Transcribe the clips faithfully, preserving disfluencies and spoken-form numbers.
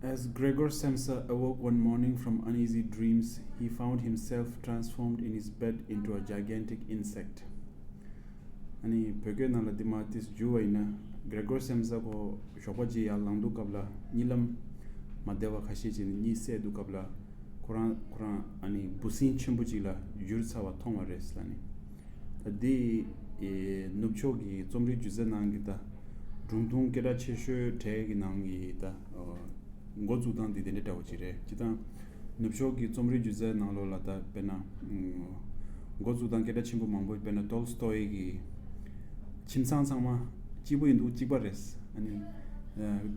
As Gregor Samsa awoke one morning from uneasy dreams, he found himself transformed in his bed into a gigantic insect. ཨ་ནི་བོད་སྐད་ནང་ལ་འདི་མ་ཏིས་བསྒྱུར་བ་ཡིན་ན། གྷི་རེ་གོར་སེམ་ས་ཁོ་ཞོགས་པ་ཅིག་ཡར་ལངས་དུས་སྐབས་ལ་གཉིད་ལམ་མ་བདེ་བ་ཁ་ཤས་ཅིག་ནས་གཉིད་སད་དུས་སྐབས་ལ་ཁོ་རང་ཁོ་རང་ཨ་ནི་འབུ་སྲིན་ཆེན་པོ་ཅིག་ལ་གྱུར་ཚར་བ་མཐོང་བ་རེད་ལབ་ནས། ད་འདི་ནུབ་ཕྱོགས་ཀྱི་རྩོམ་རིག་སྒྱུ་རྩལ་ནང་གི་ད་སྒྲུང་ཐུང་སྐད་གྲགས་ཆེ་ཤོས་གྲས་ཀྱི་ནང་གི་ད། འགོ་བཙུགས་སྟངས་འདི་དེ་འདྲ་འདྲ་བོ་ཅིག་རེད། སྤྱིར་བཏང་ནུབ་ཕྱོགས་ཀྱི་རྩོམ་རིག་སྒྱུ་རྩལ་ནང་ལོགས་ལ་ད་དཔེར་ན། འགོ་བཙུགས་སྟངས་སྐད་གྲགས་ཆེན་པོ་མང་པོ་དཔེར་ན་ཏོལ་སི་ཏོའི་གི་ཁྱིམ་ཚང་ཚང་མ་གཅིག་པུ་ཡིན་འདུག་གཅིག་པ་རེད། ཨ་ནི་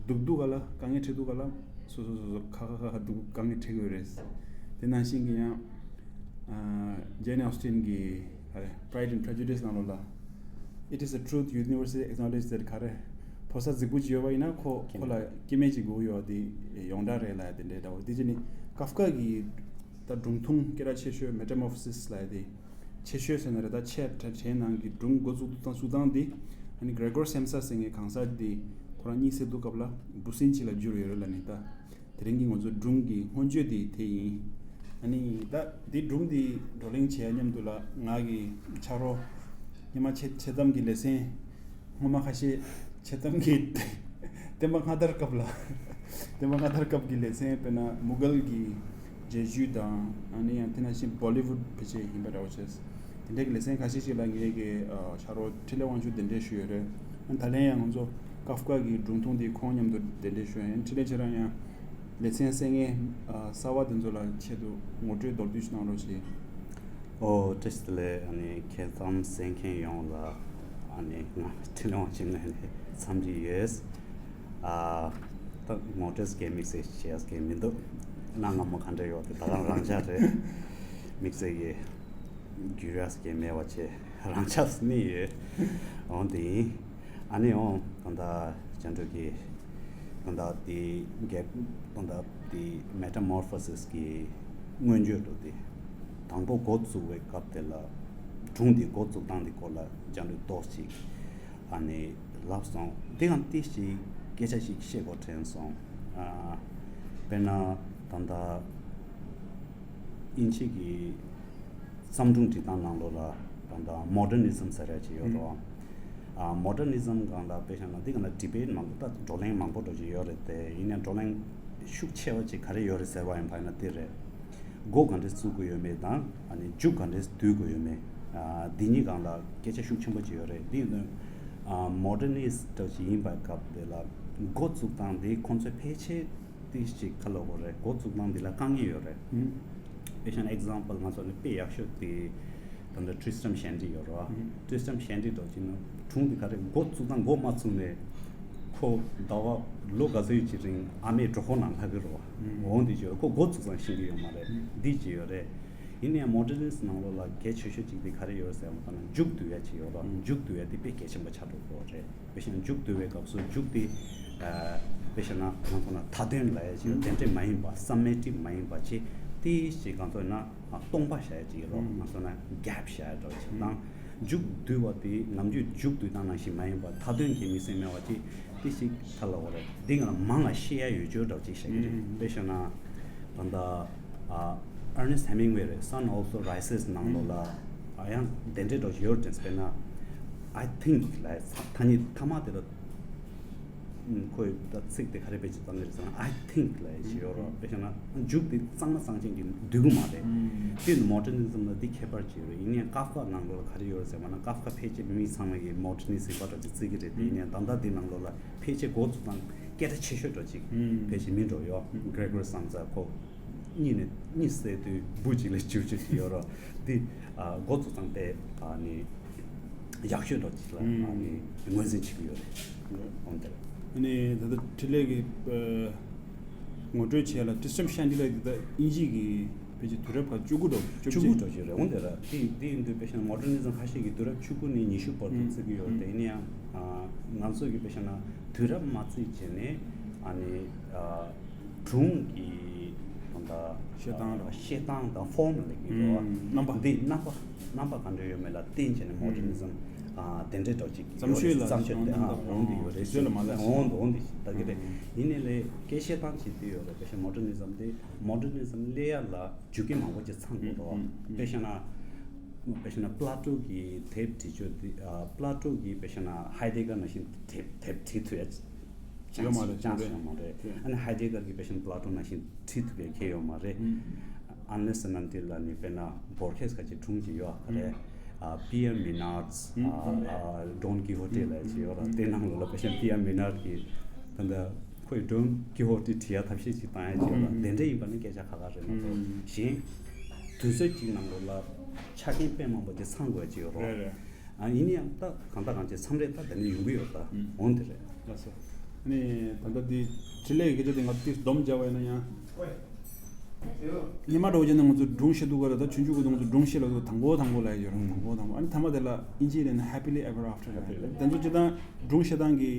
སྡུག་སྡུག་ག་ལ་དཀའ་ངལ་འཕྲད་འདུག་ག་ལ་སོ་སོ་སོ་སོ་ཁ་ཁ་ཁ་ཁ་སྡུག་དཀའ་ངལ་འཕྲད་གི་ཡོད་རེད། དེ་ནང་བཞིན་གྱི་ཡང་ཇེན་ཨོ་སི་ཊིན་གྱི་ག་རེ་Pride and Prejudice ནང་ལོགས་ལ། It is a truth universally acknowledged that ག་རེ། ཕོ་གསར་རྫིག་པོ་ཅིག་ཡོད་པ་ཡིན་ན་ཁོ་ཁོ་ལ་སྐྱེ་དམན་ཅིག་དགོས་ཡོད་དེ་ཡོངས་གྲགས་རེད་ལབ་ཡ་དེ་འདྲའི་འདྲ་བོ། དེ་ཅི་ནི་ཀཱབ་ཀ་གི་ད་སྒྲུང་ཐུང་སྐད་གྲགས་ཆེ་ཤོས་Metamorphosis ལབ་ཡ་དེ་ཆེ་ཤོས་ཟེར་ན་རེད། ད་ཆེ་གྲས་ནང་གི་སྒྲུང་འགོ་བཙུགས་དང་བཙུགས་སྟངས་དེ་ཨ་ནི་གྷི་རེ་གོར་སེམ་ས་ཟེར་མཁན་གང་ཟག་དེ་ཁོ་རང་གཉིད་སད་དུས་སྐབས་ལ་འབུ་སྲིན་ཅིག་ལ་གྱུར་ཡོད་རེད་ལབ་ནི་ད། དེ་རིང་གི་ང་ཚོ་སྒྲུང་གི་སྔོན་བརྗོད་དེ་དེ་ཡིན། ཨ་ནི་ད་འདི་སྒྲུང་འདི་བགྲོ་གླེང་བྱེད་ཡ་མཉམ་དུ་ལ་ང་གི་ཆ་རོགས་ཉི་མ་ཆེ་ཆེ་ཙམ་གྱི་ལེ་ཚན་སྔོན་མ་ཁ་ཤས་ཆེ་ཙམ་གྱི་བསྟན་པ་སྔ་དར་སྐབས་ལ་བསྟན་པ་སྔ་དར་སྐབས་ཀྱི་ལེ་ཚན་དཔེར་ན་མུ་གལ་གྱི་རྗེས་འཇུག་དང་ཨ་ནི་ཡང་དེ་ནང་བཞིན་བོ་ལི་ཝུཌ་ཕལ་ཆེར་ཡིན་པ་འདྲ་བོ་བྱས། དེ་འདྲའི་གི་ལེ་ཚན་ཁ་ཤས་ཤིག་ལ་ངེད་ཀྱི་ཨ་ཆ་རོགས་འཕྲིན་ལས་དབང་ཕྱུག་གདན་འདྲེན་ཞུས་ཡོད་རེད། ཨ་ད་ལན་ཡང་ང་ཚོ་ཀཱབ་ཀ་གི་སྒྲུང་ཐུང་དེ་ཁོང་མཉམ་དུ་གདན་འདྲེན་ཞུ་ཡ་ཡིན། འཕྲིན་ལས་ཁྱེད་རང་ཡང་ལེ་ཚན་གསན་མཁན་ཨ་གསར་བ་དེ་ཚོ་ལ་ཆེད་དུ་ངོ་སྤྲོད་མདོར་བསྡུས་ཤིག་གནང་རོགས་ཞེས། ཨོ་བཀྲ་ཤིས་བདེ་ལེགས། ཨ་ནི་ཁྱེད་ཚང་གསན་མཁན་ཡོངས་ལ་ཨ་ནི་ང་འཕྲིན་ལས་དབང་ཕྱུག་ངོས་ནས་འཚམས་འདྲི་ཡོད། ཨ་ད་ངོ་སྤྲོད་གལ་དམིགས་བསལ་བྱེད་ཡ་གལ་མི་འདུག་གནའ་སྔ་མོ་ག་འདྲ་ཡོད་དེ་ད་ག་རང་ཆ་རེད། དམིགས་བསལ་གྱི་འགྱུར་ཡ་གལ་མེད་པ་བྱས་རང་ཆ་ནི་ཡོད། འོན་ཏེ་ཨ་ནི་འོང་ད་ལྟ་བཅར་འདྲི་གི་ད་ལྟ་དེ་གེབ་ད་ལྟ་དེ་Metamorphosis གི་སྔོན་བརྗོད་འགྲོ་དེ་དང་པོ་འགོ་བཙུགས་པའི་སྐབས་དེ་ལ་སྒྲུང་དེ་འགོ་བཙུགས་སྟངས་དེ་སྐོར་ལ་བཅར་འདྲི་ཏོག་ཙམ་ཅིག་ཨ་ནི་ལབ་སོང་། དེ་ཡང་ཏིས་ཅིག་སྐད་ཆ་ཞིག་བཤད་དགོས་དྲན་སོང་། ཨ་དཔེར་ན་ད་ལྟ་དབྱིན་ཇི་གི་བརྩམས་སྒྲུང་འབྲི་སྟངས་ནང་ལོགས་ལ་ད་ལྟ་Modernism ཟེར་ཡ་ཅིག་ཡོད་རེད་བ། ཨ་Modernism སྒང་ལ་དཔེ་བཞག་ན་འདི་སྒང་ལ་debate མང་པོ་ད་བགྲོ་གླེང་མང་པོ་འགྲོ་གི་ཡོད་རེད་དེ། ཡིན་ནའང་བགྲོ་གླེང་ཤུགས་ཆེ་བ་ཅིག་ག་རེ་ཡོད་རེད་ཟེར་བ་ཡིན་པ་ཡིན་ན་འདི་རེད། འགོ་ག་འདྲས་བཙུགས་དགོས་ཡོད་མེད་དང་ཨ་ནི་མཇུག་ག་འདྲས་བསྡུ་དགོས་ཡོད་མེད། ཨ་འདི་གཉིས་སྒང་ལ་སྐད་ཆ་ཤུགས་ཆེན་པོ་ཅིག་ཡོད་རེད། འདི་ཡིན་དུས་ཨ་Modernist འདྲ་ཅིག་ཡིན་པའི་སྐབས་དེ་ལ་འགོ་བཙུགས་སྟངས་འདི་ཁོང་ཚོས་ཕལ་ཆེར་ཏིས་ཅིག་ག་ལབ་དགོས་རེད། འགོ་བཙུགས་སྟངས་འདི་ལ་དཀའ་ངལ་ཡོད་རེད། དཔེ་བཞག་ན་example ང་ཚོ་ནི་དཔེ་ཡག་ཤོས་དེ་ད་ལྟ་Tristram Shandy ཡོད་རེད་བ། Tristram Shandy འདྲ་ཅིག་ནི་སྒྲུང་འདི་ག་རེ་འགོ་བཙུགས་དང་འགོ་མ་བཙུགས་ནས་ཁོ་ཟླ་བ་ལོ་ག་ཚོད་ཅིག་རིང་ཨ་མའི་གྲོད་ཁོག་ནང་ལྷག་གི་རེད་བ། འོ་འདི་ཅིག་ཡོད་རེད། ཁོ་འགོ་བཙུགས་ཙང་ཤེས་ཀྱི་ཡོད་མ་རེད། འདི་ཅིག་ཡོད་རེད། ཡིན་ནའང་Modernist ནང་ལོགས་ལ་གལ་ཆེ་ཤོས་ཅིག་དེ་ག་རེ་ཡོད་ཟེར་བ་ལྟར་ན་མཇུག་བསྡུ་ཡ་ཅིག་ཡོད་རེད་བ། མཇུག་བསྡུ་ཡ་དེ་དཔེ་གལ་ཆེན་པོ་ཆགས་འགྲོ་གི་རེད། དཔེ་བཞག་ན་མཇུག་བསྡུ་བའི་སྐབས་སུ་མཇུག་དེ་ཨ་དཔེ་བཞག་ན་ང་ཚོ་ན་མཐའ་དོན་ལབ་ཡ་ཅིག་ཡོད། དེ་འདྲས་མ་ཡིན་པ་summative མ་ཡིན་པ་ཅིག་དེ་ཅིག་ང་ཚོ་ན་ཨ་སྟོང་པ་བཞག་ཡ་ཅིག་ཡོད་རེད་བ། ང་ཚོ་ན་gap བཞག་ཡ་འདྲ་བོ་ཅིག་དང་། མཇུག་བསྡུ་བ་དེ་ནམ་རྒྱུན་མཇུག་བསྡུ་སྟངས་ནང་བཞིན་མ་ཡིན་པ་མཐའ་དོན་གྱི་དམིགས་བསལ་མེད་པ་ཅིག་དེ་ཞིག་ཁ་ལ་བ་རེད། འདི་ང་ལ་མང་ལ་བཤད་ཡ་ཡོད་ཅོག་འདྲ་ཅིག་བཤད་ཀྱི་རེད། དཔེ་བཤད་ན་ད་ལྟ་ཨ་Ernest Hemingway རེད། Sun Also Rises ནང་ལོགས་ལ་ཨ་ཡང་དེ་འདྲའི་འདྲ་ཅིག་ཡོད་རེད། དཔེར་ན་I think ལབ་ཐ་སྙད་ཐ་མ་དེ་ལ་ཁོས་ད་ཚིག་དེ་ག་རེ་བེད་སྤྱོད་བཏང་གི་རེད་ཟེར་ན། I think ལབ་ཡ་ཅིག་ཡོད་རེད། དཔེ་བཤད་ན་མཇུག་དེ་གཙང་མ་གཙང་རྐྱང་གི་བསྡུ་གི་མ་རེད། དེ་ནི་Modernism ལ་འདི་ཁྱད་པར་ཅིག་ཡོད་རེད། ཡིན་ནའང་ཀཱབ་ཀ་ནང་ལོགས་ལ་ག་རེ་ཡོད་རེད་ཟེར་བ་ན། ཀཱབ་ཀ་ཕལ་ཆེར་མི་ཚང་མ་གིས་Modernist ཟེར་བ་འདྲ་ཅིག་བརྩི་གི་རེད། དེ་ཡིན་ནའང་ད་ལྟ་འདི་ནང་ལོགས་ལ་ཕལ་ཆེར་འགོ་བཙུགས་སྟངས་སྐད་གྲགས་ཆེ་ཤོས་འདྲ་ཅིག་ཕལ་ཆེར་མི་འགྲོ་ཡོད། Gregor Samsa ཁོ་གཉིད་ནས་གཉིད་སད་དུས་འབུ་ཅིག་ལ་གྱུར་གྱུར་ཅིག་ཡོད་རེད། འདི་ཨ་འགོ་བཙུགས་སྟངས་དཔེ་ཨ་ནི་ཡག་ཤོས་འདྲ་ཅིག་ལ་ཨ་ནི་ངོས་འཛིན་བྱེད་ཀྱི་ཡོད་རེད། འོན་ཏེ། ཨ་ནི་ད་ལྟ་འཕྲིན་ལས་ཀྱི་ཨ་ངོ་སྤྲོད་བྱས་ལ་Tristram Shandy ལ་འདི་ད་དབྱིན་ཇི་གི་ཕལ་ཆེར་དུས་རབས་ཁག་བཅུ་དགུ་འདྲ་བཅུ་དགུ་འདྲ་ཅིག་རེད། འོན་ཏེ་ར་དེ་དེ་ཡིན་དུས་དཔེ་བཞག་ན་Modernism ཁ་ཤས་ཀྱིས་དུས་རབས་བཅུ་དགུ་ནས་ཉི་ཤུ་བར་དུ་བརྩི་གི་ཡོད་རེད། དེ་ཡིན་ཡང་ང་ཚོ་གིས་དཔེ་བཞག་ན་དུས་རབས་མ་བརྩིས་བྱས་ནས་ཨ་ནི་ཨ། སྒྲུང་གི་ད་ལྟ་བཤད་སྟངས་དང་། བཤད་སྟངས་དང་ཕོར་མ་ལབ་ཀྱི་འདུག་ཨུམ། རྣམ་པ། འདི་རྣམ་པ་རྣམ་པ་ག་འདྲ་ཡོད་མེད་ལ་བརྟེན་བྱས་ནས་Modernism ཨ་དེ་འདྲའི་འདྲ་ཅིག་བརྩམས་ཆོས་ལ་ཡོད་རེད། བརྩམས་ཆོས་དེ་ཨ་འོང་དེ་ཡོད་རེད། དེ་ཚོ་ལ་མ་ལ་འོང་དེ་འོང་དེ་ཞིག་ལྟ་གི་རེད། ཡིན་ནའི་ལས་སྐད་བཤད་སྟངས་ཅིག་དེ་ཡོད་རེད། དཔེ་ཆ་མོ་ཌར་ནི་ཛམ་དེ་མོ་ཌར་ནི་ཛམ་སླེབས་ཡ་ལ་རྒྱུ་རྐྱེན་མང་པོ་ཅིག་ཚང་དགོས་འདུག་དཔེ་བཤད་ན་དཔེ་བཤད་ན་པླ་ཏོ་གི་དེབ་བྲིས་ཆོས་དེ་ཨ་པླ་ཏོ་གི་དཔེ་བཤད་ན་ཧའི་ཌེ་གར་ནང་བཞིན་དེབ་དེབ་བྲིས་ཐུབ་ཡ་ཅང་ཡོད་མ་རེད། ཅང་ཡོད་མ་རེད། ཨ་ནི་ཧའི་ཌེ་གར་གི་དཔེ་བཤད་ན་པླ་ཏོ་ནང་བཞིན་བྲིས་ཐུབ་པའི་ཁེ་ཡོད་མ་རེད། ཨན་ལེ་སི་ཨན་ཨན་ཊིལ་ལ་ནི་དཔེར་ན་བོར་ཁེས་ཁ་ཅིག་སྒྲུང་ཅིག་ཡོད་ག་རེད། ཨ་པི་ཡར་མི་ནར་ཨ་ཨ་ཌོན་ཀི་ཧོ་ཊེ་ལ་ཅིག་ཡོད་ར། དེ་ནང་ལོགས་ལ་དཔེ་བཤད་ན་པི་ཡར་མི་ནར་གི་ད་ལྟ་ཁོས་ཌོན་ཀི་ཧོ་ཊེ་བྲིས་ཡ་ཐབས་ཤེས་ཅིག་བཏང་ཡ་ཅིག་ཡོད་ར། དེ་འདྲ་ཡིན་པ་ནི་སྐད་ཆ་ཁ་ཁ་རེད་མ་གཏོགས་གཞན་དུས་ཚོད་ཅིག་ནང་ལོགས་ལ་ཆ་རྐྱེན་དཔེ་མང་པོ་ཅིག་ཚང་དགོས་ཡ་ཅིག་ཡོད་ར། རེད་རེད། ཨ་ཡིན་ན་ཡང་ད་གང་ལྟར་གང་བྱས་མཚམས་རེ་ད་དེ་ནས་ཡོང་གི་ཡོད་ད། ཨུམ། འོང་དེ་རེད། ལགས་སོ། ནས་ད་ལྟ་འདི་འཕྲིན་ལས་ཀྱི་སྐད་ཆ་དེ་ང་ཏིས་སྡོམ་རྒྱག་པ་ཡིན་ན་ཡང་། སྔོན་མ་འདྲ་བོ་བྱས་ན་ང་ཚོ་སྒྲུང་བཤད་དུས་སྐབས་ལ་ད་ཆུང་ཆུང་གི་ང་ཚོ་སྒྲུང་བཤད་ལ་དང་པོ་དང་པོ་ལབ་ཡ་ཡོད་རེད། དང་པོ་དང་པོ། ཨ་ནི་མཐའ་མ་དེ་ལ་ཨིན་ཇིའི་ལན་ན་Happily Ever After ལབ་ཡ་རེད། དེ་ཚོ་སྤྱིར་བཏང་སྒྲུང་བཤད་སྟངས་ཀྱི་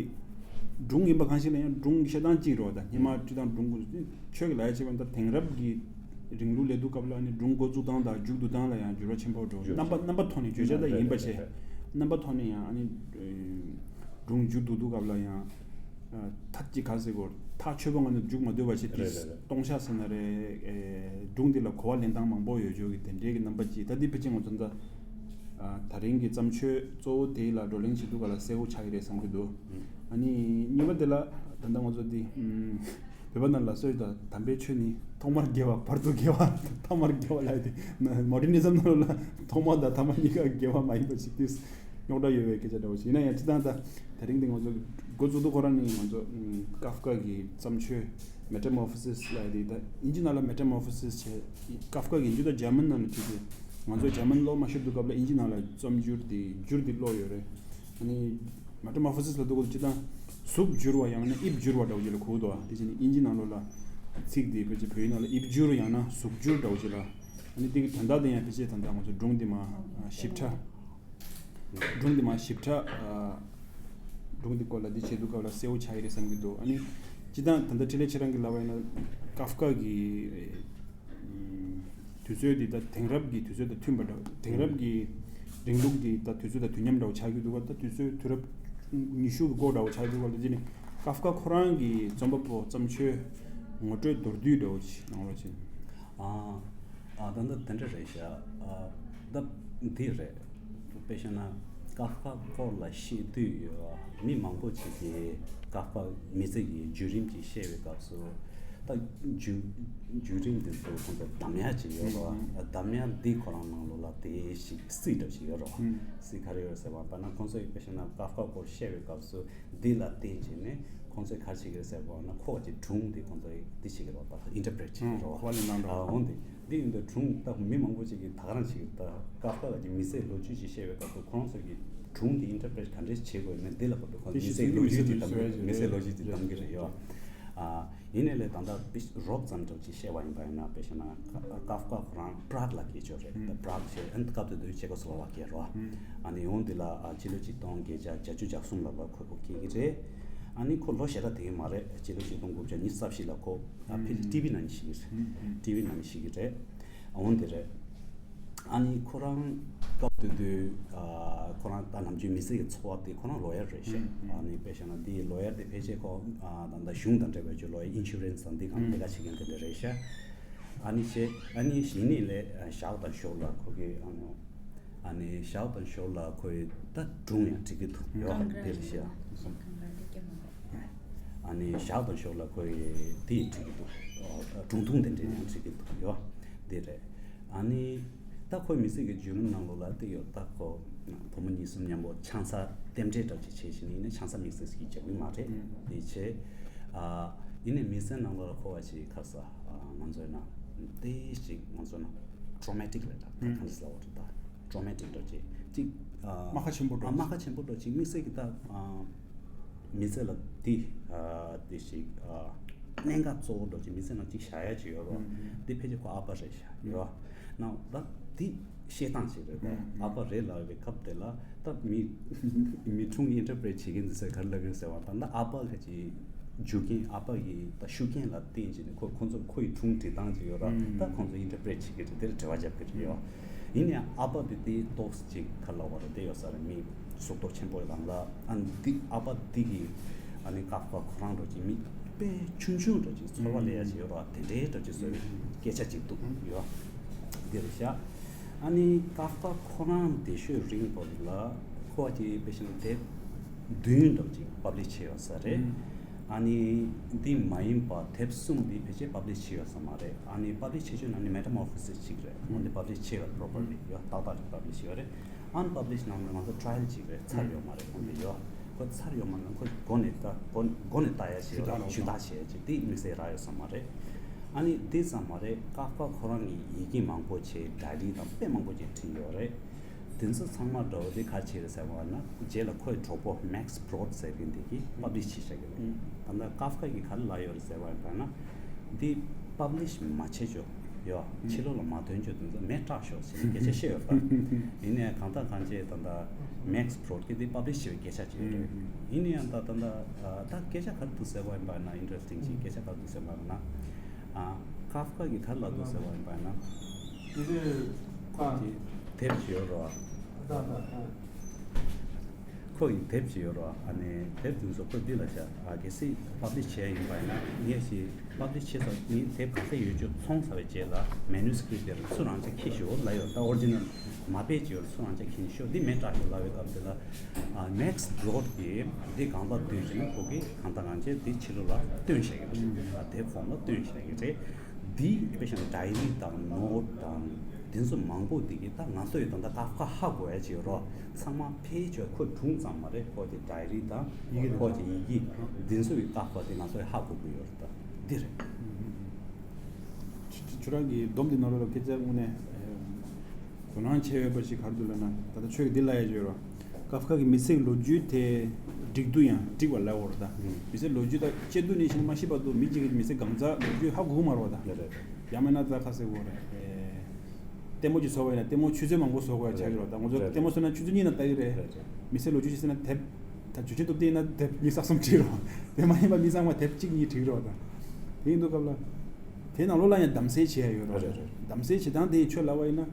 སྒྲུང་ཡིན་པ་གང་ཞིག་ལ་ཡང་སྒྲུང་བཤད་སྟངས་གཅིག་རེད་བ། ད་སྔོན་མ་སྤྱིར་བཏང་སྒྲུང་ཁོ་ཚོ་ཆོས་ཀྱི་ལབ་ཡ་བྱས་པ་ད་དེང་རབས་ཀྱི་རིང་ལུགས་ལས་དུས་སྐབས་ལ་ནི་སྒྲུང་འགོ་བཙུགས་སྟངས་དང་མཇུག་བསྡུ་སྟངས་ལ་ཡང་འགྱུར་བ་ཆེན་པོ་འགྲོ། རྣམ་པ་རྣམ་པ་ཐོག་ནས་བརྗོད་བྱ་དང་ཡིན་པ་བྱས། རྣམ་པ་ཐོག་ནས་ཡང་ཨ་ནི་སྒྲུང་མཇུག་བསྡུ་དུས་སྐབས་ལ་ཡང་ཐབས་ཀྱི་ག་ཟེར་དགོས་ཐག་ཆོད་པོ་ང་ཚོ་མཇུག་མ་བསྡུ་བ་བྱས་ཏེ་སྟོང་ཆ་ཟེར་ན་རེད། སྒྲུང་འདི་ལ་གོ་བ་ལེན་སྟངས་མང་པོ་ཡོད་ཆོག་གི་དེ་འདྲའི་གི་རྣམ་པ་ཅིག་ད་འདི་ཕལ་ཆེར་ང་ཚོ་ད་ད་རིང་གི་བརྩམས་ཆོས་གཙོ་བོ་དེ་ལ་བགྲོ་གླེང་བྱེད་དུས་སྐབས་ལ་གསལ་བོ་ཆགས་ཀྱི་རེད་བསམ་གྱི་འདུག་ཨ་ནི་གཉིས་པ་དེ་ལ་ད་ལྟ་ང་ཚོ་འདི། བོད་པ་རྣམས་ལ་སྲོལ་དང་དམ་པའི་ཆོས་ནི་ཐོག་མར་དགེ་བ་བར་དུ་དགེ་བ་ཐོག་མར་དགེ་བ་ལབ་ཡ་དེ་མོ་ཌར་ནི་ཛམ་ནང་ལ་ཐོག་མ་དང་ཐ་མ་གཉིས་ཀ་དགེ་བ་མ་ཡིན་པ་ཞིག་ཏུ་རྙོག་དྲ་ཡོད་པའི་སྐད་ཆ་འདྲ་བོ་ཞིག་ཡིན་ན་ཡང་སྤྱིར་བཏང་ད་དེ་རིང་འདི་ང་ཚོ་འགོ་བཙུགས་དུས་ཁོ་རང་ནི་ང་ཚོ་ཀཱཕ་ཀ་གི་བརྩམས་ཆོས་Metamorphosis ལབ་ཡ་དེ་ད་དབྱིན་ཇི་ནང་ལ་Metamorphosis བྱས། ཀཱཕ་ཀ་གི་དབྱིན་ཇི་དང་འཇར་མན་ནང་ལ་བྲིས་ཏེ་ང་ཚོ་འཇར་མན་ཀློག་མ་ཤེས་དུས་སྐབས་ལ་དབྱིན་ཇི་ནང་ལ་བརྩམས་བསྒྱུར་དེ་བསྒྱུར་དེ་ཀློག་ཡོད་རེད། ཨ་ནི། Metamorphosis ལབ་དུས་སྐབས་སྤྱིར་བཏང་གཟུགས་བསྒྱུར་བ་ཡང་ན་དབྱིབས་བསྒྱུར་བ་འདྲ་བོ་ཅིག་ལ་གོ་གི་འདུག་དེ་བཞིན་དབྱིན་ཇི་ནང་ལོགས་ལ་ཚིག་དེ་ཕལ་ཆེར་བོད་ཡིག་ནང་ལ་དབྱིབས་བསྒྱུར་ཡང་ན་གཟུགས་བསྒྱུར་འདྲ་བོ་ཅིག་ལ། ཨ་ནི་དེ་གི་དོན་དག་དེ་ཡང་ཕལ་ཆེར་ད་ལྟ་ང་ཚོ་སྒྲུང་དེ་མ་ཞིབ་ཕྲ། སྒྲུང་དེ་མ་ཞིབ་ཕྲ། སྒྲུང་དེ་སྐོར་ལ་འདི་བྱེད་དུས་སྐབས་ལ་གསལ་བོ་ཆགས་ཀྱི་རེད་བསམ་གྱི་འདུག་ཨ་ནི་སྤྱིར་བཏང་ད་ལྟ་འཕྲིན་ལས་ཁྱེད་རང་གིས་ལབ་པ་ཡིན་ན་ཀཱཕ་ཀ་གི་དུས་ཚོད་འདི་ད་དེང་རབས་ཀྱི་དུས་ཚོད་དང་མཐུན་པ་འདྲ། དེང་རབས་ཀྱི་རིང་ལུགས་འདི་ད་དུས་ཚོད་དང་དུས་མཉམ་འདྲ་བོ་ཆགས་ཀྱི་འདུག་ག་ད་དུས་ཚོད་དུས་རབས་ཉི་ཤུ་གི་འགོ་འདྲ་བོ་ཆགས་ཀྱི་འདུག་ག་ད་དེ་ནི་ཀཱཕ་ཀ་ཁོ་རང་གི་རྩོམ་པ་པོ་བརྩམས་ཆོས་ངོ་སྤྲོད་མདོར་བསྡུས་འདྲ་བོ་ཞིག་གནང་རོགས་བྱེད། ཨ་ཨ་ད་ད་དེ་འདྲ་རེད་ཤག་ཨ་ད་འདི་རེད། དཔེ་བཤད་ན་ཀཱཕ་ཀ་སྐོར་ལ་བཤད་དུས་མི་མང་པོ་ཅིག་གིས་ཀཱཕ་ཀ་མི་ཚེ་གི་བརྒྱུད་རིམ་ཅིག་བཤད་པའི་སྐབས་སུ། ད་བརྒྱུད་བརྒྱུད་རིམ་དེ་ཚོ་ཁོང་ཚོ་གདམ་ཡག་ཅིག་ཡོད་རོ། ཨ་གདམ་ཡག་འདི་ཁོ་རང་ནང་ལོགས་ལ་དེ་ཞིག་རྩིས་འདྲ་ཞིག་ཡོད་རོ། རྩིས་ག་རེ་ཡོད་ཟེར་བ་ད་ན་ཁོང་ཚོ་ཡི་དཔེ་བཤད་ན་ཀཱཕ་ཀ་སྐོར་བཤད་པའི་སྐབས་སུ་འདི་ལ་བརྟེན་བྱས་ནས་ཁོང་ཚོས་ག་རེ་བྱེད་ཀྱི་རེད་ཟེར་བ་ན་ཁོ་བ་ཅིག་སྒྲུང་འདི་ཁོང་ཚོ་ཡི་འདི་བྱེད་ཀྱི་རོ། ད་ཨིན་ཊར་པི་རེ་ཊ་བྱེད་ཀྱི་རོ། ཨ་འོང་དེ་འདི་ཡིན་དུས་སྒྲུང་ད་མི་མང་པོ་ཅིག་གིས་ད་ག་རང་བྱེད་ཀྱི་ད་ཀཱཕ་ཀ་ལ་ཅིག་མི་ཚེའི་ལོ་རྒྱུས་ཅིག་བཤད་པའི་སྐབས་སུ་ཁོང་ཚོ་གི་སྒྲུང་འདི་ཨིན་ཊར་པི་རེ་ཊ་ག་འདྲས་བྱེད་དགོས་ཡིན་ན་འདི་ལ་བར་དུ་ཁོང་མི་ཚེའི་ལོ་རྒྱུས་ཅིག་གདམ་གྱི་རེད་ཡོ། མི་ཚེའི་ལོ་རྒྱུས་ཅིག་གདམ་གྱི་རེད་ཡོ། ཨ་ཡིན་ནའི་ལས་ད་ལྟ་པི་རོབ་ཙམ་འདྲ་ཅིག་བཤད་པ་ཡིན་པ་ཡིན་ན་དཔེ་བཤད་ན་ཀ་ཀཱཕ་ཀ་ཁོ་རང་པྲག་ལ་སྐྱེས་ཆོག་རེད། ད་པྲག་བཤད་ཨན་སྐབས་དེ་དུས་ཅེ་ཀོ་སི་ལོ་ཝ་ཀི་ཡ་རོ། ཨ་ནི་ཡོང་འདི་ལ་ཨ་སྤྱི་ལོ་ཆིག་སྟོང་བརྒྱད་བརྒྱ་བརྒྱད་ཅུ་གྱ་གསུམ་ལ་ལ་ཁོ་ཁོ་སྐྱེས་ཀྱི་རེད། ཨ་ནི་ཁོ་ལོ་ཞེ་དྲག་དེ་གི་མ་རེད། སྤྱི་ལོ་ཆིག་སྟོང་དགུ་བརྒྱ་ཉི་ཤུ་རྩ་བཞི་ལ་ཁོ་ཨ་ཕི་ལི་ཊི་ཝི་ནང་ནས་ཤི་གི་རེད། ཊི་ཝི་ནང་ནས་ཤི་གི་རེད། འོང་དེ་རེད། ཨ་ནི་ཁོ་རང་སྐབས་དེ་དུས་ཨ་ཁོ་རང་ད་ནམ་རྒྱུན་མི་ཚེ་གི་འཚོ་བ་དེ་ཁོ་རང་ལོ་ཡར་རེད་ཤག་ཨ་ནི་དཔེ་བཤད་ན་དེའི་ལོ་ཡར་དེ་ཕལ་ཆེར་ཁོ་ཨ་ད་ལྟ་གཞུང་དང་འབྲེལ་བའི་ཆུ་ལོ་ཡར་ཨིན་ཤུ་རན་སི་དང་འདི་གང་ལས་ཀ་བྱེད་མཁན་དེ་འདྲ་རེད་ཤག་ཨ་ནི་བྱས་ཨ་ནི་ཡིན་ནའི་ལས་ཞག་དང་ཞོར་ལ་ཁོ་གི་ཨ་ནི་ཨ་ནི་ཞག་དང་ཞོར་ལ་ཁོའི་ད་སྒྲུང་ཡང་འབྲི་གི་འདུག་ཡོད་དེ་རེད་ཤག་ཨ་ནི་ཞག་དང་ཞོར་ལ་ཁོའི་དེ་ཡི་འབྲི་གི་འདུག་སྒྲུང་ཐུང་དེ་འདྲ་ཡང་འབྲི་གི་འདུག་ཡོ། དེ་རེད། ཨ་ནི་ད་ཁོའི་མི་ཚེ་གི་བརྒྱུད་རིམ་ནང་ལོགས་ལ་དེ་ཡོད་ད་ཁོ་བུ་མོ་གཉིས་གསུམ་མཉམ་པོ་ཆང་ས་རྟེན་འབྲེལ་འདྲ་ཅིག་བྱས་ཤིང་ཡིན་ན་ཆང་ས་དམིགས་བསལ་ཞིག་རྒྱག་གི་མ་རེད། དེ་བྱས་ཨ་ཡིན་ནའི་མི་ཚེ་ནང་ལོགས་ལ་ཁོ་བ་ཅིག་ཁ་ས་ང་ཚོའི་ནང་དེ་ཞིག་ང་ཚོ་ནང་ཊོ་མེ་ཊིག་ལབ་ད་ག་འདྲ་ལབ་འོ་ད་ཊོ་མེ་ཊིག་འདྲ་ཅིག་ཅིག་རྨ་ཁ་ཆེན་པོ་འདྲ་རྨ་ཁ་ཆེན་པོ་འདྲ་ཅིག་དམིགས་བསལ་གྱི་ད་མི་ཚེ་ལ་འདི་འདི་ཞིག་གནད་འགག་གཙོ་བོ་འདྲ་ཅིག་མི་ཚེ་ནང་ཅིག་བཞག་ཡ་ཅིག་ཡོད་རོ། འདི་ཕལ་ཆེར་ཁོ་ཨ་ཕ་རེད་ཤག་ཡོད་ན་ད་འདི་བཤད་སྟངས་ཅིག་རེད་ད། ཨ་ཕ་རེད་ལབ་པའི་སྐབས་དེ་ལ་ད་མི་མི་ཁྲུང་ཨིན་ཊར་པི་རེ་ཊ་བྱེད་མཁན་འདི་ཚོས་ག་རེ་ལབ་ཀྱི་རེད་ཟེར་བ་ད་ད་ཨ་ཕ་ཁ་ཅིག་རྒྱུ་རྐྱེན་ཨ་ཕ་གི་ད་ཤུགས་རྐྱེན་ལ་བརྟེན་བྱས་ནས་ཁོ་ཁོ་ཚོ་ཁོ་ཡི་སྒྲུང་འབྲི་སྟངས་ཅིག་ཡོད་ར། ད་ཁོ་ཚོ་ཨིན་ཊར་པི་རེཊ་བྱེད་ཀྱི་རེད། དེར་འབྲེལ་བ་རྒྱབ་ཀྱི་རེད་ཡོད། ཡིན་ནའང་ཨ་ཕ་དེ་དེའི་ཏོག་ཙམ་ཅིག་ག་ལབ་པ་རེད་དེ་ཡོད་ས་རེད། མི་ གཟུགས་སྟོབས་ཆེན་པོ་ལངས་ལ། ཨ་ནི་འདི་ཨ་ཕ་འདི་གི་ཨ་ནི་ཀཱ་ཧྥ་ཁོ་རང་འདྲ་ཅིག་མི་དཔེ་ཆུང་ཆུང་འདྲ་ཅིག་ཚོར་བ་ལས་ཡ་ཅིག་ཡོད་ར། དེ་འདྲའི་འདྲ་ཅིག་བཟོ་བའི་སྐད་ཆ་ཅིག་འདུག་ཡོད། འདི་རེད་ཤག་ཨ་ནི་ཀཱ་ཧྥ་ཁོ་རང་དེ་ཤོད་རིང་པོ་ལ་ཁོ་བ་ཅིག་དཔེ་ཤིང་དེབ་བདུན་འདྲ་ཅིག་པབ་ལིཤ་བྱས་ཡོད་ས་རེད། ཨ་ནི་འདི་མ་ཡིན་པ་དེབ་གསུམ་འདི་ཕལ་ཆེར་པབ་ལིཤ་བྱས་ཡོད་ས་མ་རེད། ཨ་ནི་པབ་ལིཤ་བྱས་ཆོག་ན་ནི་མེ་ཊ་མོར་ཕོ་སིས་ཅིག་རེད། འོན་ཏེ་པབ་ལིཤ་བྱས་ཡོད་རེད། པོ་རོ་པར་ལི་ཡོད་ཏག་ཏག་ཅིག་པབ་ལིཤ་བྱས་ཡོད་རེད། ཨན་པབ་ལིཤ་ནང་ལ་ང་ཚོ་ཊ་ར་ཡལ་ཅིག་རེད། ཚར་ཡོད་མ་རེད། འོན་ཏེ་ཡོད་ཁོ་ཚར་ཡོད་མ་རེད། ཁོ་མགོ་ནས་ལྟ་མགོ་མགོ་ནས་ལྟ་ཡ་ཞིག་ཞུ་དག་རེད། ཞུ་དག་བྱས་ཡ་ཅིག་འདི་དམིགས་བསལ་རག་ཡོད་ས་མ་རེད། ཨ་ནི་འདི་ཙམ་མ་རེད། ཀཱ་ཧྥ་ཁོ་རང་གི་ཡི་གེ་མང་པོ་བྱས་ཌའི་རི་དང་དཔེ་མང་པོ་ཅིག་བྲིས་ཡོད་རེད། དེ་ཚོ་ཚང་མ་འདྲ་བོ་དེ་ག་རེ་བྱས་རེད་ཟེར་བ་ན་རྗེས་ལ་ཁོའི་གྲོགས་པོ་མེག་སི་བྷོ་རོད་ཟེར་མཁན་དེ་གིས་པབ་ལིཤ་བྱས་བཞག་གི་རེད། ད་ལྟ་ཀཱ་ཧྥ་གིས་ག་རེ་ལབ་ཡོད་རེད་ཟེར་བ་ཡིན་པ་ན་འདི་པབ་ལིཤ་མ་བྱེད་ཆོག་ཡོད། ཕྱི་ལོགས་ལ་མ་ཐོན་ཆོག་དེ་ཚོ་མེ་སྲེག་ཤོག་ཟེར་ནས་སྐད་ཆ་བཤད་ཡོད་པ། ཡིན་ནའི་གང་ལྟར་གང་བྱས་ད་ལྟ་མེག་སི་བྷོ་རོད་ཀྱིས་འདི་པབ་ལིཤ་བྱས་པའི་སྐད་ཆ་བྱས་ཡོད་རེད། ཡིན་ནའི་ཡང་ད་ད་ལྟ་ད་སྐད་ཆ་ག་རེ་འདུག་ཟེར་བ་ཡིན་པ་ན་ཨིན་ཊ་རེ་སི་ཊིང་ཅིག་སྐད་ཆ་ག་རེ་འདུག་ཟེར་བ་ཡིན་པ་ན། ཀཱ་ཧྥ་གིས་ག་རེ་ལབ་འདུག་ཟེར་བ་ཡིན་པ་ན། དེ་དེབ་ཅིག་ཡོད་རོ། ཁོ་ཡི་དེབ་ཅིག་ཡོད་རོ། ཨ་ནི་དེབ་དེ་ཚོ་ཁོས་འདི་ལ་བཞག་ཨ་གལ་སྲིད་པབ་ལིཤ་བྱས་ཡིན་པ་ཡིན་ན་ངས་ཞིག་པབ་ལིཤ་བྱས་ཚར་ངས་དེབ་ག་ཚད་ཡོད་ཅོག་ཚོང་ཚར་བའི་རྗེས་ལ་མེ་ནུ་སི་ཀི་རིབ་དེར་ཚུར་རང་ཅག་འཁྱེར་ཤོག་ལབ་ཡོད། ད་ཨོ་རི་ཇི་ནལ་མ་དཔེ་ཅིག་ཡོད་རོ། ཚུར་རང་ཅག་འཁྱེར་ཤོག་འདི་མེ་སྲེག་ཤོག་ལབ་པའི་སྐབས་དེ་ལ་ཨ་མེག་སི་བྷོ་རོད་ཀྱིས་འདི་གང་ལ་བསྟུན་བྱས་ན་ཁོ་གིས་གང་ལྟར་གང་བྱས་འདི་ཕྱི་ལོགས་ལ་བཏོན་བཞག་གི་རེད། ཨ་དེབ་ཁོངས་ལ་བཏོན་བཞག་གི་རེད། འདི་དཔེ་བཞག་ན་ཌའི་རི་དང་ནོ་ཊི་དང་འདི་ཚོ་མང་པོ་འདི་གི་ད་ང་ཚོ་ཡི་ད་ལྟ་ཀཱ་ཧྥ་ཧ་གོ་ཡ་ཅིག་ཡོད་རོ། ཚང་མ་ཕལ་ཆེར་ཁོ་སྒྲུང་ཙམ་མ་རེད། ཁོ་གི་ཌའི་རི་དང་ཡི་གེ་ཁོ་གི་ཡི་གེ་འདི་ཚོ་ཡི་ཀཱ་ཧྥ་དེ་ང་ཚོ་ཡི་ཧ་གོ་གི་ཡོད་རེད། ད་འདི་རེད། ཁྱོད་རང་གི་སྡོམ་འདི་ནང་ལོགས་ལ་སྐད་ཆ་དངོས་གནས་དོ་སྣང་ཆེ་བའི་པ་ཞིག་ག་རེ་འདུག་ལབ་ན། ད་ལྟ་ཁྱོད་ཀྱིས་འདི་ལབ་ཡ་ཅིག་ཡོད་རོ། ཀཱ་ཧྥ་གི་མི་ཚེའི་ལོ་རྒྱུས་དེ་འགྲིག་འདུག་ཡང་འགྲིག་པ་ལབ་ཡོད་རེད་ད། མི་ཚེའི་ལོ་རྒྱུས་ད་སྐྱེ་དུས་ནས་བཞིན་མ་ཤི་བར་དུ་མི་གཅིག་གི་མི་ཚེ་གང་ཚ་ལོ་རྒྱུས་ཧ་གོ་གི་མ་རེད་པ་ད། ཡང་མིན་ན་ད་ཁ་ཟེར་དགོས་རེད། ལྟད་མོ་ཅིག་བཟོ་བ་ཡིན་ན་ལྟད་མོ་ཆུ་ཚོད་མང་པོ་བཟོ་དགོས་ཡ་ཆགས་ཀྱི་རེད་པ་ད། ང་ཚོ་ལྟད་མོ་བཟོས་ན་ཆུ་ཚོད་གཉིས་ན་ལྟ་གི་རེད། མི་ཚེའི་ལོ་རྒྱུས་ཅིག་ཟེར་ན་དེབ་ད་བརྗོད་བྱེད་སྟོབས་ལྡན་ཡིན་ན་དེབ་གཉིས་གསར་རྩོམ་བྲིས་རོགས། དེ་མ་ཡིན་པ་མི་ཚང་མ་དེབ་གཅིག་གཉིས་བྲིས་རོགས་ད། དེ་ཡིན་དུས་སྐབས་ལ། དེའི་ནང་ལོགས་ལ་ཡང་གདམ་གསེས་བྱེད་ཡ་ཡོད་རེད། རེད་རེད། གདམ་གསེས་བྱེད་སྟངས་དེ་ཁྱོད་ལབ་པ་ཡིན་ན།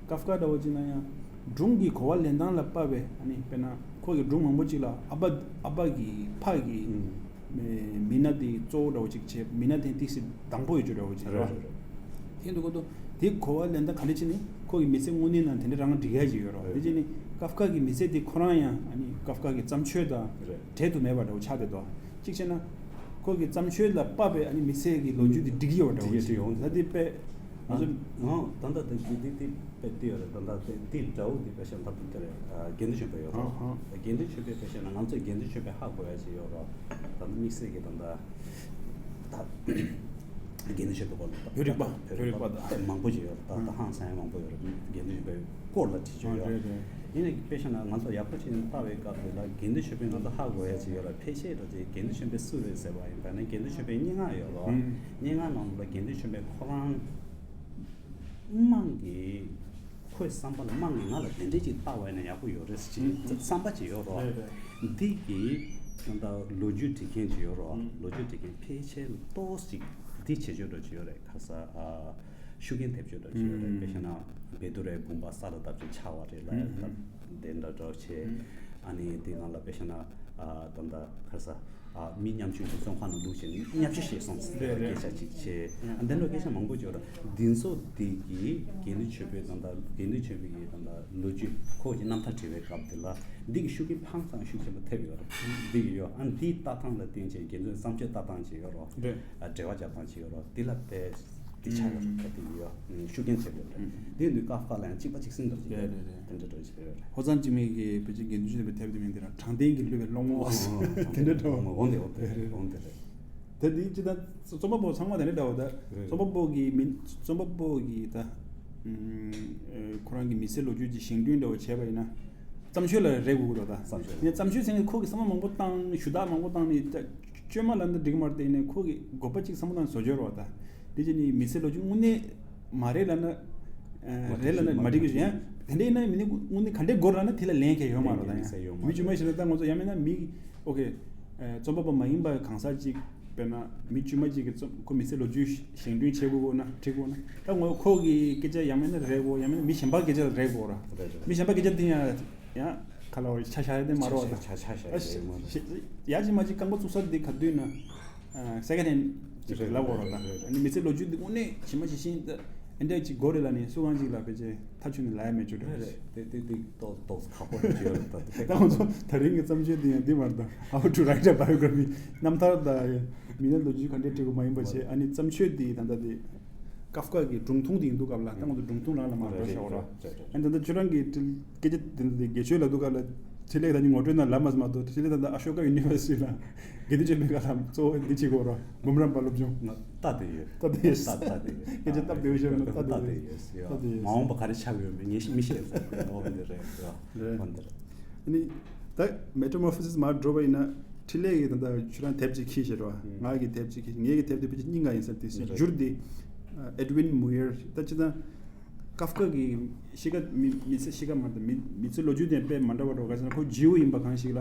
ཀཱ་ཧྥ་འདྲ་བོ་ཅིག་ན་ཡང་། སྒྲུང་གི་གོ་བ་ལེན་སྟངས་ལ་དཔག་པའི་ཨ་ནི་དཔེར་ན་ཁོ་གི་སྒྲུང་མང་པོ་ཅིག་ལ་ཨ་ཕ་ཨ་ཕ་གི་ཕ་གི་ཨུམ། མི་མི་སྣ་དེ་གཙོ་བོ་འདྲ་བོ་ཅིག་བྱས་མི་སྣ་དེ་ཏིག་ཙམ་དང་པོ་ཡོད་ཅོག་འདྲ་བོ་ཅིག་རེད་རེད། རེད་རེད། དེ་འདུག་གོ་དོ། དེ་གོ་བ་ལེན་སྟངས་ག་འདྲ་ཅིག་ནི་ཁོ་གི་མི་ཚེ་དངོས་གནས་ནང་དེ་འདྲ་རང་འགྲིག་ཡ་ཅིག་ཡོད་རོགས། རེད། དེ་ཅིག་ནི་ཀཱ་ཧྥ་གི་མི་ཚེ་དེ་ཁོ་རང་ཡང་ཨ་ནི་ཀཱ་ཧྥ་གི་བརྩམས་ཆོས་དང་རེད། འབྲེལ་དུ་མེད་པ་འདྲ་བོ་ཆགས་བསྡད་དོ། གཅིག་བྱས་ན། ཁོ་གི་བརྩམས་ཆོས་ལ་དཔག་པའི་ཨ་ནི་མི་ཚེ་གི་ལོ་རྒྱུས་དེ་འགྲིག་གི་ཡོད་པ་འདྲ་བོ་ཅིག་ཡོང་། ད་དེ་དཔེ། ང་ཚོ། ང་ད་ལྟ་དེ་དེ་དེ་དཔེ་དེ་ཡོད་རེད། ད་ལྟ་དེ་དེ་འདྲ་བོ་དེ་དཔེ་བཤད་ན་ད་དེ་རེད། དགེ་འདུན་ཆོས་འཕེལ་ཡོད་རོགས། ཨ་ཧ། དགེ་འདུན་ཆོས་འཕེལ་དཔེ་བཤད་ན་ང་ཚོས་དགེ་འདུན་ཆོས་འཕེལ་ཧ་གོ་ཡ་ཞིག་ཡོད་རོགས། ད་ལྟ་དམིགས་བསལ་གྱི་ད་ལྟ་ད་དགེ་འདུན་ཆོས་འཕེལ་སྐོར་ལ་བོད་རིག་པ། བོད་རིག་པ་དང་དཔེ་མང་པོ་ཞིག་ཡོད་རེད། ད་ད་ཧང་སང་ཡ་མང་པོ་ཡོད་རེད། དགེ་འདུན་ཆོས་འཕེལ་སྐོར་ལ་བྲིས་ཆོག་ཡོད། རེད་རེད། ཡིན་ནའི་དཔེ་བཤད་ན་ང་ཚོ་ཡག་པོ་ཅིག་ལྟ་བའི་སྐབས་དེ་ལ་དགེ་འདུན་ཆོས་འཕེལ་ང་ཚོ་ཧ་གོ་ཡ་ཅིག་ཡོད་རེད། ཕལ་ཆེར་འགྲོ་ཅིག་དགེ་འདུན་ཆོས་འཕེལ་སུ་རེད་ཟེར་བ་ཡིན་པ་ན་དགེ་འདུན་ཆོས་འཕེལ་སྙན་ངག་ཡོད་རོགས། སྙན་ངག་ནང་ལ་དགེ་འདུན་ཆོས་འཕེལ་ཁོ་རང་དམངས་ཀྱི་ཁོའི་བསམ་པ་ལ་དམངས་ཀྱིས་ང་ལ་དེ་འདྲས་ཅིག་བལྟ་བ་ཡིན་ན་ཡག་པོ་ཡོད་རེད་ཟེར་ཅིག་བསམ་པ་ཅིག་ཡོད་རོགས། རེད་རེད། འདི་གི་ད་ལྟ་ལོ་རྒྱུས་འབྲི་མཁན་ཅིག་ཡོད་རོགས། ལོ་རྒྱུས་འབྲི་མཁན་ཕལ་ཆེར་ཏོག་ཙམ་འདི་བྱེད་སྤྱོད་འདྲ་ཅིག་ཡོད་རེད། ཁ་ས་ཨ། ཤུགས་རྐྱེན་ཐེབས་ཆོག་འདྲ་ཅིག་ཡོད་རེད། དཔེ་བཤད་ན་བཻ་ཏུ་རའི་བུམ་པ་ས་ལ་བཏབ་ཅིང་འཕྱར་བ་རེད་ལ་ཡ་ད་དེ་འདྲ་འདྲ་བྱས། ཨ་ནི་དེ་ནང་ལ་དཔེ་བཤད་ན་ད་ལྟ་ཁ་ས་མི་ཉམ་ཆུང་གི་བཙོན་ཁང་ནང་བླུགས་བྱས་ནས་བརྙས་བཅོས་བྱས་སོང་ཟེར་བའི་སྐད་ཆ་ཅིག་བྱས། ཨ་འདི་འདྲ་སྐད་ཆ་མང་པོ་ཅིག་ཡོད་རེད། འདི་ཚོ་འདི་གི་དགེ་འདུན་ཆོས་འཕེལ་ད་ལྟ་དགེ་འདུན་ཆོས་འཕེལ་གྱི་ད་ལྟ་ལོ་རྒྱུས་ཁོ་གི་རྣམ་ཐར་བྲིས་པའི་སྐབས་དེ་ལ་འདི་གི་ཤུགས་རྐྱེན་ཧང་སང་ཤུགས་ཆེན་པོ་ཐེབས་ཡོད་རེད། འདི་གི་ཡོད། ཨ་འདིའི་ལྟ་སྟངས་ལ་བརྟེན་བྱས་དགེ་འདུན་བརྩམས་ཆོས་ལྟ་སྟངས་ཅིག་ཡོད་རེད། འབྲེལ་བ་རྒྱག་སྟངས་ཅིག་ཡོད་རེད། འདི་ལ་དཔེ། དེ་ཆགས་ཡོད་རེད། ད་དེ་ཡོད། ཤུགས་རྐྱེན་ཆེ་བ་རེད། དེ་ནི་ཀ་ཁ་ལ་ཡང་གཅིག་པ་གཅིག་སྲིང་འདྲ་ཅིག་རེད་རེད་རེད། དེ་འདྲ་འདྲ་ཞིག་རེད། ཧོར་གཙང་འཇིགས་མེད་ཀྱིས་བོད་ཀྱི་དགེ་འདུན་ཆོས་འཕེལ་དེབ་དེ་མིང་དེ་ལ་དྲང་བདེན་གྱི་བསླུ་བའི་སློང་མོ། དེ་འདྲ་འདྲ་བོ། འོ་འདི་འོ་འདི་རེད། འོ་འདི་རེད། ད་དེ་ཅི་ད་རྩོམ་པ་པོ་ཚང་མ་དེ་འདྲ་འདྲ་བོ་ད། རེད། རྩོམ་པ་པོ་གི་མི་རྩོམ་པ་པོ་གི་ད། ཁོ་རང་གི་མི་ཚེ་ལོ་རྒྱུས་ཀྱི་བཞེངས་སྐྲུན་འདྲ་བོ་བྱས་པ་ཡིན་ན། བརྩམས་ཆོས་ལ་རེ་དགོས་ཀྱི་རེད་ད། བརྩམས་ཆོས་ལ། ངས་བརྩམས་ཆོས་ཟེར་ནས་ཁོ་གི་བསམ་བློ་མང་པོ་བཏང་ཞུ་དག་མང་པོ་བཏང་ནས་བཅོས་མ་ལབ་ན་འགྲིག་མ་རེད་དེ། ཡིན་ནའི་ཁོ་གི་དགོས་པ་གཅིག་བསམ་བློ་བཏང་བཟོ་བཅོས་རོགས་ད། དེ་ཅི་ནི་མི་ཚེ་ལོ་རྒྱུས་དངོས་གནས་མ་རེད་ལབ་ན། ཨ་རེད་ལབ་ན་མ་འགྲིག་གི་རེད། ཡང་དེ་འདྲ་ཡིན་ན་མི་ནི་དངོས་གནས་ག་འདྲའི་དགོས་རེད་ལབ་ན་དེ་ལ་ལན་གང་ཡོད་མ་རེད་ད། ཡང་མི་དཀྱུས་མ་ཞིག་ལ་ད་ང་ཚོ་ཡང་མིན་ན་མི་ཨོ་ཁེ། རྩོམ་པ་པོ་མ་ཡིན་པ་གང་ཟག་ཅིག་དཔེར་ན་མི་དཀྱུས་མ་ཅིག་གི་རྩོམ་ཁོ་མི་ཚེ་ལོ་རྒྱུས་བཞེངས་སྐྲུན་བྱེད་དགོས་དགོས་ན་འགྲིག་དགོས་ན་ད་ངོ་ཁོ་གི་སྐད་ཆ་ཡང་མིན་ན་རེད་དགོས། ཡང་མིན་ན་མི་གཞན་པ་སྐད་ཆ་རེད་དགོས་ར། རེད་རེད། མི་གཞན་པ་སྐད་ཆ་དེ་ཡང་ཡང་ ཁ་ལ་བ་ཆ་ཤ་ཡ་དེ་མ་རོ་བ་དང་། ཆ་ཆ་ཆ་ཡ་དེ་མ་རོ། ཡ་ཅི་མ་ཅི་རྐང་པ་བཙུགས་ས་དེ་ག་དུས་ན་སེ་ཀན་ཧེན་ཅིག་ལབ་འོ་རོ་དང་། ཨ་ནི་མི་ཚེ་ལོ་རྒྱུས་དེ་དངོས་གནས་ཇི་མ་ཇི་བཞིན་ཨེ་འདྲ་ཅིག་དགོས་རེད་ལ་ནི་སུ་གང་ཅིག་ལ་ཕལ་ཆེར་མཐའ་ཆུ་ནས་ལ་ཡ་མེད་ཆུ་རེད། དེ་དེ་དེ་ཏོག་ཏོག་ཁག་པོ་རེད་ཅེས་ཡོད་རེད་ད། ད་ང་ཚོ་ད་རིང་གི་བརྩམས་ཆོས་དེ་ཡང་འདི་མ་རེད་ད། How to write a biography རྣམ་ཐར་ད་མི་སྣ་ལོ་རྒྱུས་ག་འདྲས་བྲིས་དགོས་མ་ཡིན་པ་བྱས། ཨ་ནི་བརྩམས་ཆོས་དེ་ད་ལྟ་དེ་ཀཱབ་ཀ་གི་སྒྲུང་ཐུང་དེ་ཡིན་འདུག་སྐབས་ལ་ད་ང་ཚོ་སྒྲུང་ཐུང་རང་ལ་མ་འགྲོ་ཤག་འོ་ར། ཨ་ནི་ད་ལྟ་ཁྱོད་རང་གི་དྲི་སྐད་ཆ་དེ་འདྲ་དེ་དགེ་ཆོས་ལབ་འདུག་སྐབས་ལ་འཕྲིན་ལས་ད་ནི་ངོ་སྤྲོད་ན་ལབ་མ་མ་འདུག་འཕྲིན་ལས་ད་ལྟ་ཨ་ཤོ་ཀ་ཡུ་ནི་ཝར་སི་ཊི་ལ་དགེ་འདུན་ཆོས་འཕེལ་སྒང་ལ་གཙོ་བོ་འདི་བྱེད་དགོས་ར། འབུམ་རམས་པ་སློབ་སྦྱོང་། ལྟ་དེ་ཡོད། ལྟ་དེ་ཡོད། སྐད་ཆ་སྟབས་བདེ་བོ་ཞིག་ལ་ལྟ་དེ་ཡོད། ལྟ་དེ་ཡོད། མ་འོངས་པ་ག་རེ་ཆགས་ཡོད་མེད་ངས་མི་ཤེས་ཟེར་གི་འོ་འདི་རེད། རེད། འོ་འདི་རེད། ཨ་ནི་ད་མེ་ཊ་མོར་ཕོ་སིས་མར་འགྲོ་བ་ཡིན་ན་འཕྲིན་ལས་ཀྱི་ད་ལྟ་ཁྱོད་རང་དེབ་ཅིག་འཁྱེར་ཤེས་རེད་བ། ང་གི་དེབ་ཅིག་འཁྱེར། ངའི་གི་དེབ་དེ་ཕལ་ཆེར་སྙིང་ག་ཡིན་ས་དེ་སྲིད་རེད། བསྒྱུར་དེ་ཨེ་ཌི་ཝིན་མུ་ཡར་ད་ཅི་ད། ཀཱབ་ཀ་གི་གཤིས་ཀ་མི་མི་ཚེ་གཤིས་ཀ་མ་རེད་མི་མི་ཚེ་ལོ་རྒྱུས་དེ་དཔེ་མ་འདྲ་བ་འགྲོ་ག་ཟེར་ན་ཁོ་ཇིའུ་ཡིན་པ་གང་ཞིག་ལ།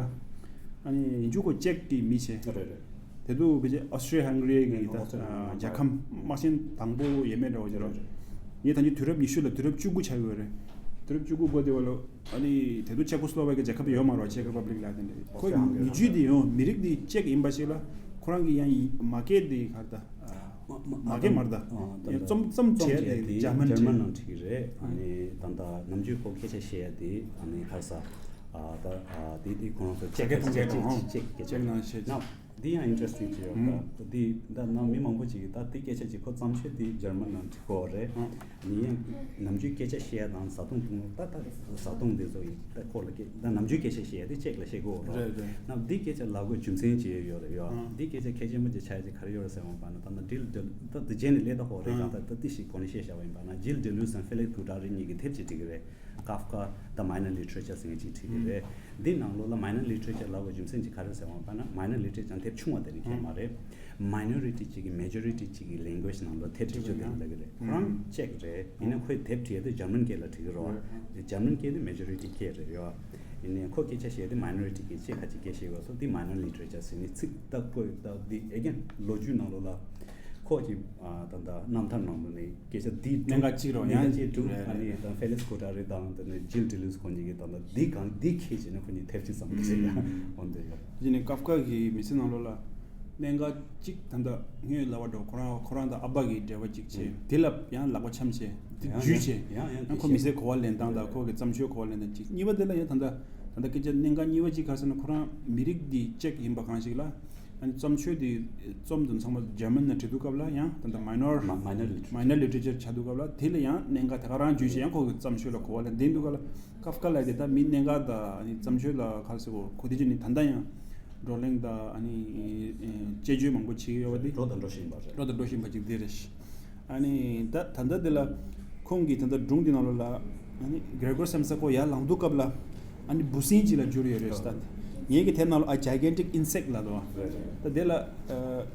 ཨ་ནི་ཡིན་རྒྱུ་ཁོ་ཅེག་གི་མི་བྱས། རེད་རེད། དེ་དུས་ཕལ་ཆེར་ཨོ་སི་ཊྲི་ཧང་ག་རི་གི་ད་ཨོ་སི་ཊྲི་རྒྱལ་ཁམས་དམག་ཆེན་དང་པོ་ཡས་མས་འདྲ་བ་ཅིག་རེད། ངས་ད་ནི་དུས་རབས་ཉི་ཤུ་ལ་དུས་རབས་བཅུ་དགུ་ཆགས་ཡོད་རེད། དུས་རབས་བཅུ་དགུ་འགོ་དེ་བ་ལོ། ཨ་ནི་དེ་དུས་ཅེ་ཀོ་སི་ལོ་ཝ་ཀི་ཡ་རྒྱལ་ཁབ་ཡོད་མ་རེད་བ། ཅེག་རི་པབ་ལིག་ལ་དེ་འདྲ་ཁོ་ཡི་མི་རྒྱུད་དེ་ཡང་མི་རིགས་དེ་ཅེག་ཡིན་པ་ཞིག་ལ་ཁོ་རང་གི་ཡང་མ་སྐད་དེ་ག་རེ་ད། མ་མ་མ་སྐད་མ་རེད་ད། ཨ་ད་ཡང་རྩོམ་རྩོམ་བྱས་ཏེ་ཇར་མན་ཇར་མན་ནང་བྲིས་ཀྱི་རེད། ཨ་ནི་ད་ལྟ་ནམ་རྒྱུན་ཁོ་སྐད་ཆ་བཤད་ཡ་དེ་ཨ་ནི་ག་རེ་ཟ། ཨ་ད་ཨ་དེ་དེ་ཁོ་རང་ཚོ་ཅེག་སྐད་ཐོན་ཅེག་ཅེག་ཅེག་ཅེག་ཅེག་ཅེག་ནང་བཤད་ན། འདི་ཡང་ཨིན་ཊ་རེ་སི་ཊིང་ཅིག་ཡོད་ད། ཨ་འདི་ད་ནང་མི་མང་པོ་ཅིག་གིས་ད་འདི་སྐད་ཆ་ཅིག་ཁོ་བརྩམས་ཆོས་འདི་ཇར་མན་ནང་བྲིས་ཀྱི་ཡོད་རེད། ཨ་ནི་ཡང་ནམ་རྒྱུན་སྐད་ཆ་བཤད་ཡ་དང་བཟའ་བཏུང་བཏུང་ད་ད་བཟའ་བཏུང་འདི་ཚོ་ཡིན་ད་ཁོ་ལ་སྐད་ད་ནམ་རྒྱུན་སྐད་ཆ་བཤད་ཡ་དེ་ཅེག་ལ་བཤད་ཀྱི་ཡོད་རེད། རེད་རེད། ནང་འདི་སྐད་ཆ་ལབ་དགོས་རྒྱུ་མཚན་ཅིག་ཡོད་རེད་ཡོད། ཨ་འདི་སྐད་ཆ་གལ་ཆེན་པོ་ཅིག་ཆགས་ཡ་ཅིག་ག་རེ་ཡོད་རེད་ཟེར་བ་ཡིན་པ་ན་ད་ནང་ཌིལ་ཌེ་ད་འདི་རྗེས་ནས་སླེབས་ད་ཧོ་རེད་གང་ད་ད་ཏི་ཞིག་གོ་ནས་བཤད་བཞག་པ་ཡིན་པ་ན་ཇིལ་ཌེ་ལུས་དང་ཧྥེ་ལིག་ཌུ་ཏྲ་རི་གཉིས་ཀྱིས་དེབ་ཅིག་བྲིས་ཀྱི་རེད། Kafka The Minor Literature ཟེར་མཁན་ཅིག་བྲིས་ཀྱི་རེད། འདི་ནང་ལོགས་ལ་minor literature ལབ་པའི་རྒྱུ་མཚན་ཅིག་ག་རེ་ཟེར་བ་ཡིན་པ་ན་minor literature ཡང་དེབ་ཆུང་བ་དེ་རིགས་ཁྱད་མ་རེད། Minority ཅིག་གི་majority ཅིག་གི་language ནང་ལོགས་དེབ་བྲིས་རྒྱུ་དེ་རིགས་ལབ་ཀྱི་རེད། ཁོ་རང་ཅེག་རེད། ཡིན་ན་ཁོས་དེབ་བྲིས་ཡ་དེ་ཇར་མན་སྐད་ལ་བྲིས་ཀྱི་རེད། ཇར་མན་སྐད་དེ་majority སྐད་རེད་ཡོ། ཡིན་ནའི་ཁོ་སྐད་ཆ་བཤད་དེ་minority སྐད་ཅེས་ཁ་ཅིག་སྐད་བཤད་ཡོད་སོ་དེ་minor literature ཟེར་ནས་ཚིག་ད་བཀོད་ད་དེ་ཨེ་གན་ལོ་རྒྱུས་ནང་ལོགས་ལ་ཁོ་ཅིག་ད་ད་རྣམ་ཐར་ནང་ལོགས་ནས། སྐད་ཆ་འདི་གནད་འགག་གཅིག་རེད་བ། གནད་འགག་ཡང་གཅིག་འདུག་རེད་ཨ་ནི་རེད། དང་ཧྥེ་ལིགས་ཀོ་ཏྲ་རི་དང་དེ་ནས་ཇིལ་ཌི་ལུས་ཁོང་གཉིས་ཀྱིས་དང་ད་འདི་གང་འདི་ཁྱེད་བྱས་ན་ཁོ་གཉིས་དེབ་ཅིག་བརྩམས་ཏེ་ཟེར་ཡ་འོ་འདི་ཡ། དེ་ནས་ཀབ་ཀ་གི་མི་ཚེ་ནང་ལོགས་ལ་གནད་འགག་གཅིག་ད་ལྟ་སྔོན་ལབ་པ་འདྲ་བོ་ཁོ་རང་ཁོ་རང་དང་ཨ་ཕ་གི་འབྲེལ་བ་གཅིག་བྱས་དེ་ལ་ཡང་ལག་པ་འཆང་བྱས་དེ་ཡང་བརྒྱུད་བྱས་ཡང་ཡང་ཡང་ཁོ་མི་ཚེ་གོ་བ་ལེན་སྟངས་དང་ཁོ་གི་བརྩམས་ཆོས་གོ་བ་ལེན་སྟངས་གཅིག་གཉིས་པ་དེ་ལ་ཡང་ད་ལྟ་ད་ལྟ་སྐད་ཆ་གནད་འགག་གཉིས་པ་གཅིག་ག་རེ་ཟེར་ན་ཁོ་རང་མི་རིགས་འདི་ཅེག་ཡིན་པ་གང་ཞིག་ལ། ཨ་ནི་བརྩམས་ཆོས་དེ་རྩོམ་དང་ཚང་མ་ཇར་མན་ནང་བྲིས་དུས་སྐབས་ལ་ཡང་ད་ལྟ་minor མ་minor literature minor literature ཆགས་དུས་སྐབས་ལ་དེ་ལ་ཡང་གནད་འགག་དེ་ག་རང་བརྗོད་བྱས་ཡང་ཁོ་གི་བརྩམས་ཆོས་ལ་གོ་བ་ལེན་བསྡད་དུས་སྐབས་ལ་ཀབ་ཀ་ལབ་དེ་ད་མི་གནད་འགག་དང་ཨ་ནི་བརྩམས་ཆོས་ལ་ག་རེ་ཟེར་གོ་གོ་དེ་བྱས་ནས་ད་ལྟ་ཡང་བགྲོ་གླེང་དང་ཨ་ནི་དཔྱད་བརྗོད་མང་པོ་བྱེད་ཀྱི་ཡོད་པ་དེ་འགྲོ་དང་འགྲོ་བཞིན་པ་རེད། འགྲོ་དང་འགྲོ་བཞིན་པ་ཅིག་དེ་རེད། ཨ་ནི་ད་ད་ལྟ་འདི་ལ་ཁོང་གིས་ད་ལྟ་སྒྲུང་འདི་ནང་ལོགས་ལ་ཨ་ནི་Gregor Samsa ཁོ་ཡར་ལངས་དུས་སྐབས་ལ་ཨ་ནི་འབུ་སྲིན་ཅིག་ལ་འགྱུར་ཡོད་རེད་ཟེར། ད་ངེད་ཀྱི་དེབ་ནང་ལ་A Gigantic Insect ལབ་འདུག་བ། ད་དེ་ལ་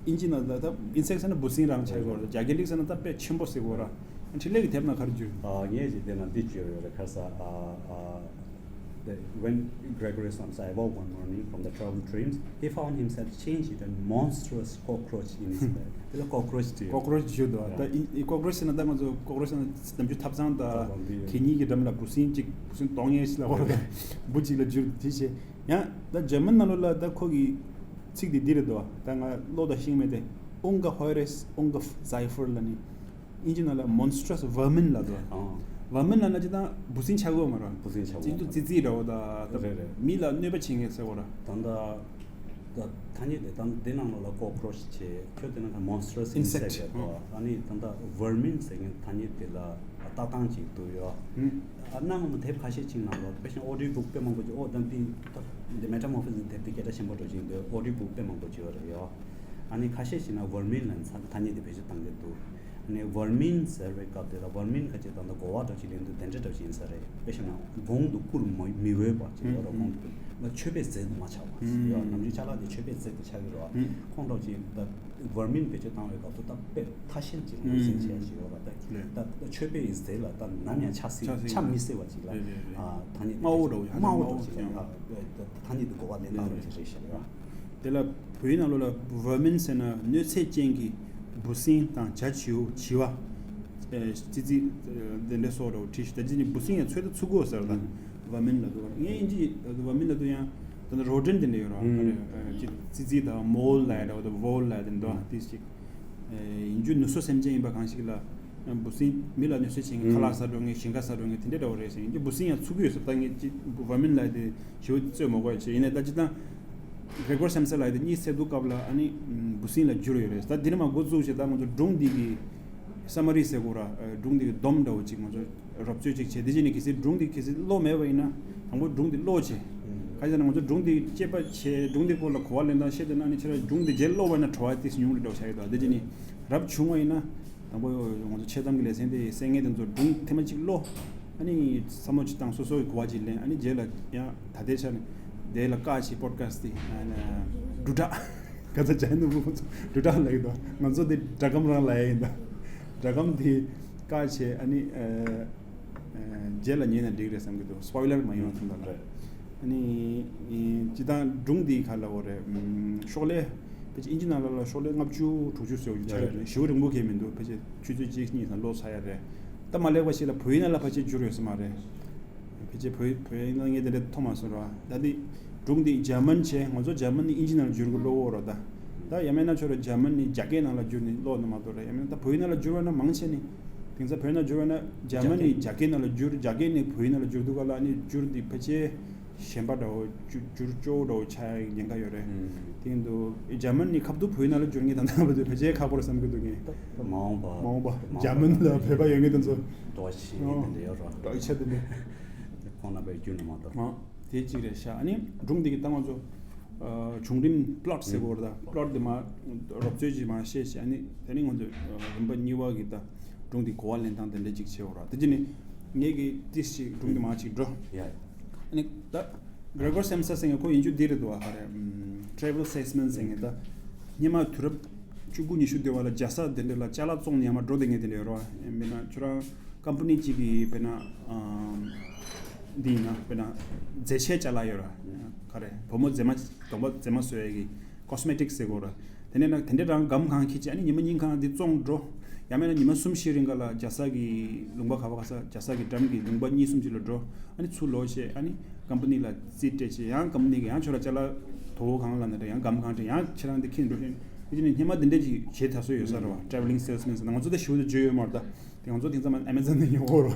ཨིན་ཇི་ནང་ལ་ད་insect ཟེར་ན་འབུ་སྲིན་རང་ཆགས་ཀྱི་ཡོད་རེད། Gigantic ཟེར་ན་ད་དཔེ་ཆེན་པོ་ཟེར་གྱི་ཡོད་རེད། འཕྲིན་ལས་ཀྱི་དེབ་ནང་ག་རེ་བརྗོད། ཨ་ངས་ཅིག་དེ་ན་འདི་བརྗོད་ཡོད་རེད་ཁ་ས། ཨ་ཨ་the- when Gregory Samsa awoke one morning from the troubled dreams, he found himself changed into a monstrous cockroach in his bed. དེ་ལ་cockroach བྲིས་ཡོད། Cockroach བརྗོད་འདུག་ད་ཡ། ཨི་ཨི་cockroach ཟེར་ན་ད་ང་ཚོ་cockroach ཟེར་ན་ནམ་རྒྱུན་ཐབ་ཚང་ད་ཐབ་ཚང་འདི་ཡོད། གད་སྙིགས་ཀྱི་འགྲམ་ལ་འབུ་སྲིན་གཅིག་འབུ་སྲིན་གཏོང་མཁན་ཞིག་ལ་འོ་རེད། འབུ་གཅིག་ལ་བསྒྱུར་དེ་བྱས་ཡང་ད་ཇར་མན་ནང་ལོགས་ལ་ད་ཁོ་གི་ཚིག་འདི་འདི་རེད་འདུག་ད་ང་ཀློག་དང་ཤེས་ཀྱི་མེད་དེ། Ungeheuer, Ungeziefer ལ་ནི། ཨིན་ཇི་ནང་ལ་monstrous vermin ལབ་འདུག་ཨང་། vermin ལབ་ན་ཅི་ད་འབུ་སྲིན་ཆགས་ཡོད་མ་རེད། འབུ་སྲིན་ཆགས་ཡོད་ཅི་འདུག་ཙི་ཙི་འདྲ་བོ་ད་རེད་རེད། མི་ལ་གནོད་པ་བྱེད་མཁན་ཟེར་བ་རེད། ད་ལྟ་ད་ཐ་སྙད་དེ་ད་འདི་ནང་ལོགས་ལ་cockroach བྱས་ཁྱོད་དེ་ནང་ལ་monstrous insect insect རེད་དོ། ཨ་ནི་ད་ལྟ་vermin ཟེར་མཁན་ཐ་སྙད་དེ་ལ་ལྟ་སྟངས་ཅིག་འདུག་ཡོད། ཨ་གནའ་སྔ་མོ་དེབ་ཁ་ཤས་ཅིག་ནང་ལོགས་དཔེ་བཞིན་audio book དཔེ་མང་པོ་ཅིག་ཨོ་ད་འདི་ད་འདི་Metamorphosis དེབ་དེ་སྐད་གྲགས་ཆེན་པོ་འགྲོ་བཞིན་འདུག audio book དཔེ་མང་པོ་ཅིག་ཡོད་རེད་ཡོད། ཨ་ནི་ཁ་ཤས་ཤིག་ན་vermin ལབ་ནས་ཐ་སྙད་དེ་བེད་སྤྱོད་བཏང་གི་འདུག་ཨ་ནི་vermin ཟེར་བའི་སྐབས་དེ་ལ་vermin ཁ་ཅིག་ད་ལྟ་གོ་བ་འདྲ་ཅིག་ལེན་དུས་དེ་འདྲ་འདྲ་ཅིག་ཡིན་ས་རེད། དཔེ་བཞག་ན་གོང་དུ་བཀུར་མི་མི་འོས་པ་ཅིག་ཡོད་རེད། གོང་དུ་ད་མཆོད་པའི་རྫས་དུ་མ་ཆགས་པ་ཅིག་ཡོད། ནམ་རྒྱུན་ཅ་ལག་དེ་མཆོད་པའི་རྫས་དུ་ཆགས་ཀྱི་རེད་བ། ཁོང་འདྲ་ཅིག་ད་vermin བེད་སྤྱོད་བཏང་བའི་སྐབས་སུ་ད་དཔེ་ཐ་ཤལ་ཅིག་ངོས་འཛིན་བྱས་ཅིག་ཡོད་རེད། ད་ད་མཆོད་པའི་རྫས་ལ་ད་ནམ་ཡང་ཆགས་སྲིད་ཆགས་མི་སྲིད་པ་ཅིག་ལ་ཐ་སྙད་དམར་པོ་འདྲ་བོ་ཡང་དམར་པོ་འདྲ་བོ་ཅིག་ལ་ཐ་སྙད་དེ་གོ་བ་ལེན་སྟངས་འདྲ་ཅིག་རེད་ཤག་ཡོད། དེ་ལ་བོད་ཡིག་ནང་ལོགས་ལ་vermin ཟེར་ན་གནོད་འཚེ་ཅན་གྱི་འབུ་སྲིན་དང་བྱ་བྱིའུ་བྱི་བ། ཙི་ཙི། དེ་འདྲ་སོགས་རེད་བྲིས་ཤག་ད་ཅི་ནི་འབུ་སྲིན་ཡང་ཚོད་ལྟ་ཚུགས་དགོས་ཟེར་ད། བར་མིན་ལབ་འདུག་ག་ངས་དབྱིན་ཇི་ལབ་འདུག་བར་མིན་ལབ་འདུག་ཡང་ད་ནི་རོ་ཌེན་ཊི་དེ་འདྲ་ཡོད་རེད་བ། ཨ་རེད། ཅིག་ཙི་ཙི་དང་མོལ་ལབ་ཡ་འདྲ་བ་དང་ཝོལ་ལབ་ཡ་དེ་འདྲ་ཏིས་ཅིག་ཡིན་རྒྱུ་ནུ་གསོ་སེམས་ཅན་ཡིན་པ་གང་ཞིག་ལ་འབུ་སྲིན་མི་ལ་གནོད་འཚེ་བྱེད་མཁན་ཁ་ལག་ཟ་འགྲོ་མཁན་ཞིང་ཁ་ཟ་འགྲོ་མཁན་དེ་འདྲ་འདྲ་བོ་རེད་ཟེར། ཡིན་རྒྱུ་འབུ་སྲིན་ཡང་ཚུགས་ཀྱི་ཡོད་ཟེར། ད་ངས་ཅིག་བར་མིན་ལབ་ཡ་དེ་ཞེ་པོ་རྩོད་མ་དགོས་ཡ་བྱས། ཡིན་ནའི་ད་སྤྱིར་བཏང་གྷི་རེ་གོར་སེམ་སར་ལབ་ཡ་དེ་གཉིད་སད་དུས་སྐབས་ལ་ཨ་ནི་འབུ་སྲིན་ལ་འགྱུར་ཡོད་རེད། ད་དེ་ནས་མར་འགོ་བཙུགས་བྱས་ད་ང་ཚོ་སྒྲུང་འདི་གི་སམ་མ་རི་ཟེར་དགོས་ར། སྒྲུང་འདི་གི་སྡོམ་འདྲ་བོ་ཅིག་ང་ཚོ་རོབ་ཚོད་ཅིག་བྱས། དེ་རྗེས་ནས་གལ་སྲིད་སྒྲུང་འདི་གལ་སྲིད་ཀློག་མེད་པ་ཡིན་ན་དང་པོ་སྒྲུང་འདི་ཀློག་བྱས། ག་ཅི་ན་ང་ཚོ་སྒྲུང་འདི་དཔྱད་པ་བྱས་སྒྲུང་འདི་སྐོར་ལ་གོ་བ་ལེན་སྟངས་ཤེས་བསྡད་ན་ནི་ཁྱེད་རང་སྒྲུང་འདི་རྗེས་ཀློག་པ་ཡིན་ན་བྲོ་བ་ཏིས་ཉུང་རེ་འདྲ་བོ་ཆགས་ཡོད་དོ། དེ་རྗེས་ནས་རབ་བྱུང་བ་ཡིན་ན་དང་པོ་ང་ཚོ་འཆལ་གཏམ་གྱི་ལེ་ཚན་དེ་གསན་མཁན་དེ་ཚོ་སྒྲུང་ཐེངས་མ་གཅིག་ཀློག་ཨ་ནི་བསམ་བློ་གཅིག་བཏང་སོ་སོ་གི་གོ་བ་གཅིག་ལེན། ཨ་ནི་རྗེས་ལ་ཡང་ད་ལྟའི་ཆ་ནས་དེ་ལ་བཀག་བྱས་པོ་ཌི་ཁ་སི་ཊི་དེ་སྒྲུ་དྲག་ག་ཚ་ཅན་ནུ་བུ་ཚོ་སྒྲུ་དྲག་ལབ་ཀྱི་འདུག་ང་ཚོ་དེ་སྒྲ་སྒམ་རང་ལབ་ཡ་ཡིན་ད། སྒྲ་སྒམ་དེ་བཀག་བྱས་ཨ་ནི་རྗེས་ལ་ཉན་ན་འགྲིག་རེད་བསམ་གྱི་འདུག་སྤོའི་ལར་མ་ཡོང་ཐུབ་པ་ལ། རེད། ཨ་ནི་སྤྱིར་བཏང་སྒྲུང་འདི་ག་ལ་འོ་རེད། ཤོག་ལྷེ་ཕལ་ཆེར་ཨིན་ཇི་ནང་ལ་ལ་ཤོག་ལྷེ་ལྔ་བཅུ་དྲུག་ཅུ་ཟེར་བ་ཆགས་ཡོད་རེད། ཞེ་པོ་རིང་པོ་གས་མི་འདུག་ཕལ་ཆེར་ཆུ་ཚོད་གཅིག་གཉིས་ཙམ་ཀློག་ཚར་ཡ་རེད། ད་མ་ལེགས་པ་ཞིག་ལ་བོད་ཡིག་ནང་ལ་ཕལ་ཆེར་བསྒྱུར་ཡོད་ས་མ་རེད། ཕལ་ཆེར་བོད་བོད་ཡིག་ནང་ངས་དེ་འདྲ་མཐོང་མ་སོང་ར། ད་འདི་སྒྲུང་འདི་འཇར་མན་བྱས། ང་ཚོ་འཇར་མན་ནས་ཨིན་ཇི་ནང་ལ་བསྒྱུར་དགོས་ཀློག་འོ་ར་ད། ད་ཡང་མིན་ན་ཁྱོད་ར་འཇར་མན་ནས་རྒྱ་སྐད་ནང་ལ་བསྒྱུར་ནས་ཀློག་ན་མ་གཏོགས་ར། ཡང་མིན་ན་ད་བོད་ཡིག་ནང་ལ་བསྒྱུར་བ་ན་མང་ཆེ་ནི་དེང་སང་བོད་ཡིག་ནང་བསྒྱུར་བ་ན་འཇར་མན་ནས་རྒྱ་སྐད་ནང་ལ་བསྒྱུར། རྒྱ་སྐད་ནས་བོད་ཡིག་ནང་ལ་བསྒྱུར་དུས་ག་ལ་ཨ་ནི་བསྒྱུར་འདི་ཕལ་ཆེར་གཞན་པ་འདྲ་བོ་བསྒྱུར་བསྒྱུར་སྐྱོ་བོ་འདྲ་བོ་ཆགས་ཡ་ཉེན་ཁ་ཡོད་རེད། དེ་ཡིན་དུས་འཇར་མན་ནས་ཁ་ཐུག་བོད་ཡིག་ནང་ལ་བསྒྱུར་མཁན་ད་ལྟ་བར་དུ་ཕལ་ཆེར་ཁག་པོ་རེད་བསམ་གྱི་འདུག་ངས། ད་མ་འོངས་པ་མ་འོངས་པ་འཇར་མན་ལ་བོད་པ་ཡོད་མཁན་དེ་ཚོ་འདྲ་བ་ཞིག་ཡིན་དེ་འདྲ་ཡོད་ར། འདྲ་ཆ་དེ་འདྲ་ཁོང་རྣམ་པས་བསྒྱུར་ནས་མ་གཏོགས། དེ་གཅིག་རེད་ཤག་ཨ་ནི་སྒྲུང་འདི་གི་ད་ང་ཚོ་བྱུང་རིམ་པློཊ་ཟེར་གོ་ར། ད་པློཊ་དེ་མ་རོབ་ཚོད་ཅིག་མ་བཤད་བྱས། ཨ་ནི་དེ་ནི་ང་ཚོ་རིམ་པ་གཉིས་པ་གི་ད་སྒྲུང་འདི་གོ་བ་ལེན་སྟངས་དེ་འདྲ་ཅིག་བྱེད་འོ་ར། དེ་རྗེས་ནས་ངེད་ཀྱི་ཏིས་ཅིག་སྒྲུང་འདི་མ་ཅིག་འགྲོ། ཡ། ཨ་ནི་ད་གྷི་རེ་གོར་སེམ་སར་ཟེར་མཁན་ཁོ་ཡིན་རྒྱུ་འདི་རེད་འདུག་བ། ག་རེ་ཨམ་Travel Salesman ཟེར་མཁན། ད་སྔོན་མ་དུས་རབས་བཅུ་དགུ་ཉི་ཤུ་དེ་བ་ལ་རྒྱལ་ས་དེ་འདྲ་ལ་ཅ་ལག་བཙོང་ནས་ཡར་མར་འགྲོ་བསྡད་མཁན་དེ་འདྲ་ཡོད་རེད་བ། ཡིན་ན་ཁྱོད་རང་ཀམ་པ་ནི་གཅིག་གིས་དཔེར་ན་ཨམ་འདི་ཡིན་ན་དཔེར་ན་མཛེས་ཆས་ཅ་ལག་ཡོད་ར། ག་རེ་བུ་མོ་མཛེས་མ་གདོང་པ་མཛེས་མ་བཟོ་ཡ་གི་ཀོ་སི་མེ་ཊིག་ཟེར་གོ་ར། དེ་ནས་ན་དེ་འདྲ་རང་སྒམ་གང་འཁྱེར་བྱས་ཨ་ནི་ཉི་མ་གཉིས་གང་འདི་བཙོང་འགྲོ། ཡང་མིན་ན་ཉི་མ་གསུམ་བཞི་རིང་ག་ལ་རྒྱལ་ས་གི་ལུང་པ་ག་བ་ག་ས་རྒྱལ་ས་གི་འགྲམ་གི་ལུང་པ་གཉིས་གསུམ་ཅིག་ལ་འགྲོ། ཨ་ནི་ཚུར་ལོག་བྱས་ཨ་ནི་ཀམ་པ་ནི་ལ་རྩིས་སྤྲད་བྱས་ཡང་ཀམ་པ་ནི་གི་ཡང་ཁྱོད་ལ་ཅ་ལག་དོ་བོ་གང་ལ་ན་འདྲ་ཡང་སྒམ་གང་སྤྲད་ཡང་ཁྱེད་རང་འདི་འཁྱེར་འགྲོ་ཤེས། དེ་ནས་སྔོན་མ་འདི་འདྲ་ཅིག་བྱེད་ད་སྲོལ་ཡོད་ས་རེད་བ། Traveling Salesman ཟེར་ན་ང་ཚོ་ད་ཞེ་པོ་ད་བརྗོད་ཡོད་མ་རེད་ད། དེ་ང་ཚོ་དེང་སང་ཨ་མེ་ཛོན་ནས་ཉོ་གོ་རོ།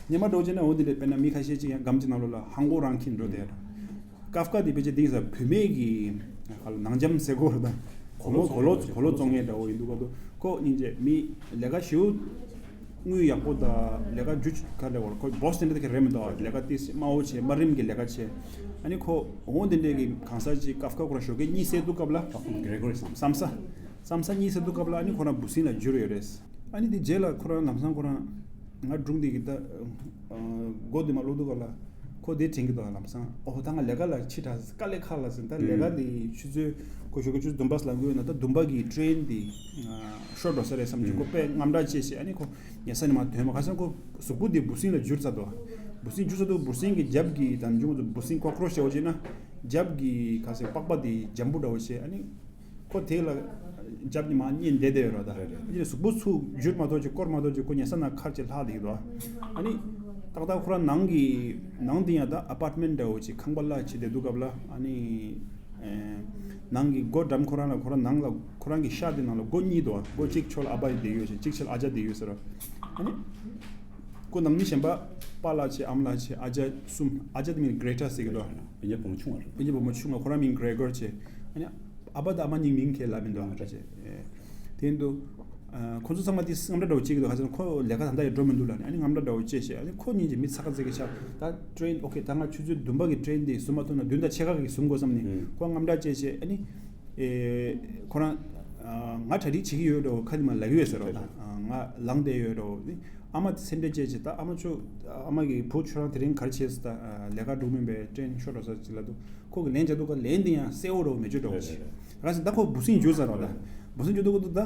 སྔོན་མ་འགྲོ་བྱས་ན་འོ་འདི་འདྲ་དཔེར་ན་མི་ཁ་ཤས་ཅིག་ཡང་སྒམ་གྱི་ནང་ལོགས་ལ་ཧང་གོ་རང་འཁྱེར་འགྲོ་དེ་ར། ཀབ་ཀ་དེ་ཕལ་ཆེར་དེང་སང་བུད་མེད་ཀྱི་ནང་འཇམ་ཟེར་གོ་ར་དང་། གོ་ལོ་གོ་ལོ་གོ་ལོ་བཙོང་མཁན་འདྲ་བོ་ཡིན་འདུག་ག་ཁོ་སྙིང་རྗེ་མི་ལས་ཀ་ཞེ་པོ་དངུལ་ཡག་པོ་དང་ལས་ཀ་རྒྱུ་ག་འདྲ་བོ་ཁོ་བོ་སི་དེ་འདྲ་དེ་ག་རེད་མི་འདུག་ལས་ཀ་དེ་དམའ་བོ་བྱས་དམའ་རིམ་གྱི་ལས་ཀ་བྱས། ཨ་ནི་ཁོ་འོ་དེ་འདྲ་གི་གང་ཟག་ཅིག་ཀབ་ཀ་ཁོ་རང་ཞོགས་ཀས་གཉིད་སད་དུས་སྐབས་ལ་བསམ་ས་བསམ་ས་གཉིད་སད་དུས་སྐབས་ལ་ཨ་ནི་ཁོ་རང་འབུ་སྲིན་ལ་འགྱུར་ཡོད་རེད། ཨ་ནི་དེ་རྗེས་ལ་ཁོ་རང་ལམ་སང་ཁོ་རང་ང་སྒྲུང་འདི་གི་ད་མགོ་དེ་མ་ཀློག་དུས་ག་ལ་ཁོ་དེ་དྲན་གྱི་འདུག་ལམ་སང་། ཨོ་ད་ང་ལས་ཀ་ལ་ཕྱི་དྲགས་དཀའ་ལས་ཁག་ལ་ཟིན། ད་ལས་ཀ་དེ་ཆུ་ཚོད་ཁོ་ཞོགས་ཀས་ཆུ་ཚོད་བདུན་པ་ལ་ལངས་དགོས་ན་ད་བདུན་པ་གི་ཊེན་དེ་ཤོར་འགྲོ་ས་རེད་བསམ་གྱི་ཁོ་དཔེ་དངངས་སྐྲག་སྐྱེས་བྱས། ཨ་ནི་ཁོ་ཉལ་ས་ནས་མར་ཐོན་མ་ཁ་སང་ཁོ་གཟུགས་པོ་དེ་འབུ་སྲིན་ལ་འགྱུར་ཚར་འདུག་འབུ་སྲིན་འགྱུར་ཚར་འདུག་འབུ་སྲིན་གྱི་རྒྱབ་ཀྱི་ད་འབྱུང་འབུ་སྲིན་ཀོག་རོ་ཆ་བྱས་ན་རྒྱབ་ཀྱི་ཁ་སང་པགས་པ་དེ་འཇམ་པོ་འདྲ་བོ་བྱས། ཨ་ནི། ཁོ་དེ་ལ་རྒྱབ་ནས་མར་གཉིད་བསྡད་བསྡད་ཡོད་རེད་ད། རེད་རེད། ཡིན་ནའི་གཟུགས་པོ་ཚུར་འགྱུར་མ་གཏོགས་ཅིག་སྐོར་མ་གཏོགས་ཅིག་ཁོ་ཉལ་ས་ན་ཁར་ཅིག་ལྷག་བསྡད་ཀྱི་འདུག་ཨ་ནི་ཏག་ཏག་ཁོ་རང་ནང་གི་ནང་དེ་ཡང་ད་ཨ་པར་ཊི་མེན་ཊི་འདྲ་བོ་ཅིག་ཁང་པ་གླ་བྱས་བསྡད་དུས་སྐབས་ལ་ཨ་ནི་ནང་གི་སྒོ་འགྲམ་ཁོ་རང་ལ་ཁོ་རང་ནང་ལ་ཁོ་རང་གི་ཤག་དེ་ནང་ལ་སྒོ་གཉིས་འདུག་སྒོ་གཅིག་ཕྱོགས་ལ་ཨ་ཕ་ཡི་བསྡད་ཡོད་ཅིག་གཅིག་ཕྱོགས་ལ་ཨ་ཅག་བསྡད་ཡོད་ཟེར་རོ། ཨ་ནི་ཁོ་ནང་མི་གཞན་པ་པཱ་ལགས་བྱས་ཨ་མ་ལགས་བྱས་ཨ་ཅག་གསུམ། ཨ་ཅག་དེ་མིང་གྷེ་རེ་ཊ་ཟེར་གྱི་འདུག་སྤུན་ཀྱག་བུ་མོ་ཆུང་བ་རེད། སྤུན་ཀྱག་བུ་མོ་ཆུང་བ་ཁོ་རང་མིང་གྷེ་རེ་གོར་བྱས། ཨ་ནི། ཨ་ཕ་དང་ཨ་མ་གཉིས་མིང་ཁས་ལབ་མི་འདུག་ཨ་ཅེ། དེ་འདུག་ཁོ་ཚོ་ཚང་མ་དེ་རྔམ་སྐྲག་འདྲ་བོ་སྐྱེས་ཀྱི་འདུག་ཁ་སང་ཁོ་ལས་ཀ་ད་ལྟ་ཡང་འགྲོ་མི་འདུག་ལབ་ནས་ཨ་ནི་རྔམ་སྐྲག་འདྲ་བོ་སྐྱེས་བྱས། ཨ་ནི་ཁོ་གཉིས་ཀྱི་མི་ཚ་ཁ་ཚིག་གི་ཆགས། ད་ཊེན་ཨོ་ཁེ་ད་ང་ཆུ་ཚོད་བདུན་པ་གི་ཊེན་དེ་ཟུམ་མ་ཐུབ་ན་བདུན་དང་ཕྱེད་ཀ་གི་ཟུམ་དགོས་བསམ་ནས་ཁོ་རྔམ་སྐྲག་སྐྱེས་བྱས། ཨ་ནི་ཨེ་ཁོ་རང་ང་གྲ་སྒྲིག་བྱེད་ཀྱི་ཡོད་འདྲ་བོ་ཁ་དེ་མ་ལབ་ཀྱི་ཡོད་ཟེར་རོ། ད་ང་ལངས་བསྡད་ཡོད་འདྲ་བོ། ཨ་མ་དེ་སེམས་ཁྲལ་སྐྱེས་བྱས། ད་ཨ་མ་ཆོ་ཨ་མ་གི་བུ་ཁྱོད་རང་དེ་རིང་ག་རེ་བྱས་སོང་། ད་ལས་ཀ་འགྲོ་མིན་པའི་ཊེན་ཤོར་འགྲོ་ས་ཅིག་ལབ་འདུག་ཁོ་གི་ལན་རྒྱག་དུས་ཀ་ལན་དེ་ཡང་གསལ་བོ་འདྲ་བོ་མེད་ཆོ་འདྲ་བོ་ཞིག་རེད་རེད། ག་ཟེར་ད་ཁོ་འབུ་སྲིན་འགྱུར་ཚར་རོ། ད་འབུ་སྲིན་འགྱུར་དུས་ཀ་ད་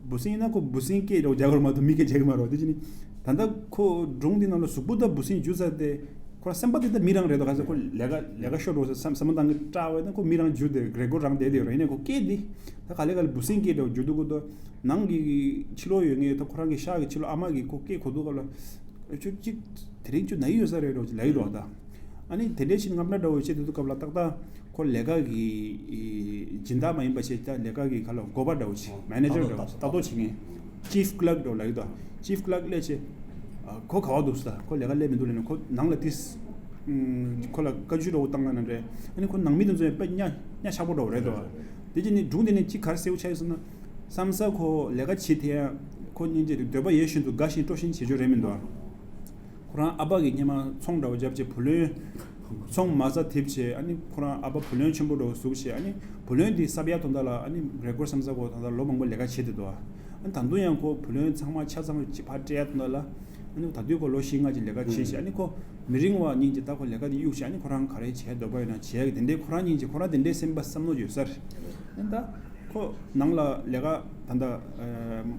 འབུ་སྲིན་ཡིན་ན་ཁོ་འབུ་སྲིན་སྐད་འདྲ་བོ་རྒྱག་གི་མ་གཏོགས་མི་སྐད་རྒྱག་གི་མ་རེད། དེ་ཅི་ནི་ད་ལྟ་ཁོ་སྒྲུང་འདི་ནང་ལ་གཟུགས་པོ་ད་འབུ་སྲིན་འགྱུར་ཚར་ཏེ་ཁོ་རང་སེམས་པ་དེ་ད་མི་རང་རེད་དོ། ག་ཟེར་ཁོ་ལས་ཀ་ལས་ཀ་ཤོར་འགྲོ་ས་བསམ་བསམ་བློ་བཏང་གི་སྐྲག་བས་ད་ཁོ་མི་རང་འགྱུར་ཏེ་གྷེ་རེ་གོར་རང་བསྡད་དེ་ཡོད་རེད། ཡིན་ནའི་ཁོ་སྐད་འདི་ད་ག་ལེ་ག་ལེ་འབུ་སྲིན་སྐད་འདྲ་བོ་འགྱུར་དུས་ཀ་ད་ནང་གི་ཕྱི་ལོགས་ཡོད་ངེས་ད་ཁོ་རང་གི་ཤག་གི་ཕྱི་ལོགས་ཨ་མ་གི་ཁོ་སྐད་གོ་དུས་ཀ་ལ། ཆུ་གཅིག་དེ་རིང་ཆུ་ན་ཡི་ཡོད་ས་རེད་རོགས་ཅིག་ལ་ཡི་རོགས་ད། ཨ་ནི་དེ་འདྲའི་ཞིག་རྔམ་སྒྲ་འདྲ་བོ་བཤད་དུས་སྐབས་ལ་ཏག་ཏག་ཁོ་ལས་ཀ་གི་སྦྱིན་བདག་མ་ཡིན་པ་བྱས་ད་ལས་ཀ་གི་ཁ་ལ་འགོ་པ་འདྲ་བོ་ཅིག་མེ་ནེ་ཇར་འདྲ་བོ་ཅིག་ལྟ་རྟོག་བྱེད་མཁན་ཅིབ་ཀླག་འདྲ་བོ་ལ་ཡི་ད། ཅིབ་ཀླག་སླེབས་བྱས་ཁོ་ག་བ་འདུག་ས་ཁོ་ལས་ཀ་སླེབས་མི་འདུག་ལབ་ནས་ཁོ་ནང་ལ་ཏིས་ཁོ་ལ་བཀའ་བཀྱོན་འདྲ་བོ་བཏང་ན་ན་འདྲ། ཨ་ནི་ཁོ་ནང་མི་དེ་ཚོ་ཡང་དཔེ་གཉའ་གཉའ་ཆག་པོ་འདྲ་བོ་རེད་དོ། དེ་རྗེས་ནི་སྒྲུང་དེ་ནས་ཅི་གར་གསལ་པོ་ཆགས་ཡོད་ཟེར་ན། བསམ་ས་ཁོ་ལས་ཀ་བྱེད་དེ་ཡང་ཁོ་སྙིང་རྗེ་རེད་འདོད་པ་ཡོད་བཞིན་དུ་དགའ་བཞིན་སྤྲོ་བཞིན་བྱེད་རྒྱུ་རེད་མི་འདུག་ཁོ་རང་ཨ་ཕ་གིས་སྔོན་མ་ཚོང་འདྲ་བོ་བརྒྱབ་བྱས་བུ་ལོན་ཚོང་མ་རྩ་ཐེབས་བྱས། ཨ་ནི་ཁོ་རང་ཨ་ཕ་བུ་ལོན་ཆེན་པོ་འདྲ་བོ་བཟུང་བྱས། ཨ་ནི་བུ་ལོན་དེ་གསབ་ཡག་དོན་དག་ལ་ཨ་ནི་རེ་སྐུལ་བསམ་ས་ཁོ་ད་ལྟ་ལོ་མང་པོ་ལས་ཀ་བྱེད་དེ་འདུག་ཨ་ནི་ད་དུང་ཡང་ཁོ་བུ་ལོན་ཚང་མ་ཆ་ཚང་ཕར་སྤྲད་ཡག་དོན་དག་ལ་ཨ་ནི་ད་དུང་ཁོ་ལོ་བཞི་ལྔ་ཅིག་ལས་ཀ་བྱས་བྱས། ཨ་ནི་ཁོ་མི་རིང་བ་སྙིང་རྗེ་ད་ཁོ་ལས་ཀ་དེ་གཡུག་བྱས། ཨ་ནི་ཁོ་རང་ག་རེ་བྱེད་འདོད་པ་ཡོད་ན་བྱེད་ཡག་གི་དེ་འདྲའི་ཁོ་རང་སྙིང་རྗེ་ཁོ་རང་དེ་འདྲའི་སེམས་པ་བསམ་བློ་ཡོད་ས་རེད། ཨ་ནི་ད། ཁོ་ནང་ལ་ལས་ཀ་ད་ལྟ་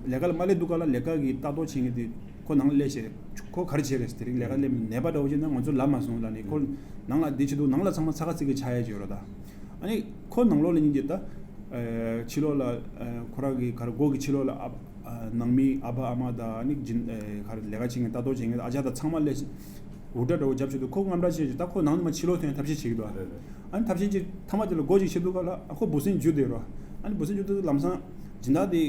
ལས་ཀ་ལ་མ་སླེབས་དུས་སྐབས་ལ་ལས་ཀ་གི་ལྟ་རྟོག་བྱེད་མཁན་དེ་ཁོ་ནང་ལ་སླེབས་བྱས་ཁོ་ག་རེ་བྱས་རེད། དེ་རིང་ལས་ཀ་སླེབས་ནད་པ་འདྲ་བོ་ཅིག་ན་ང་ཚོ་ལབ་མ་སོང་ལབ་ནས་ཁོ་ནང་ལ་བསྡད་བྱས་འདུག་ནང་ལ་ཚང་མ་ཚ་ཁ་ཚིག་གི་ཆགས་ཡ་ཅིག་ཡོད་རེད་ད། ཨ་ནི་ཁོ་ནང་ལོགས་ལ་སྙིང་རྗེ་ད་ཕྱི་ལོགས་ལ་ཁོ་རང་གི་ག་རེ་སྒོ་གི་ཕྱི་ལོགས་ལ་ཨ་ནང་མི་ཨ་ཕ་ཨ་མ་དང་ཨ་ནི་སྦྱིན་ག་རེ་ལས་ཀ་བྱེད་མཁན་ལྟ་རྟོག་བྱེད་མཁན་ཨ་ཅག་དང་ཚང་མ་སླེབས། འུར་སྒྲ་འདྲ་བོ་བརྒྱབ་བྱས་འདུག་ཁོ་དངངས་སྐྲག་བྱས་བྱས་ད་ཁོ་ནང་ནས་མར་ཕྱི་ལོགས་ཐོན་ཐབས་ཤེས་བྱེད་ཀྱི་འདུག་ཨ། རེད་རེད། ཨ་ནི་ཐབས་ཤེས་ཅིག་མཐའ་མ་དེ་ལ་སྒོ་ཅིག་ཕྱེ་དུས་སྐབས་ལ་ཨ་ཁོ་འབུ་སྲིན་རྒྱུག་བསྡད་རོ། ཨ་ནི་འབུ་སྲིན་རྒྱུག་དུས་ལམ་སང་སྦྱིན་བདག་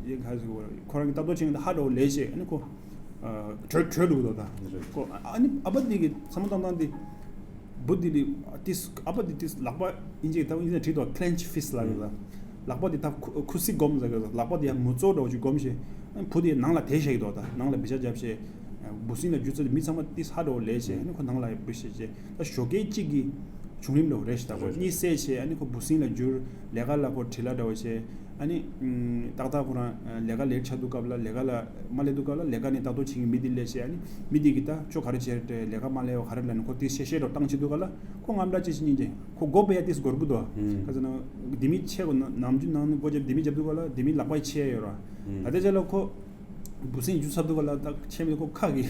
དེ་ག་རེ་ཟེར་དགོས་རེད། ཁོ་རང་གི་ལྟ་རྟོག་བྱེད་མཁན་དེ་ཧ་འདྲ་བོ་ལས་བྱས་ཨ་ནི་ཁོ་བྲོས་བྲོས་འདུག་ད། རེད། ཁོ་ཨ་ནི་ཨ་ཕ་དེ་གི་བསམ་བློ་བཏང་སྟངས་དེ་འབུ་དེ་ལ་ཏིས་ཨ་ཕ་དེ་ཏིས་ལག་པ་ཨིན་ཇི་ད་ཨིན་ཇི་ན་བྲིས་འདུག clench fist ལབ་ཡོད་ད། ལག་པ་དེ་ད་ཁུ་ཁུ་སིམ་སྒོམ་ཟེར་གི་ལག་པ་དེ་ཡང་མུ་ཙོ་འདྲ་བོ་ཅིག་སྒོམ་བྱས། ཨ་ནི་བུ་དེ་ནང་ལ་དེད་བཞག་གི་འདུག་ད་ནང་ལ་བི་ཤ་བརྒྱབ་བྱས། འབུ་སྲིན་ལ་རྒྱུ་ཚོད་མི་ཚང་མ་ཏིས་ཧ་འདྲ་བོ་ལས་བྱས་ཨ་ནི་ཁོ་ནང་ལ་ཡང་འབུ་ཤེས་བྱས་ད་ཞོགས་ཀས་གཅིག་གི་བྱུང་རིམ་འདྲ་བོ་རེད་ཤག་ད་ཁོ་གཉིད་སད་བྱས་ཨ་ནི་ཁོ་འབུ་སྲིན་ལ་འགྱུར། ལས་ཀ་ལ་ཁོ་བྲེལ་བ་འདྲ་བོ་བྱས། ཨ་ནི་ཏག་ཏག་ཁོ་རང་ལས་ཀ་ལས་ཆགས་དུས་སྐབས་ལ་ལས་ཀ་ལ་མ་སླེབས་དུས་སྐབས་ལ་ལས་ཀ་ནས་ལྟ་རྟོག་བྱེད་མཁན་མི་དེ་སླེབས་བྱས་ཨ་ནི་མི་དེ་གིས་ད་ཁྱོད་ག་རེ་བྱས་རེད་ལས་ཀ་མ་སླེབས་པ་ག་རེ་ལབ་ནས་ཁོ་དེ་བཤད་བཤད་འདྲ་བོ་བཏང་བྱེད་དུས་སྐབས་ལ་ཁོ་དངངས་སྐྲག་ཅི་ཞིག་སྙིང་རྗེ་ཁོ་མགོ་བོ་ཡ་ཏིས་སྒོར་བུ་འདུག་ཨ། ཁ་ཚ་ན་ལྡེ་མིག་ཆེ་གོ་ནམ་རྒྱུན་ནང་ནས་སྒོ་བརྒྱབ་ལྡེ་མིག་བརྒྱབ་དུས་སྐབས་ལ་ལྡེ་མིག་ལག་པ་ཡི་ཆེ་ཡོད་ར། ད་ལྟའི་ཆ་ལ་ཁོ། འབུ་སྲིན་རྒྱུག་ཚར་དུས་སྐབས་ལ་ད་ཆེ་མེད་ཁོ་ཁ་གི་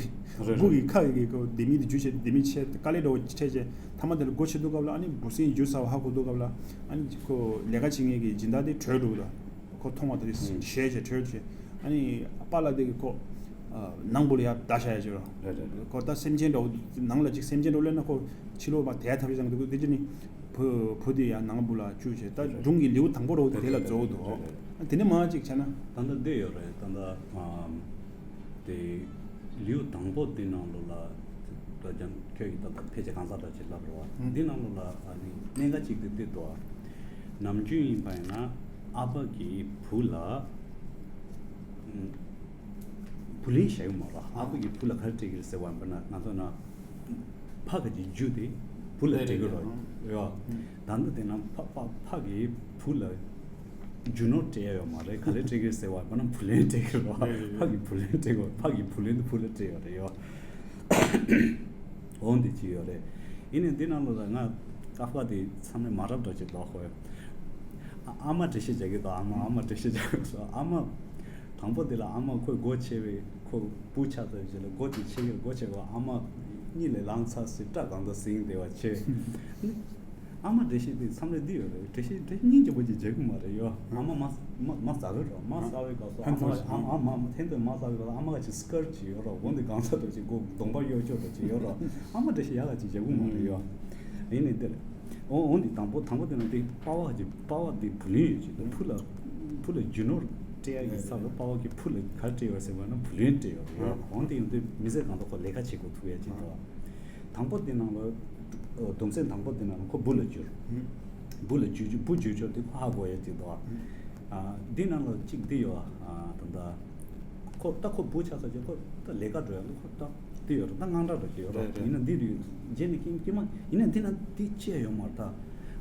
རེད་འབུ་རེད། གི་ཁ་གི་གི་ཁོ་ལྡེ་མིག་དེ་རྒྱུག་བྱས་ལྡེ་མིག་ཆེ་དཀའ་ལས་འདྲ་བོ་འཕྲད་བྱས་མཐའ་མ་དེ་ལ་སྒོ་ཕྱེ་དུས་སྐབས་ལ་ཨ་ནི་འབུ་སྲིན་རྒྱུག་ཚར་བ་ཧ་གོ་དུས་སྐབས་ལ་ཨ་ནི་ཁོ་ལས་ཀ་བྱེད་མཁན་གི་སྦྱིན་བདག་དེ་བྲོས་འགྲོ་གི་འདུག་ཁོ་མཐོང་བ་དེ་ཞེད་བྱས་བྲོས་བྱས་ཨ་ནི་པཱ་ལགས་དེ་གི་ཁོ་ནང་སྒོ་ལ་ཡར་བདའ་བཞག་ཡ་ཅིག་རེད་རེད། ཁོ་ད་སེམས་ཅན་འདྲ་བོ་ནང་ལ་ཅིག་སེམས་ཅན་འདྲ་བོ་སླེབས་ན་ཁོ་ཕྱི་ལོགས་མར་དེད་ཐབས་ཤེས་བཏང་གི་འདུག་དེ་ཅི་ནི། བུ་བུ་དེ་ཡང་ནང་བུ་ལ་བཅུག་བྱས་ད་སྒྲུང་གི་ལེའུ་དང་པོ་རོ་དེ་ལ་རྫོགས་འདུག་དེ་ནས་མ་གཅིག་བྱས་ན། ད་ལྟ་འདི་ཡོད་རེད་ད་ལྟ་ཨམ། དེ་ལེའུ་དང་པོ་འདི་ནང་ལོགས་ལ་ད་ཀྱང་ཁྱོད་ཀྱིས་ད་ལྟ་ཕལ་ཆེར་གང་ཟག་འདྲ་ཅིག་ལབ་རེད་བ། འདི་ནང་ལོགས་ལ་ཨ་ནི་གནད་འགག་ཅིག་དེ་འདི་འདུག་ནམ་རྒྱུན་ཡིན་པ་ཡིན་ན་ཨ་ཕ་གིས་བུ་ལ་ཨམ། བུ་ལོན་བཞག་ཡོད་མ་རེད། ཨ་ཕ་གིས་བུ་ལ་ག་རེ་སྤྲད་ཀྱི་རེད་ཟེར་བ་ཡིན་པ་ན་ང་ཚོ་ན་ཕ་གི་རྒྱུ་དེ་བུ་ལ་སྤྲད་ཀྱི་རེད་ཡོད། ད་ལྟ་དེ་ན་ཕ་ཕ་ཕ་གིས་བུ་ལ་རྒྱུ་ནོར་སྤྲད་ཡ་ཡོད་མ་རེད། ག་རེ་སྤྲད་ཀྱི་རེད་ཟེར་བ་ཡིན་པ་ན་བུ་ལོན་སྤྲད་ཀྱི་རེད། ཕ་གིས་བུ་ལོན་སྤྲད་ཀྱི་རེད། ཕ་གིས་བུ་ལོན་དེ་བུ་ལ་སྤྲད་ཡོད་རེད་ཡོད། འོང་དེ་ཅི་ཡོད་རེད། ཡིན་ནའི་འདི་ནང་ལོགས་ལ་ང་ཀ་ཧྥ་དེ་མཚམས་རེ་མ་རབས་འདྲ་ཅིག་འདུག་ཧོ། ཨ་ཨ་མ་འགྲེལ་བཤད་རྒྱག་གི་འདུག་ཨ་མ་ཨ་མ་འགྲེལ་བཤད་རྒྱག་གི་འདུག་ཨ་མ། དང་པོ་དེ་ལ་ཨ་མ་ཁོས་སྒོ་ཕྱེ་བའི་ཁོ་བུ་ཆགས་ཚར་རྗེས་ལ་སྒོ་དེ་ཕྱེ་གི་སྒོ་ཕྱེ་གི་ཨ་མ་གཉིད་ལས་ལངས་ཚར་སྲིད་སྐྲ་གང་དུ་ཟིང་བསྡད་པ་བྱས། ཨ་མ་འགྲེལ་བཤད་དེ་མཚམས་རེ་འདི་ཡོད་རེད། འགྲེལ་བཤད་འགྲེལ་སྙིང་རྗེ་པོ་ཅིག་རྒྱག་གི་མ་རེད་ཡོ། ཨ་མ་མ་མ་མ་ཟ་གི་རོ། མ་ཟ་བའི་སྐབས་སུ་ཨ་མ་ཨ་ཨ་མ་ཐེན་ཐོན་མ་ཟ་བའི་སྐབས་སུ་ཨ་མ་ག་ཅིག་སྐར་ཅིག་ཡོད་རོ། འོ་འདི་གང་ཚ་འདྲ་ཅིག་སྒོ་གདོང་པ་གཡོ་ཅོག་འདྲ་ཅིག་ཡོད་རོ། ཨ་མ་འགྲེལ་བཤད་ཡག་ག་ཅིག་རྒྱག་གི་མ་རེད་ཡོ། ཡིན་ནའི་འདིར་འོ་འོ་འདི་དང་པོ་དང་པོ་དེ་ན་འདི་པ་ཕ་གི་པ་ཕ་འདི་བུ་ལོན་ཡོད་ཅིག་འདུག་ཕུ་ལ་ཕུ་ལ་རྒྱུ་ནོར་སྤྲད་ཡག་གི་ཚབ་ལ་པ་ཕ་གི་བུ་ལ་ག་རེ་སྤྲད་ཡོད་ཟེར་བ་ན་བུ་ལོན་སྤྲད་ཡོད་རེད་ཡོ། འོ་འདི་ཡོང་དུས་མི་ཚེ་གང་དུ་ཁོ་ལས་ཀ་བྱེད་དགོས་ཐུག་ཡ་ཅིག་འདུག་དང་པོ་དེ་ནང་ལ་སྡོམ་ཚན་དང་པོ་དེ་ནང་ལ་ཁོ་བུ་ལ་བསྒྱུར། བུ་ལ་བསྒྱུར་བུ་བསྒྱུར་ཆོག་དེ་ཁོ་ཧ་གོ་ཡ་ཅིག་འདུག་ཨ། འདི་ནང་ལ་གཅིག་འདི་ཡོད་ཨ། ད་ལྟ་ཁོ་ད་ཁོ་བུ་ཆགས་ཚར་རྗེས་ཁོ་ད་ལས་ཀ་འགྲོ་ཡ་ལ་ཁོ་ད་འདི་ཡོད་རེད། ད་དངངས་སྐྲག་འདྲ་ཅིག་ཡོད་རེད། ཡིན་ན་འདི་རེད་རྗེས་ནས་ཀྱི་ཀྱི་མ་ཡིན་ན་འདི་ན་འདི་ཅི་ཡ་ཡོད་མ་རེད། ད་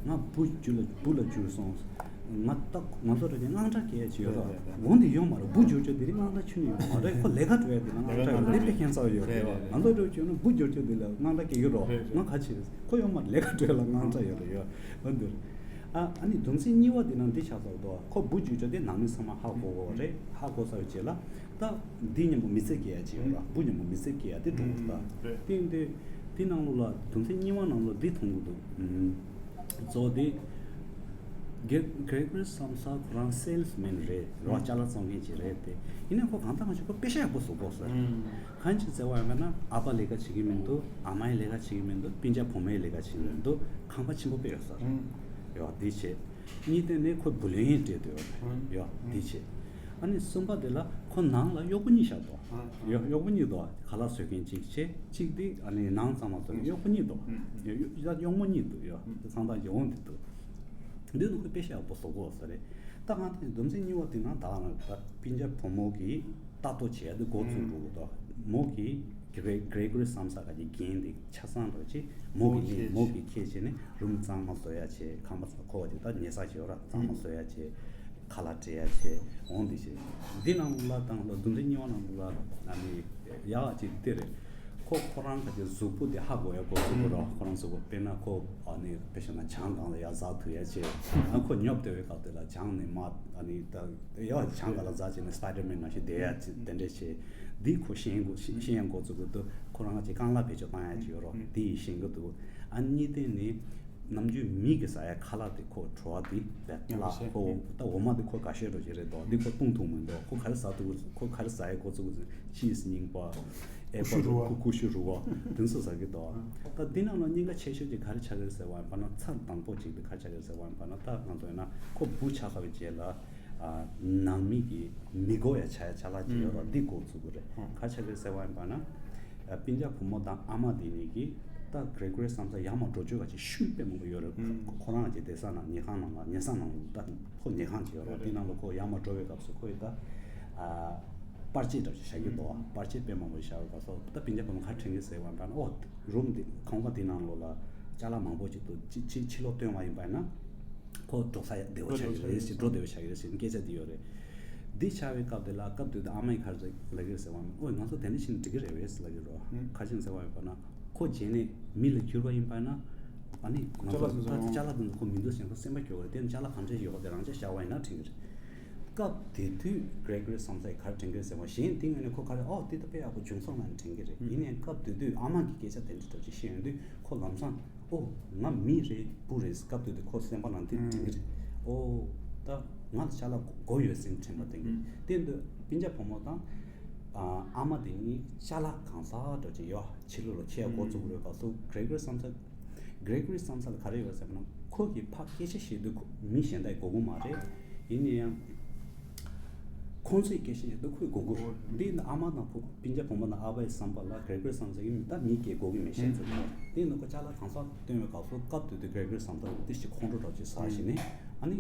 ང་བུ་བསྒྱུར་ལ་བུ་ལ་བསྒྱུར་སོང་། ང་ད་ང་ཚོ་རེ་ནས་དངངས་སྐྲག་སྐྱེ་ཡ་ཅིག་ཡོད་ར། འོ་འདི་ཡོད་མ་རེད། བུ་བསྒྱུར་ཆོག་དེ་རིང་དངངས་སྐྲག་ཁྱོན་ནས་ཡོད་མ་རེད། ཁོ་ལས་ཀ་འགྲོ་ཡ་དེ་ན་དངངས་སྐྲག་ཡོད་རེད། དེ་དཔེ་ཁྱད་མཚར་ཡོད་རེད། ང་ཚོ་འགྲོ་བྱོས་ན་བུ་བསྒྱུར་ཆོག་དེ་ལ་དངངས་སྐྲག་སྐྱེ་གི་རོ། ང་ག་ཆེ་རེད། ཁོ་ཡོད་མ་རེད། ལས་ཀ་འགྲོ་ཡ་ལ་དངངས་སྐྲག་ཡོད་རེད་ཡོད། འོ་འདི་རེད། ཨ་ཨ་ནི་སྡོམ་ཚིག་གཉིས་པ་དེ་ན་འདི་ཆགས་ཚར་འདུག་ཁོ་བུ་བསྒྱུར་ཆོག་དེ་ནང་མི་ཚང་མ་ཧ་གོ་གོ་རེད། ཧ་གོ་ཚར་བའི་རྗེས་ལ་ད་འདི་མཉམ་པོ་མི་ཚེ་སྐྱེལ་ཡ་ཅིག་ཡོད་ར། བུ་མཉམ་པོ་མི་ཚེ་སྐྱེལ་ཡ་དེ་འགྲོ་གི་འདུག་ད། དེ་ཡིན་དུས་དེ་ནང་ལོགས་ལ་སྡོམ་ཚིག་གཉིས་པ་ནང་ལོགས་འདི་མཐོང་གི་འདུག་གཙོ་བོ་དེ། གེ་གེ་རེ་གོ་རི་བསམ་ས་ཁོ་རང་སེལ་སི་མེན་རེད། རོགས་ཅ་ལག་བཙོང་མཁན་ཅིག་རེད་དེ། ཡིན་ནའི་ཁོ་གང་ལྟར་མ་ཤེས་ཁོ་དཔེ་ཤ་ཡག་པོ་བཟོ་གོ་ས་རེད། གང་ཅི་ཟེར་བ་ཡིན་པ་ན་ཨ་ཕ་ལས་ཀ་བྱེད་ཀྱི་མི་འདུག་ཨ་མའི་ལས་ཀ་བྱེད་ཀྱི་མི་འདུག་སྤུན་ཀྱག་བུ་མོའི་ལས་ཀ་བྱེད་ཀྱི་མི་འདུག་ཁང་པ་ཆེན་པོ་དཔེ་ཡོད་ས་རེད། ཡོད་འདི་བྱེད། གཉིས་དེ་ནས་ཁོ་བུ་ལོན་ཡིན་སྤྲད་འདུག་ཡོད་འདི་བྱེད། ཨ་ནི་གསུམ་པ་དེ་ལ་ཁོ་ནང་ལ་གཡོག་པོ་གཉིས་བཞག་འདུག་ཡོད་གཡོག་པོ་གཉིས་འདུག་ཁ་ལག་བཟོ་མཁན་གཅིག་བྱས་གཅིག་དེ་ཨ་ནི་ནང་གཙང་མ་བཟོ་མཁན་གཡོག་པོ་གཉིས་འདུག་ཡོད་ཡོད་གཡོག་མོ་གཉིས་འདུག་ཡོད་དེ་ཚང་ཐང་གི་འོང་འདི་འདུག་འདི་ནི་ཁོས་དཔེ་ཤ་ཡག་པོ་བཟོ་གོ་ས་རེད། ད་གང་ལྟར་སྡོམ་རྩིས་གཉིས་པ་དེ་ནང་ད་ང་ད་སྤུན་ཀྱག་བུ་མོ་གིས་ལྟ་རྟོག་བྱས་ཏེ་འགོ་བཙུགས་འགྲོ་གི་འདུག་མོ་གིས་གེ་རེ་གོ་རི་བསམ་ས་ག་གི་འགན་དེ་ཆ་ཚང་འགྲོ་ཅི་མོ་གིས་ལེན་མོ་གིས་ཁྱེད་བྱས་ནས་རུམ་གཙང་མ་བཟོ་ཡ་བྱས། ཁང་པ་ཚང་ཁོ་བ་དེ་ད་ཉལ་ས་བྱས་ཡོད་ར། གཙང་མ་བཟོ་ཡ་བྱས། ཁ་ལག་སྤྲད་ཡ་བྱས་འོང་འདི་བྱས། འདི་ནང་ལ་དང་ལ་སྡོམ་རྩིས་གཉིས་པ་ནང་ལ་ཨ་ནི་ཡག་ཅིག་དེ་རེད། ཁོ་ཁོ་རང་ག་ཅིག་གཟུགས་པོ་དེ་ཧ་གོ་ཡ་གོ་ཚུགས་པ་ར། ཁོ་རང་གཟུགས་པོ་དཔེར་ན་ཁོ་ཨ་ནི་དཔེ་བཞག་ན་གྱང་སྒང་ལ་ཡར་འཛེག་ཐུབ་ཡ་བྱས། ཨ་ཁོ་ཉོབ་བསྡད་པའི་སྐབས་དེ་ལ་གྱང་ནས་མར་ཨ་ནི་ད་ཡ་གྱང་སྒང་ལ་འཛེག་བྱས་ནས་སི་པའི་ཌར་མེན་ནང་བཞིན་བསྡད་ཡ་ཅིག་དེ་འདྲས་བྱས། འདི་ཁོ་ཤེས་ཡོན་གོ་ཤེས་ཤེས་ཡོན་གོ་ཚུགས་ཀྱི་འདུག་ཁོ་རང་ཅིག་རྐང་ལག་བེད་སྤྱོད་བཏང་ཡ་ཅིག་ཡོད་རོགས་འདི་ཡིས་ཤེས་ཀྱི་འདུག་ཨ་གཉིས་དེ་ནི་ནམ་རྒྱུན་མི་གི་ཟ་ཡ་ཁ་ལག་དེ་ཁོ་བྲོ་བ་དེ་བས་ལ་ཁོ་ད་འོ་མ་དེ་ཁོ་ག་ཤེད་འགྲོ་གི་རེད་དོ། འདི་ཁོ་བཏུང་ཐུབ་མི་འདུག་ཁོ་ག་རེ་ཟ་ཐུབ་ཁོ་ག་རེ་ཟ་ཡ་གོ་ཚུགས་ཅི་ཟི་རྙིང་པ་ཨེ་པ་ལ་ཀུ་ཀུ་ཤུ་རུ་བ་དེ་ཚོ་ཟ་གི་འདུག་ད་འདི་ནང་ལ་རྙིང་ག་ཆེ་ཤོས་ཀྱི་ག་རེ་ཆགས་ཀྱི་རེད་ཟེར་བ་ཡིན་པ་ན་ཚར་དང་པོ་ཅིག་དེ་ག་རེ་ཆགས་ཀྱི་རེད་ཟེར་བ་ཡིན་པ་ན་ད་ང་ཚོ་ཡིན་ན་ཁོ་བུ་ཆགས་ཁ་བའི་རྗེས་ལ། ནང་མི་གི་མི་དགོས་ཡ་ཆ་ཡ་ཆ་ལག་ཅིག་ཡོད་རོགས་འདི་དགོས་ཚུགས་ཀྱི་རེད། ག་ཆ་གི་ཟེར་བ་ཡིན་པ་ན། སྤུན་ཀྱག་བུ་མོ་དང་ཨ་མ་དེ་གཉིས་ཀྱིས་ད་གེ་རེ་གོ་རི་བསམ་ས་ཡར་མར་འགྲོ་བཅུག་ག་ཅིག་ཤུལ་དཔེ་མང་པོ་ཡོད་རེད། ཁོ་རང་གི་བསྡད་ས་ནང་ཉལ་ཁང་ནང་ལ་ཉལ་ས་ནང་ལ་ད་ཁོ་ཉལ་ཁང་ཅིག་ཡོད་རོགས་དེ་ནང་ལ་ཁོ་ཡར་མར་འགྲོ་བའི་སྐབས་སུ་ཁོ་ཡི་ད་པར་ཆས་འདྲ་ཅིག་བཞག་གི་འདུག་པར་ཆས་དཔེ་མང་པོ་བཞག་པའི་སྐབས་སུ་ད་སྤུན་ཀྱག་བུ་མོ་ག་དྲན་གི་ཟེར་བ་ཡིན་པ་ན་ཨོ། རུམ་དེ་ཁང་པ་དེ་ནང་ལོགས་ལ་ཅ་ལག་མང་པོ་ཅིག་འདུག་ཅི་ཅི་ཕྱི་ལོགས་སྟོན་བ་ཡིན་པ་ཡིན་ན། ཁོ་འགྲོ་ས་བདེ་བོ་ཆགས་ཀྱི་རེད་ཟེར་འགྲོ་བདེ་བོ་ཆགས་ཀྱི་རེད་ཟེར་སྐད་ཆ་དེ་ཡོད་རེད། འདི་ཆགས་པའི་སྐབས་དེ་ལ་སྐབས་དེ་དུས་ཨ་མས་ག་རེ་ལབ་ཀྱི་རེད་ཟེར་བ་ན་ཨོ་ང་ཚོ་དེ་འདྲ་བྱས་ན་འགྲིག་གི་རེད་བས་ལབ་ཀྱི་རེད། ག་ཅི་ཟེར་བ་ཡིན་པ་ན་ཁོ་རྗེས་ནས་མི་ལ་གྱུར་པ་ཡིན་པ་ན་ཨ་ནི་ང་ཚོ་ད་ཅ་ལག་དེ་ཚོ་ཁོ་མི་འདུག་ཟེར་ཁོ་སེམས་པ་སྐྱོ་བ་རེད། དེ་ནི་ཅ་ལག་གང་འདྲ་ཡོད་པ་དེ་རང་ཅག་བཞག་པ་ཡིན་ན་འགྲིག་གི་རེད། སྐབས་དེ་དུས་གེ་རེ་གོ་རི་བསམ་ས་ག་རེ་དྲན་གི་རེད་ཟེར་བ་གཞན་དེ་ངོས་ནས་ཁོ་ག་རེ་ཨོ་དེ་ད་དཔེ་ཡག་པོ་བྱུང་སོང་ལབ་ནས་དྲན་གི་རེད། ཡིན་ནའི་སྐབས་དེ་དུས་ཨ་མ་གི་སྐད་ཆ་དེ་འདྲ་འདྲ་ཅིག་བཤད་ཡོང་དུས་ཁོ་ལམ་སང་ཨོ་ང་མི་རེད་བུ་རེད་སྐབས་དེ་དུས་ཁོ་སེམས་པ་ནང་དེ་དྲན་གི་རེད། ཨོ་ད་ང་ལ་ཅ་ལག་དགོས་ཡོད་ཟེར་དྲན་པ་དེ་གི་དེ་འདུག་སྤུན་ཀྱག་བུ་མོ་དང་ཨ་མ་དེ་གཉིས་ཅ་ལག་གང་ཟག་འདྲ་ཅིག་ཡོད་ཕྱི་ལོགས་ལ་ཁྱེད་འགོ་བཙུགས་རེད་ག་སོ་གེ་རེ་གོ་རི་བསམ་ས་གེ་རེ་གོ་རི་བསམ་ས་ལ་ག་རེ་ཡོད་ཟེར་བ་ན་ཁོ་གིས་ཕར་སྐད་ཆ་བཤད་དུས་ཁོ་མི་གཞན་དག་གིས་གོ་གི་མ་རེད། ཡིན་ན་ཡང་ཁོང་ཚོས་སྐད་ཆ་བཤད་དུས་ཁོས་གོ་གི་རེད། འདི་ནི་ཨ་མ་དང་བུ་སྤུན་ཀྱག་བུ་མོ་དང་ཨ་ཕའི་བསམ་པ་ལ་གེ་རེ་གོ་རི་བསམ་ས་གིས་ད་མི་སྐད་གོ་གི་མེད་བཤད་ཚུལ་དེ་འདི་ནི་ཁོ་ཅ་ལག་གང་ཟག་སྟོན་པའི་སྐབས་སུ་སྐབས་དེ་དུས་གེ་རེ་གོ་རི་བསམ་ས་ཏི་ཞིག་ཁོང་ཁྲོ་འདྲ་ཅིག་ཟ་བཞིན་ནས་ཨ་ནི་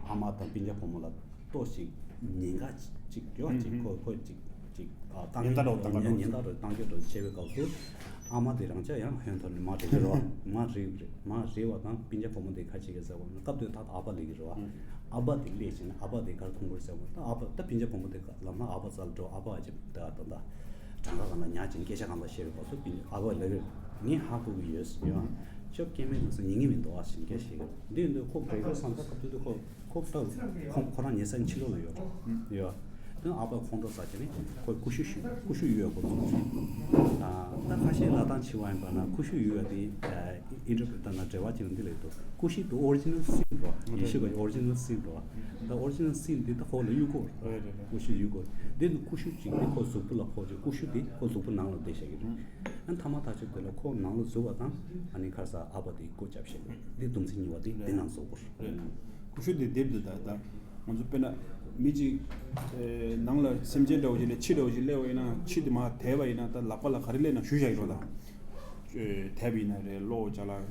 ཨ་མ་དང་སྤུན་ཀྱག་བུ་མོ་ལ། ལྟོས་ཤིག་ཉེན་ཁ་ཅིག་ཡོད་ཅིག་ཁོ་ཁོ་ཅིག་ཅིག་ཨ་བཏང་ཉེན་བརྡ་འགྲོ་བཏང་ཉེན་བརྡ་འགྲོ་བཏང་རྒྱུ་འགྲོ་བྱས་པའི་སྐབས་སུ་ཨ་མ་དེ་རང་ཅག་ཡང་ཧོན་ཐོར་ནས་མ་རེད་རེད་བ། མ་རེད་རེད། མ་རེད་བ་དང་སྤུན་ཀྱག་བུ་མོ་དེ་ཁ་ཅིག་གི་ཟེར་བ་ན་སྐབས་དེ་ད་ཨ་ཕ་ལས་ཀྱི་རེད་བ། ཨ་ཕ་དེ་སླེབས་ཕྱིན་ཨ་ཕ་དེ་གར་ཁོང་ཁུར་ཟེར་བ་ད་ཨ་ཕ་ད་སྤུན་ཀྱག་བུ་མོ་དེ་ལམ་སང་ཨ་ཕ་རྩ་ལ་འགྲོ་ཨ་ཕ་ཅིག་ད་ད་ད་གྲངས་ཀ་གང་ལ་ཉག་ཅིག་སྐད་ཆ་གང་ལ་བཤད་པའི་སྐབས་སུ་སྤུན་ཨ་ཕ་ལས་ཀྱི་ངས་ཧ་གོ་གི་ཡོད་ཟེར་བ། ཁྱོད་སྐད་མེད་ནང་སོ་ཉན་གི་མི་འདུག་ཨ་ཟེར་སྐད་བཤད་གི་འདི་འདི་ཁོ་གེ་རེ་གོ་རི་བསམ་ས་སྐབས་དེ་དུས་ཁོ། ཁོ་ལྟ་ཁོང་ཁོ་རང་ཉལ་སའི་ཕྱི་ལོགས་ལ་ཡོད་རེད། ཡོད། དེ་ཨ་ཕ་ཁོང་ཁྲོ་ཟ་བྱས་ནས་ཁོས་ཀུ་ཤུ་ཤུ་ཀུ་ཤུ་གཡུག་ཡག་འགོ་བཙུགས་སོང་། ད་ཁ་ཤས་ལབ་སྟངས་བྱས་པ་ཡིན་པ་ན་ཀུ་ཤུ་གཡུག་ཡག་དེ་ཨིན་ཊར་པི་རི་ཊར་དང་འབྲེལ་བ་བྱས་ནས་འདི་ལས་འདུག་ཀུ་ཤུ་དེ་ཨོ་རི་ཇི་ནལ་སིན་རེད་བ། ཡེ་ཤུ་གི་ཨོ་རི་ཇི་ནལ་སིན་རེད་བ། ད་ཨོ་རི་ཇི་ནལ་སིན་འདི་ད་ཁོ་ལ་གཡུག་གོ་རེད། ཀུ་ཤུ་གཡུག་གོ། འདི་ནི་ཀུ་ཤུ་གཅིག་དེ་ཁོ་གཟུགས་པོ་ལ་ཕོག་རྗེས་ཀུ་ཤུ་དེ་ཁོ་གཟུགས་པོ་ནང་ལ་བསྡད་བཞག་གི་རེད། ཨ་མཐའ་མ་ཐག་ཆོད་དེ་ལ་ཁོ་ནང་ལ་འཛུལ་བ་དང་ཨ་ནི་ཁ་སང་ཨ་ཕ་དེ་སྐུ་རྒྱབ་བཞག་གི་རེད། འདི་སྡོམ་རྩིས་གཉིས་པ་དེ་འདི་ནང་བཟོ་དགོས་རེད། ཀུ་ཤུ་དེ་དེབ་འདི་ད་ད་ང་ཚོ་དཔེར་ན་མི་གཅིག་ནང་ལ་སེམས་ཅན་འདྲ་བོ་ཅིག་ལ་ཁྱི་འདྲ་བོ་ཅིག་སླེབས་པ་ཡིན་ན་ཁྱི་དེ་མར་དེད་པ་ཡིན་ན་ད་ལག་པ་ལ་ག་རེ་སླེབས་ན་གཞུ་བཞག་གི་རེད་ད། དེབ་ཡིན་ན་རེད་གློག་ཅ་ལག་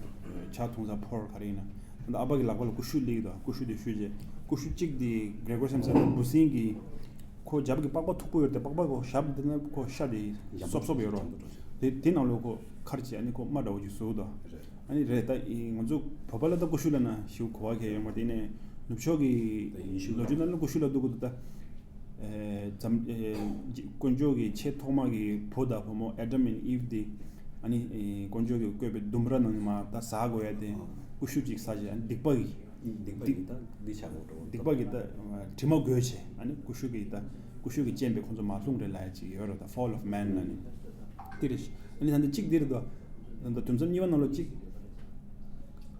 ཇ་འཐུང་ས་ཕོར་ག་རེ་ཡིན་ན་ད་ཨ་ཕ་གི་ལག་པ་ལ་ཀུ་ཤུ་སླེབས་ཀྱི་འདུག་ཀུ་ཤུ་དེ་གཞུས་རྗེས་ཀུ་ཤུ་གཅིག་དེ་གེ་རེ་གོ་རི་བསམ་ས་འབུ་སྲིན་གྱི་ཁོ་རྒྱབ་ཀྱི་པགས་པ་མཐུག་པོ་ཡོད་དེ་པགས་པ་ཁོ་ཞབས་འདི་ན་ཁོ་ཤ་དེ་སོབ་སོབ་ཡོད་རོགས་དེ་དེ་ནང་ལོགས་ཁོ་ཁར་ཅིག་ཨ་ནི་ཁོ་རྨ་འདྲ་བོ་ཅིག་བཟོ་གི་འདུག་ཨ་ནི་རེད་ད་ང་ཚོ་བོད་པ་ལ་ད་ཀུ་ཤུ་ལབ་ན་ཞེ་པོ་གོ་བ་གས་ཡོད་མ་རེད། དེ་ནས་ནུབ་ཕྱོགས་ཀྱི་ལོ་རྒྱུས་ནང་ལ་ཀུ་ཤུ་ལབ་འདུག་གི་འདུག་ད། ཨེ་འཛམ་ཨེ་དཀོན་མཆོག་གི་ཆེས་ཐོག་མ་གི་བུ་དང་བུ་མོ་ཨ་དམ་ཨེན་ཨིབ་དེ་ཨ་ནི་ཨེ་དཀོན་མཆོག་གིས་བཀོད་པའི་ལྡུམ་ར་ནང་ནས་མར་ད་ཟ་དགོས་ཡ་དེ་ཀུ་ཤུ་གཅིག་ཟ་བྱས་ཨ་ནི་སྡིག་པ་གི་སྡིག་པ་གི་ད་འདི་བྱ་དགོས་འགྲོ། སྡིག་པ་གི་ད་དྲི་མ་འགོས་བྱས་ཨ་ནི་ཀུ་ཤུ་གི་ད་ཀུ་ཤུ་གི་རྐྱེན་པས་ཁོང་ཚོ་མར་ལྷུང་རེད་ལབ་ཡ་ཅིག་ཡོད་རེད་ད། Fall of Man ལབ་ནི་དེ་རེད། ཨ་ནི་ད་འདི་གཅིག་འདི་རེད་ད། ད་དུམ་མཚམས་གཉིས་པ་ནང་ལོགས་གཅིག་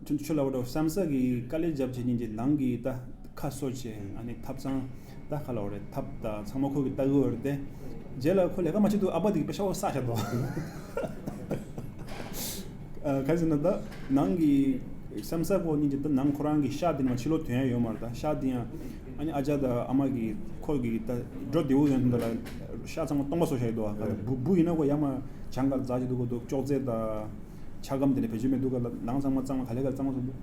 ཁྱོད་ཁྱོད་ལ་བ་འགྲོ་བསམ་ས་གི་དཀའ་ལས་རྒྱབ་བྱེད་ཉིན་གྱི་ནང་གི་ད་ཁ་གསོ་བྱེད་ཨ་ནི་ཐབ་ཚང་ད་ཁ་ལ་བ་རེད་ཐབ་ད་ཚང་མ་ཁོ་གི་ལྟ་གི་བ་རེད་དེ། རྗེས་ལ་ཁོ་ལས་ཀ་མ་བྱེད་དུས་ཨ་ཕ་དེ་གི་པེ་ཤ་བོ་ས་ཤ་དོ། ཨ་ག་ཟེར་ན་ད་ནང་གི་བསམ་ས་ཁོ་ཉིན་གྱི་ད་ནང་ཁོ་རང་གི་ཤ་དེ་ནི་མ་ཕྱི་ལོགས་ཐོན་ཡ་ཡོད་མ་རེད། ད་ཤ་དེ་ཡང་ཨ་ནི་ཨ་ཅག་ད་ཨ་མ་གི་ཁོ་གི་ད་འགྲོ་བདེ་བོ་ཡོད་འདུག་ལ་ཤ་ཚང་མ་སྟོང་པ་བཟོ་བཞག་ཡོད་དོ། ཨ་ག་ད་བུ་བུ་ཡིན་ན་ཁོ་ཡ་མ་བྱང་ག་ལ་འཛག་བྱེད་དུ་གོ་འདུག་ཅོག་ཙེ་ད། ཆ་སྒམ་དེ་ནས་བེད་སྤྱོད་མི་འདུག་ག་ལ་ནང་ཚང་མ་གཙང་མ་ག་ལེ་ག་ལ་གཙང་མ་བཟོ་འདུག་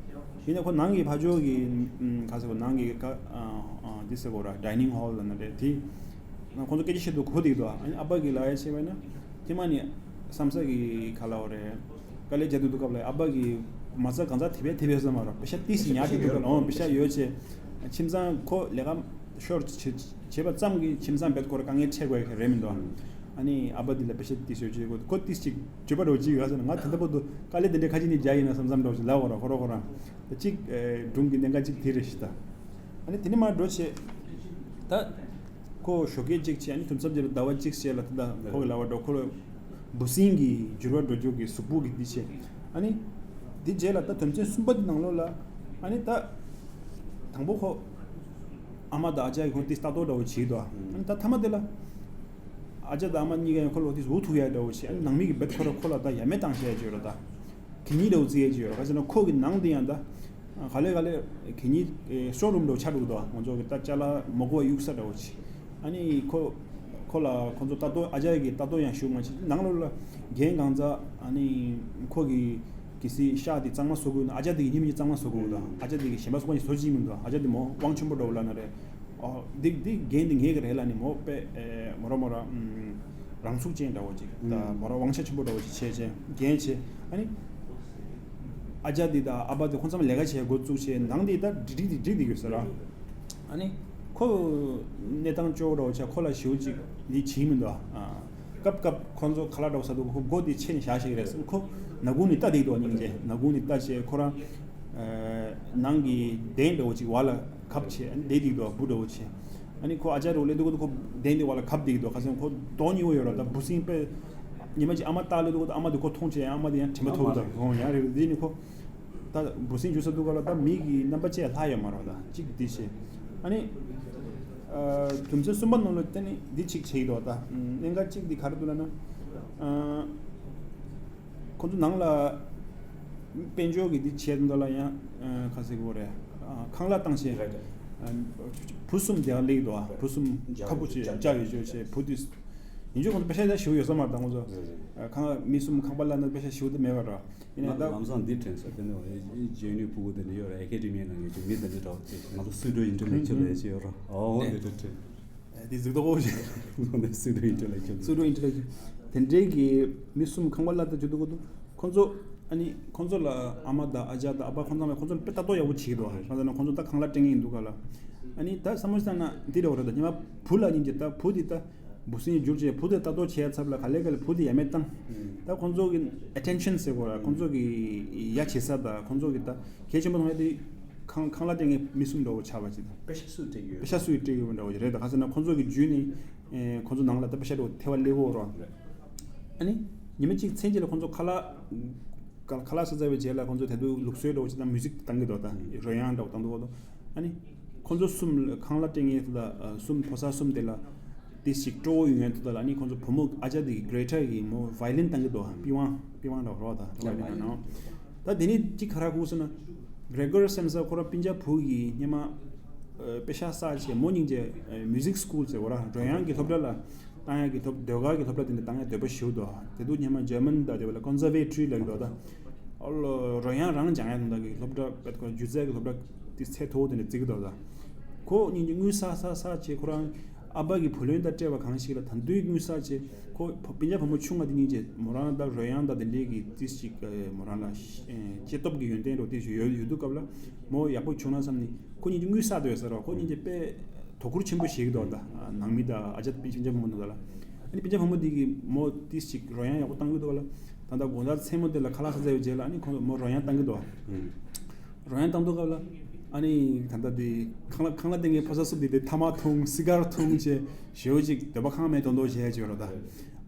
ཡིན་ན་ཁོ་ནང་གི་ཕ་ཇོ་གི་ཨམ་ག་ཟེར་གོ་ནང་གི་ཀ་ཨ་ཨ་འདི་ཟེར་གོ་ར་ཌའི་ནིང་ཧོལ་ལ་ན་རེད་དེ། ཁོང་ཚོ་སྐད་ཆ་བཤད་འདུག་གོ་དེ་འདུག་ཨ་ནི་ཨ་ཕ་གི་ལ་ཡ་བྱས་པ་ན་ཐེ་མ་ནི་བསམ་ས་གི་ག་ལ་བ་རེད། དཀའ་ལས་རྒྱག་དུས་འདུག་སྐབས་ལ་ཨ་ཕ་གི་མ་རྩ་གང་ཚ་དེ་བས་དེ་བས་བསམ་མ་རོ་པེ་ཤ་ཏིས་ཉག་གི་འདུག་ག་ལ་ཨོ་པེ་ཤ་ཡོད་ཆེ། ཁྱིམ་ཚང་ཁོ་ལས་ཀ་ཤོར་བྱེད་བྱེད་པ་ཙམ་གྱིས་ཁྱིམ་ཚང་བེད་སྐོར་དཀའ་ངལ་འཕྲད་དགོས་ཡ་རེད་མི་འདུག་ཨ་ནི་ཨ་ཕ་འདི་ལ་པེ་ཤ་ཏིས་ཡོད་ཆེ་ཁོ་ཁོ་ཏིས་ཅིག་བརྗོད་པ་རོ་ཅིག་ག་ཟེར་ན་ང་དེ་འདྲ་པོ་འདུག་དཀའ་ལས་དེ་འདྲ་ཁ་ཅིག་ནི་རྒྱག་ཡིན་ན་བསམ་བསམ་འདྲ་བོ་ཅིག་ལབ་བ་རོ་ཁོ་རོ་ཁོ་རང་ད་ཅིག་སྒྲུང་གི་གནད་འགག་ཅིག་དེ་རེད་ཤི་ད། ཨ་ནི་དེ་ནི་མར་འགྲོ་བྱེད་ད། ཁོ་ཞོགས་ཀས་གཅིག་བྱས་ཨ་ནི་དུམ་མཚམས་རྗེས་ལ་ཟླ་བ་གཅིག་བྱས་ལ་ད་ལྟ་ཁོ་གི་ལབ་པ་འགྲོ་ཁོ་ལ་འབུ་སྲིན་གྱི་འགྱུར་བ་འགྲོ་རྒྱུ་གི་གཟུགས་པོ་གི་འདི་བྱས། ཨ་ནི་འདི་རྗེས་ལ་ད་དོན་ཚན་གསུམ་པ་འདི་ནང་ལོགས་ལ་ཨ་ནི་ད་དང་པོ་ཁོ་ཨ་མ་དང་ཨ་ཅག་གི་ཁོ་ཏིས་ལྟ་རྟོག་འདྲ་བོ་བྱེད་དོ། ཨ་ནི་ད་མཐའ་མ་དེ་ལ་ཨ་ཅག་དང་ཨ་མ་གཉིས་ཀ་ཡང་ཁོ་ལ་ཏིས་འུ་ཐུག་ཡ་འདྲ་བོ་བྱས་ཨ་ནི་ནང་མི་གི་བེད་ཁོ་ར་ཁོ་ལ་ད་ཡ་མེད་བཏང་བྱས་ཡ་ཅིག་ཡོད་ར་ད། གད་སྙིགས་འདྲ་བོ་བརྩི་ཡས་ཅིག་ཡོད་རེད། ག་ཟེར་ན་ཁོ་གི་ནང་དེ་ཡང་ད་ག་ལེ་ག་ལེ་གད་སྙིགས་སི་ཊོར་རུམ་འདྲ་བོ་ཆགས་འདུག་དོ། ང་ཚོ་གི་ད་ཅ་ལག་མ་དགོས་པ་གཡུག་ས་འདྲ་བོ་ཅིག་ཨ་ནི་ཁོ་ཁོ་ལ་ཁོ་ཚོ་ལྟ་རྟོག་ཨ་ཅག་གི་ལྟ་རྟོག་ཡང་ཞུ་མ་བྱེད་ནང་ལོགས་ལ་རྒན་གང་ཚ་ཨ་ནི་ཁོ་གི་གི་སི་ཤག་དེ་གཙང་མ་བཟོ་དགོས་ན་ཨ་ཅག་དེ་གི་ཉིན་མི་གཙང་མ་བཟོ་དགོས་དོ། ཨ་ཅག་དེ་གི་གཞན་པ་བཟོ་མཁན་ཞིག་བཟོ་ཅིག་མི་འདུག་ཨ་ཅག་དེ་མོ་དབང་ཆེན་པོ་འདྲ་བོ་ལ་ན་རེད། ཨོ། འདི་འདི་རྒན་འདི་ངའི་གི་རེད་ལ་ནི་མོ་དཔེ་ཨེ་མོ་ར་མོ་ར་ཨམ་རང་ཚུགས་ཅན་འདྲ་བོ་ཅིག་ད་མོ་ར་དབང་ཆ་ཆེན་པོ་འདྲ་བོ་ཅིག་བྱས་བྱས་རྒན་བྱས་ཨ་ནི། ཨ་ཅག་འདི་དང་ཨ་ཕ་འདི་ཁོང་ཚང་མ་ལས་ཀ་བྱས་འགོ་བཙུགས་བྱས་ནང་འདི་ད་འགྲིག་འགྲིག་འདི་འགྲིག་འདི་ཡོད་ཟེར་ར། ཨ་ནི། ཁོ་གནས་སྟངས་སྐྱོ་བོ་འདྲ་བོ་ཆགས་ཁོ་ལ་ཞེ་པོ་ཅིག་འདི་བྱིན་མི་འདུག་ཨ། སྐབས་སྐབས་ཁོ་ཚོ་ཁ་ལག་འདྲ་བོ་ཟ་དུས་ཁོ་སྒོ་འདི་ཕྱེ་ནས་བཞག་ཤེས་ཀྱི་རེད་ཟེར་ཁོ་ནག་ཁུང་ནས་ལྟ་བསྡད་འདུག་སྙིང་རྗེ་ནག་ཁུང་ནས་ལྟ་བྱས་ཁོ་རང་། ནང་གི་གདན་འདྲ་བོ་ཅིག་བར་ལ་ཁབ་བྱས་བསྡད་འདུག་འབུ་འདྲ་བོ་བྱས། ཨ་ནི་ཁོ་ཨ་ཅག་རེ་བོ་སླེབས་དུས་ཁོ་གདན་འདི་བར་ལ་ཁབ་བསྡད་འདུག་ག་ཟེར་ཁོ་མདོག་ཉེས་པོ་ཡོད་ར་ད་འབུ་སྲིན་དཔེ། ཉི་མ་ཅིག་ཨ་མ་ལྟ་སླེབས་དུས་ཁོ་ཨ་མ་འདི་ཁོ་མཐོང་བྱས་ཨ་མ་འདི་ཡང་དྲན་པ་ཐོར་འདུག་འོང་ཡང་རེད་འདི་ནི་ཁོ། ད་འབུ་སྲིན་འཇུ་ས་འདུག་ག་ལ་ད་མི་གི་རྣམ་པ་བཅས་ལྷག་ཡོད་མ་རེད་ད་གཅིག་འདི་བྱས། ཨ་ནི། དུམ་ཚན་གསུམ་པ་ནང་ལ་ད་ནི་འདི་གཅིག་བྱས་ཡོད་དོ་ད། གནད་འགག་གཅིག་འདི་ག་རེ་འདུག་ལབ་ན། ཁོ་ཚོ་ནང་ལ། དཔལ་འབྱོར་གྱི་འདི་བྱས་འདུག་ལ་ཡང་ཁ་ཟེར་གོ་རེད། ཁང་གླ་བཏང་བྱས། བུ་གསུམ་དེ་ལ་སླེབས་འདུག་བུ་གསུམ་ཁ་པོ་བྱས་བཅའ་ཡོད་བྱས་བྱས་བུ་དེ། ཡིན་ཆོག་ཁོང་ཚོ་པེ་ཤ་ད་ཞུ་ཡོད་ས་མ་རེད་ད་ཁོང་ཚོ། ཁང་མི་གསུམ་ཁང་པ་གླ་ན་པེ་ཤ་ཞུ་དེ་མེད་པ་ར། ཡིན་ན་ད། ལམ་སང་འདི་དྲན་སོང་དེ་ནི་འཇོན་ནུས་ཕྲུ་གུ་དེ་འདྲ་ཡོད་ར་ཨེ་ཀེ་ཌི་མི་ནང་ཡོད་ཀྱི་མི་དེ་འདྲ་འདྲ་བོ་ཅིག་ང་ཚོ་སུའུ་ཏོ་ཨིན་ཊེ་ལེག་ཅུ་ཨལ་ལ་ཡོད་ཅིག་ཡོད་ར་ཨོ་འདི་འདྲ་དྲན། དེ་གཟིགས་རྟོག་ཅིག་སུའུ་ཏོ་ཨིན་ཊེ་ལེག་ཅུ་ཨལ། སུའུ་ཏོ་ཨིན་ཊེ་ལེག་ཅུ་ཨལ་དེ་འདྲའི་གི་མི་གསུམ་ཁང་པ་གླ་ད་བྱེད་འདུག་གོ་འདུག་ཁོང་ཚོ་ཨ་ནི་ཁོང་ཚོ་ལ་ཨ་མ་དང་ཨ་ཅག་དང་ཨ་ཕ་ཁོང་ཚང་མས་ཁོང་ཚོ་ལ་དཔེ་ལྟ་རྟོག་ཡག་པོ་བྱེད་ཀྱི་འདུག་ཨ་གང་ཟེར་ན་ཁོང་ཚོ་ད་ཁང་གླ་སྤྲད་མཁན་ཡིན་འདུག་ག་ལ་ཨ་ནི་ད་བསམ་བློ་བཏང་ན་འདི་འདྲ་བོ་རེད་ད་ཉི་མ་བུ་ལ་ཉིན་གྱི་ད་བུ་འདི་ད། འབུ་སྲིན་བསྒྱུར་བྱས་བུ་དེ་ལྟ་རྟོག་བྱེད་ཡ་ཚབ་ལ་ག་ལེ་ག་ལེ་བུ་དེ་ཡ་མེད་བཏང་། ད་ཁོང་ཚོ་གི་ཨེ་ཊེན་ཤན་ཟེར་དགོས་ར་ཁོང་ཚོ་གི་ཡ་བྱེད་ས་དང་ཁོང་ཚོ་གི་ད་གལ་ཆེན་པོ་མཐོང་ཡ་དེ་ཁང་ཁང་གླ་སྤྲད་མཁན་མི་གསུམ་འདྲ་བོ་ཆགས་པ་ཅིག་དང་། པེ་ཤ་སུས་སྤྲད་ཀྱི་ཡོད་པེ་ཤ་སུས་སྤྲད་ཀྱི་ཡོད་འདྲ་བོ་ཅིག་རེད་ད་ག་ཟེར་ན་ཁོང་ཚོ་གི་རྒྱུད་ནི་ཁོང་ཚོ་ནང་ལ་ད་པེ་ཤ་འདྲ་བོ་ཐེ་བ་སླེབས་ཡོད་ར། ཨ་ནི་ཉི་མ་གཅིག་མཚན་གཅིག་ལ་ཁོང་ཚོ་ཁ་ལག་ཁ་ལག་ཟ་ཚར་བའི་རྗེས་ལ་ཁོང་ཚོ་དེ་དུས་ལུགས་སྲོལ་འདྲ་བོ་ཅིག་དང་མིའུ་ཟིག་བཏང་གི་འདུག་ད་རོལ་དབྱངས་འདྲ་བོ་བཏང་འདུག་གོ་ཨ་ནི། ཁོང་ཚོ་གསུམ་ལ་ཁང་གླ་སྤྲད་མཁན་དེ་ལ་གསུམ་ཕོ་གསར་གསུམ་དེ་ལ་ཏི་ཞིག་སྤྲོ་བོ་ཡོད་མཁན་དེ་ལ་ཨ་ནི་ཁོང་ཚོ་བུ་མོ་ཨ་ཅག་དེ་གི་གྷི་རེ་ཊར་གི་མོ་བྷའི་ལིན་བཏང་གི་འདུག་པི་ཝང་པི་ཝང་འདྲ་བོ་རོགས་དང་བྷའི་ལིན་ནང་ད་དེ་ནི་གཅིག་ག་རེ་དགོས་ཟེར་ན་གྷི་རེ་གོར་སེམ་ས་ཁོ་རང་སྤུན་ཀྱག་བུ་གི་སྔོན་མ་པེ་ཤག་བསགས་བྱས་མོ་སྙིང་རྗེ་མིའུ་ཟིག་སི་ཀུལ་ཟེར་བ་ར་རོལ་དབྱངས་ཀྱི་སློབ་གྲྭ་ལ་བཏང་ཡག་གི་སློབ་ཟློས་གར་གྱི་སློབ་གྲྭ་དེ་འདྲ་བཏང་ཡག་འདོད་པ་ཞེ་པོ་འདུག་དེ་དུས་སྔོན་མ་འཇར་མན་དང་དེ་བ་ལ་ཀོན་སར་ཝེ་ཊི་རི་ལབ་ཀྱི་འདུག་ད། ཨོ་ལོ་རོལ་དབྱངས་རང་སྦྱང་ཡག་དང་གི་སློབ་གྲྭ་པད་ཁོ་སྒྱུ་རྩལ་གྱི་སློབ་གྲྭ་དེ་ཚད་མཐོ་བོ་དེ་འདྲ་བརྩི་གི་འདུག་ད། ཁོ་སྙིང་རྗེ་དངུལ་བསགས་བསགས་བསགས་བྱས་ཁོ་རང་ཨ་ཕ་གི་བུ་ལོན་དང་སྤྲད་པ་གང་ཞིག་ལ་ད་དུང་དངུལ་བསགས་བྱས་ཁོ་སྤུན་ཀྱག་བུ་མོ་ཆུང་བ་དེ་སྙིང་རྗེ་མོ་རང་ད་རོལ་དབྱངས་དང་དེ་འདྲའི་གི་ཏི་ཞིག་མོ་རང་ལ་སྐྱེ་སྟོབས་ཀྱི་ཡོན་ཏན་འདྲ་བོ་ཏི་ཞིག་ཡོད་ཡོད་དུས་སྐབས་ལ་མོ་ཡག་པོ་བྱུང་ན་བསམ་ནས་ཁོ་སྙིང་རྗེ་དངུལ་བསགས་འདོད་ཟེར་རོ་ཁོ་སྙིང་རྗེ་དཔེ། དོ་ཁུར་ཆེན་པོ་བྱེད་ཀྱི་འདུག་ད། ནང་མི་དང་ཨ་ཅག་སྤུན་ཀྱག་བུ་མོ་འདུག་ད་ལ། ཨ་ནི་སྤུན་ཀྱག་བུ་མོ་འདི་གིས་མོ་ཏི་ཞིག་རོལ་དབྱངས་ཡག་པོ་བཏང་གི་འདུག་ལ། ད་ལྟ་དགོང་དག་མཚན་མོ་དེ་ལ་ཁ་ལག་ཟ་ཟ་བའི་རྗེས་ལ་ཨ་ནི་ཁོང་ཚོ་མོ་རོལ་དབྱངས་བཏང་གི་འདུག་རོལ་དབྱངས་བཏང་དུས་སྐབས་ལ། ཨ་ནི་ད་ལྟ་དེ་ཁང་གླ་ཁང་གླ་བཏང་མཁན་ཕོ་གསར་གསུམ་དེ་དེ་ཐ་མག་འཐུང་སི་གར་འཐུང་བྱས་ཞེ་པོ་ཅིག་འདོད་པ་ཁེངས་མེད་དོན་དོ་བྱས་བྱས་རོ་ད།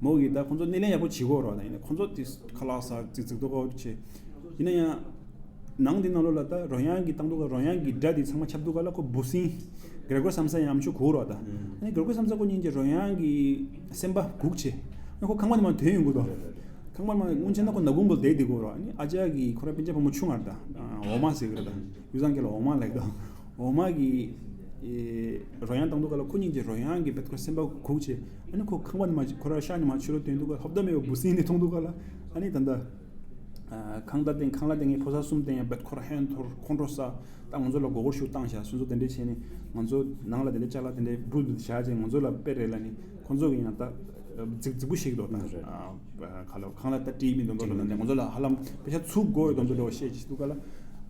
མོ་གིས་ད་ཁོང་ཚོ་སྣེ་ལེན་ཡག་པོ་བྱེད་གོ་རོ་ད་ཡིན་ན་ཁོང་ཚོ་དེ་ཁ་ལག་ཟ་ཙིག་ཙིག་འདུག་གོ་བྱས། ཡིན་ན་ཡང་། ནང་དེ་ནང་ལོགས་ལ་ད་རོལ་དབྱངས་ཀྱི་བཏང་དུས་ཀ་རོལ་དབྱངས་ཀྱི་སྒྲ་དེ་ཚང་མ་ཁྱབ་དུས་ཀ་ལ་ཁོ་འབུ་སྲིན་གྷི་རེ་གོར་སམ་ས་ཡང་ཨམ་ཆུ་གུག་རོགས་ད། ཨ་ནི་གྷི་རེ་གོར་སམ་ས་ཁོ་སྙིང་རྗེ་རོལ་དབྱངས་ཀྱི་སེམས་པ་གུག་བྱས། ཨ་ནི་ཁོ་ཁང་པ་ནས་མར་ཐོན་ཡོང་གི་འདུག་ཁང་པ་མར་སྔོན་ཆད་ན་ཁོ་ནག་ཁུང་བུ་བསྡད་དེ་གོ་རོགས། ཨ་ནི་ཨ་ཅག་གི་ཁོ་ར་སྤུན་ཀྱག་བུ་མོ་ཆུང་ངར་ད། འོ་མ་ཟེར་གི་རེད་ད། ཡུལ་བཟང་སྐད་ལ་འོ་མ་ལབ་ད། འོ་མ་གི་ཨེ་རོལ་དབྱངས་བཏང་དུས་ཀ་ལ་ཁོ་སྙིང་རྗེ་རོལ་དབྱངས་ཀྱི་བེད་ཁོ་སེམས་པ་གུག་བྱས། ཨ་ནི་ཁོ་ཁང་པ་ནས་མར་ཁོ་ར་ཤག་ནས་མར་ཕྱི་ལོགས་ཐོན་དུས་ཀ་ཧོབ་ཏེ་མེད་པའི་འབུ་སྲིན་དེ་མཐོང་དུས་ཀ་ལ། ཨ་ནི་ད་ལྟ་ཁང་གླ་སྟེང་ཁང་གླ་སྟེང་གི་ཕོ་གསར་གསུམ་དེ་ཡང་བེད་ཁོ་ར་ཧན་ཐོར་ཁོང་ཁྲོ་ཟ། ད་ང་ཚོ་ལ་མགོ་སྐོར་ཞིག་བཏང་བཞག་སོ་སོ་དེ་འདྲས་བྱས་ནས་ང་ཚོ་ནང་ལ་དེ་འདྲས་ཅ་ལག་དེ་འདྲས་འབུ་བཞག་བྱས་ང་ཚོ་ལ་དཔེ་རེད་ལབ་ནས་ཁོང་ཚོ་གི་ཡང་ད་རྫིག་རྫིག་པོ་ཞིག་འདུག་ད། རེད་རེད། ཨ་ཁ་ལོ་ཁང་གླ་ད་བྲིས་མི་འདུག་འདུག་ལ་ང་ཚོ་ལ་ཧ་ལམ་པེ་ཤ་ཚུགས་དགོས་འདུག་འདུག་ལོ་བཤད་ཅིག་འདུག་ག་ལ།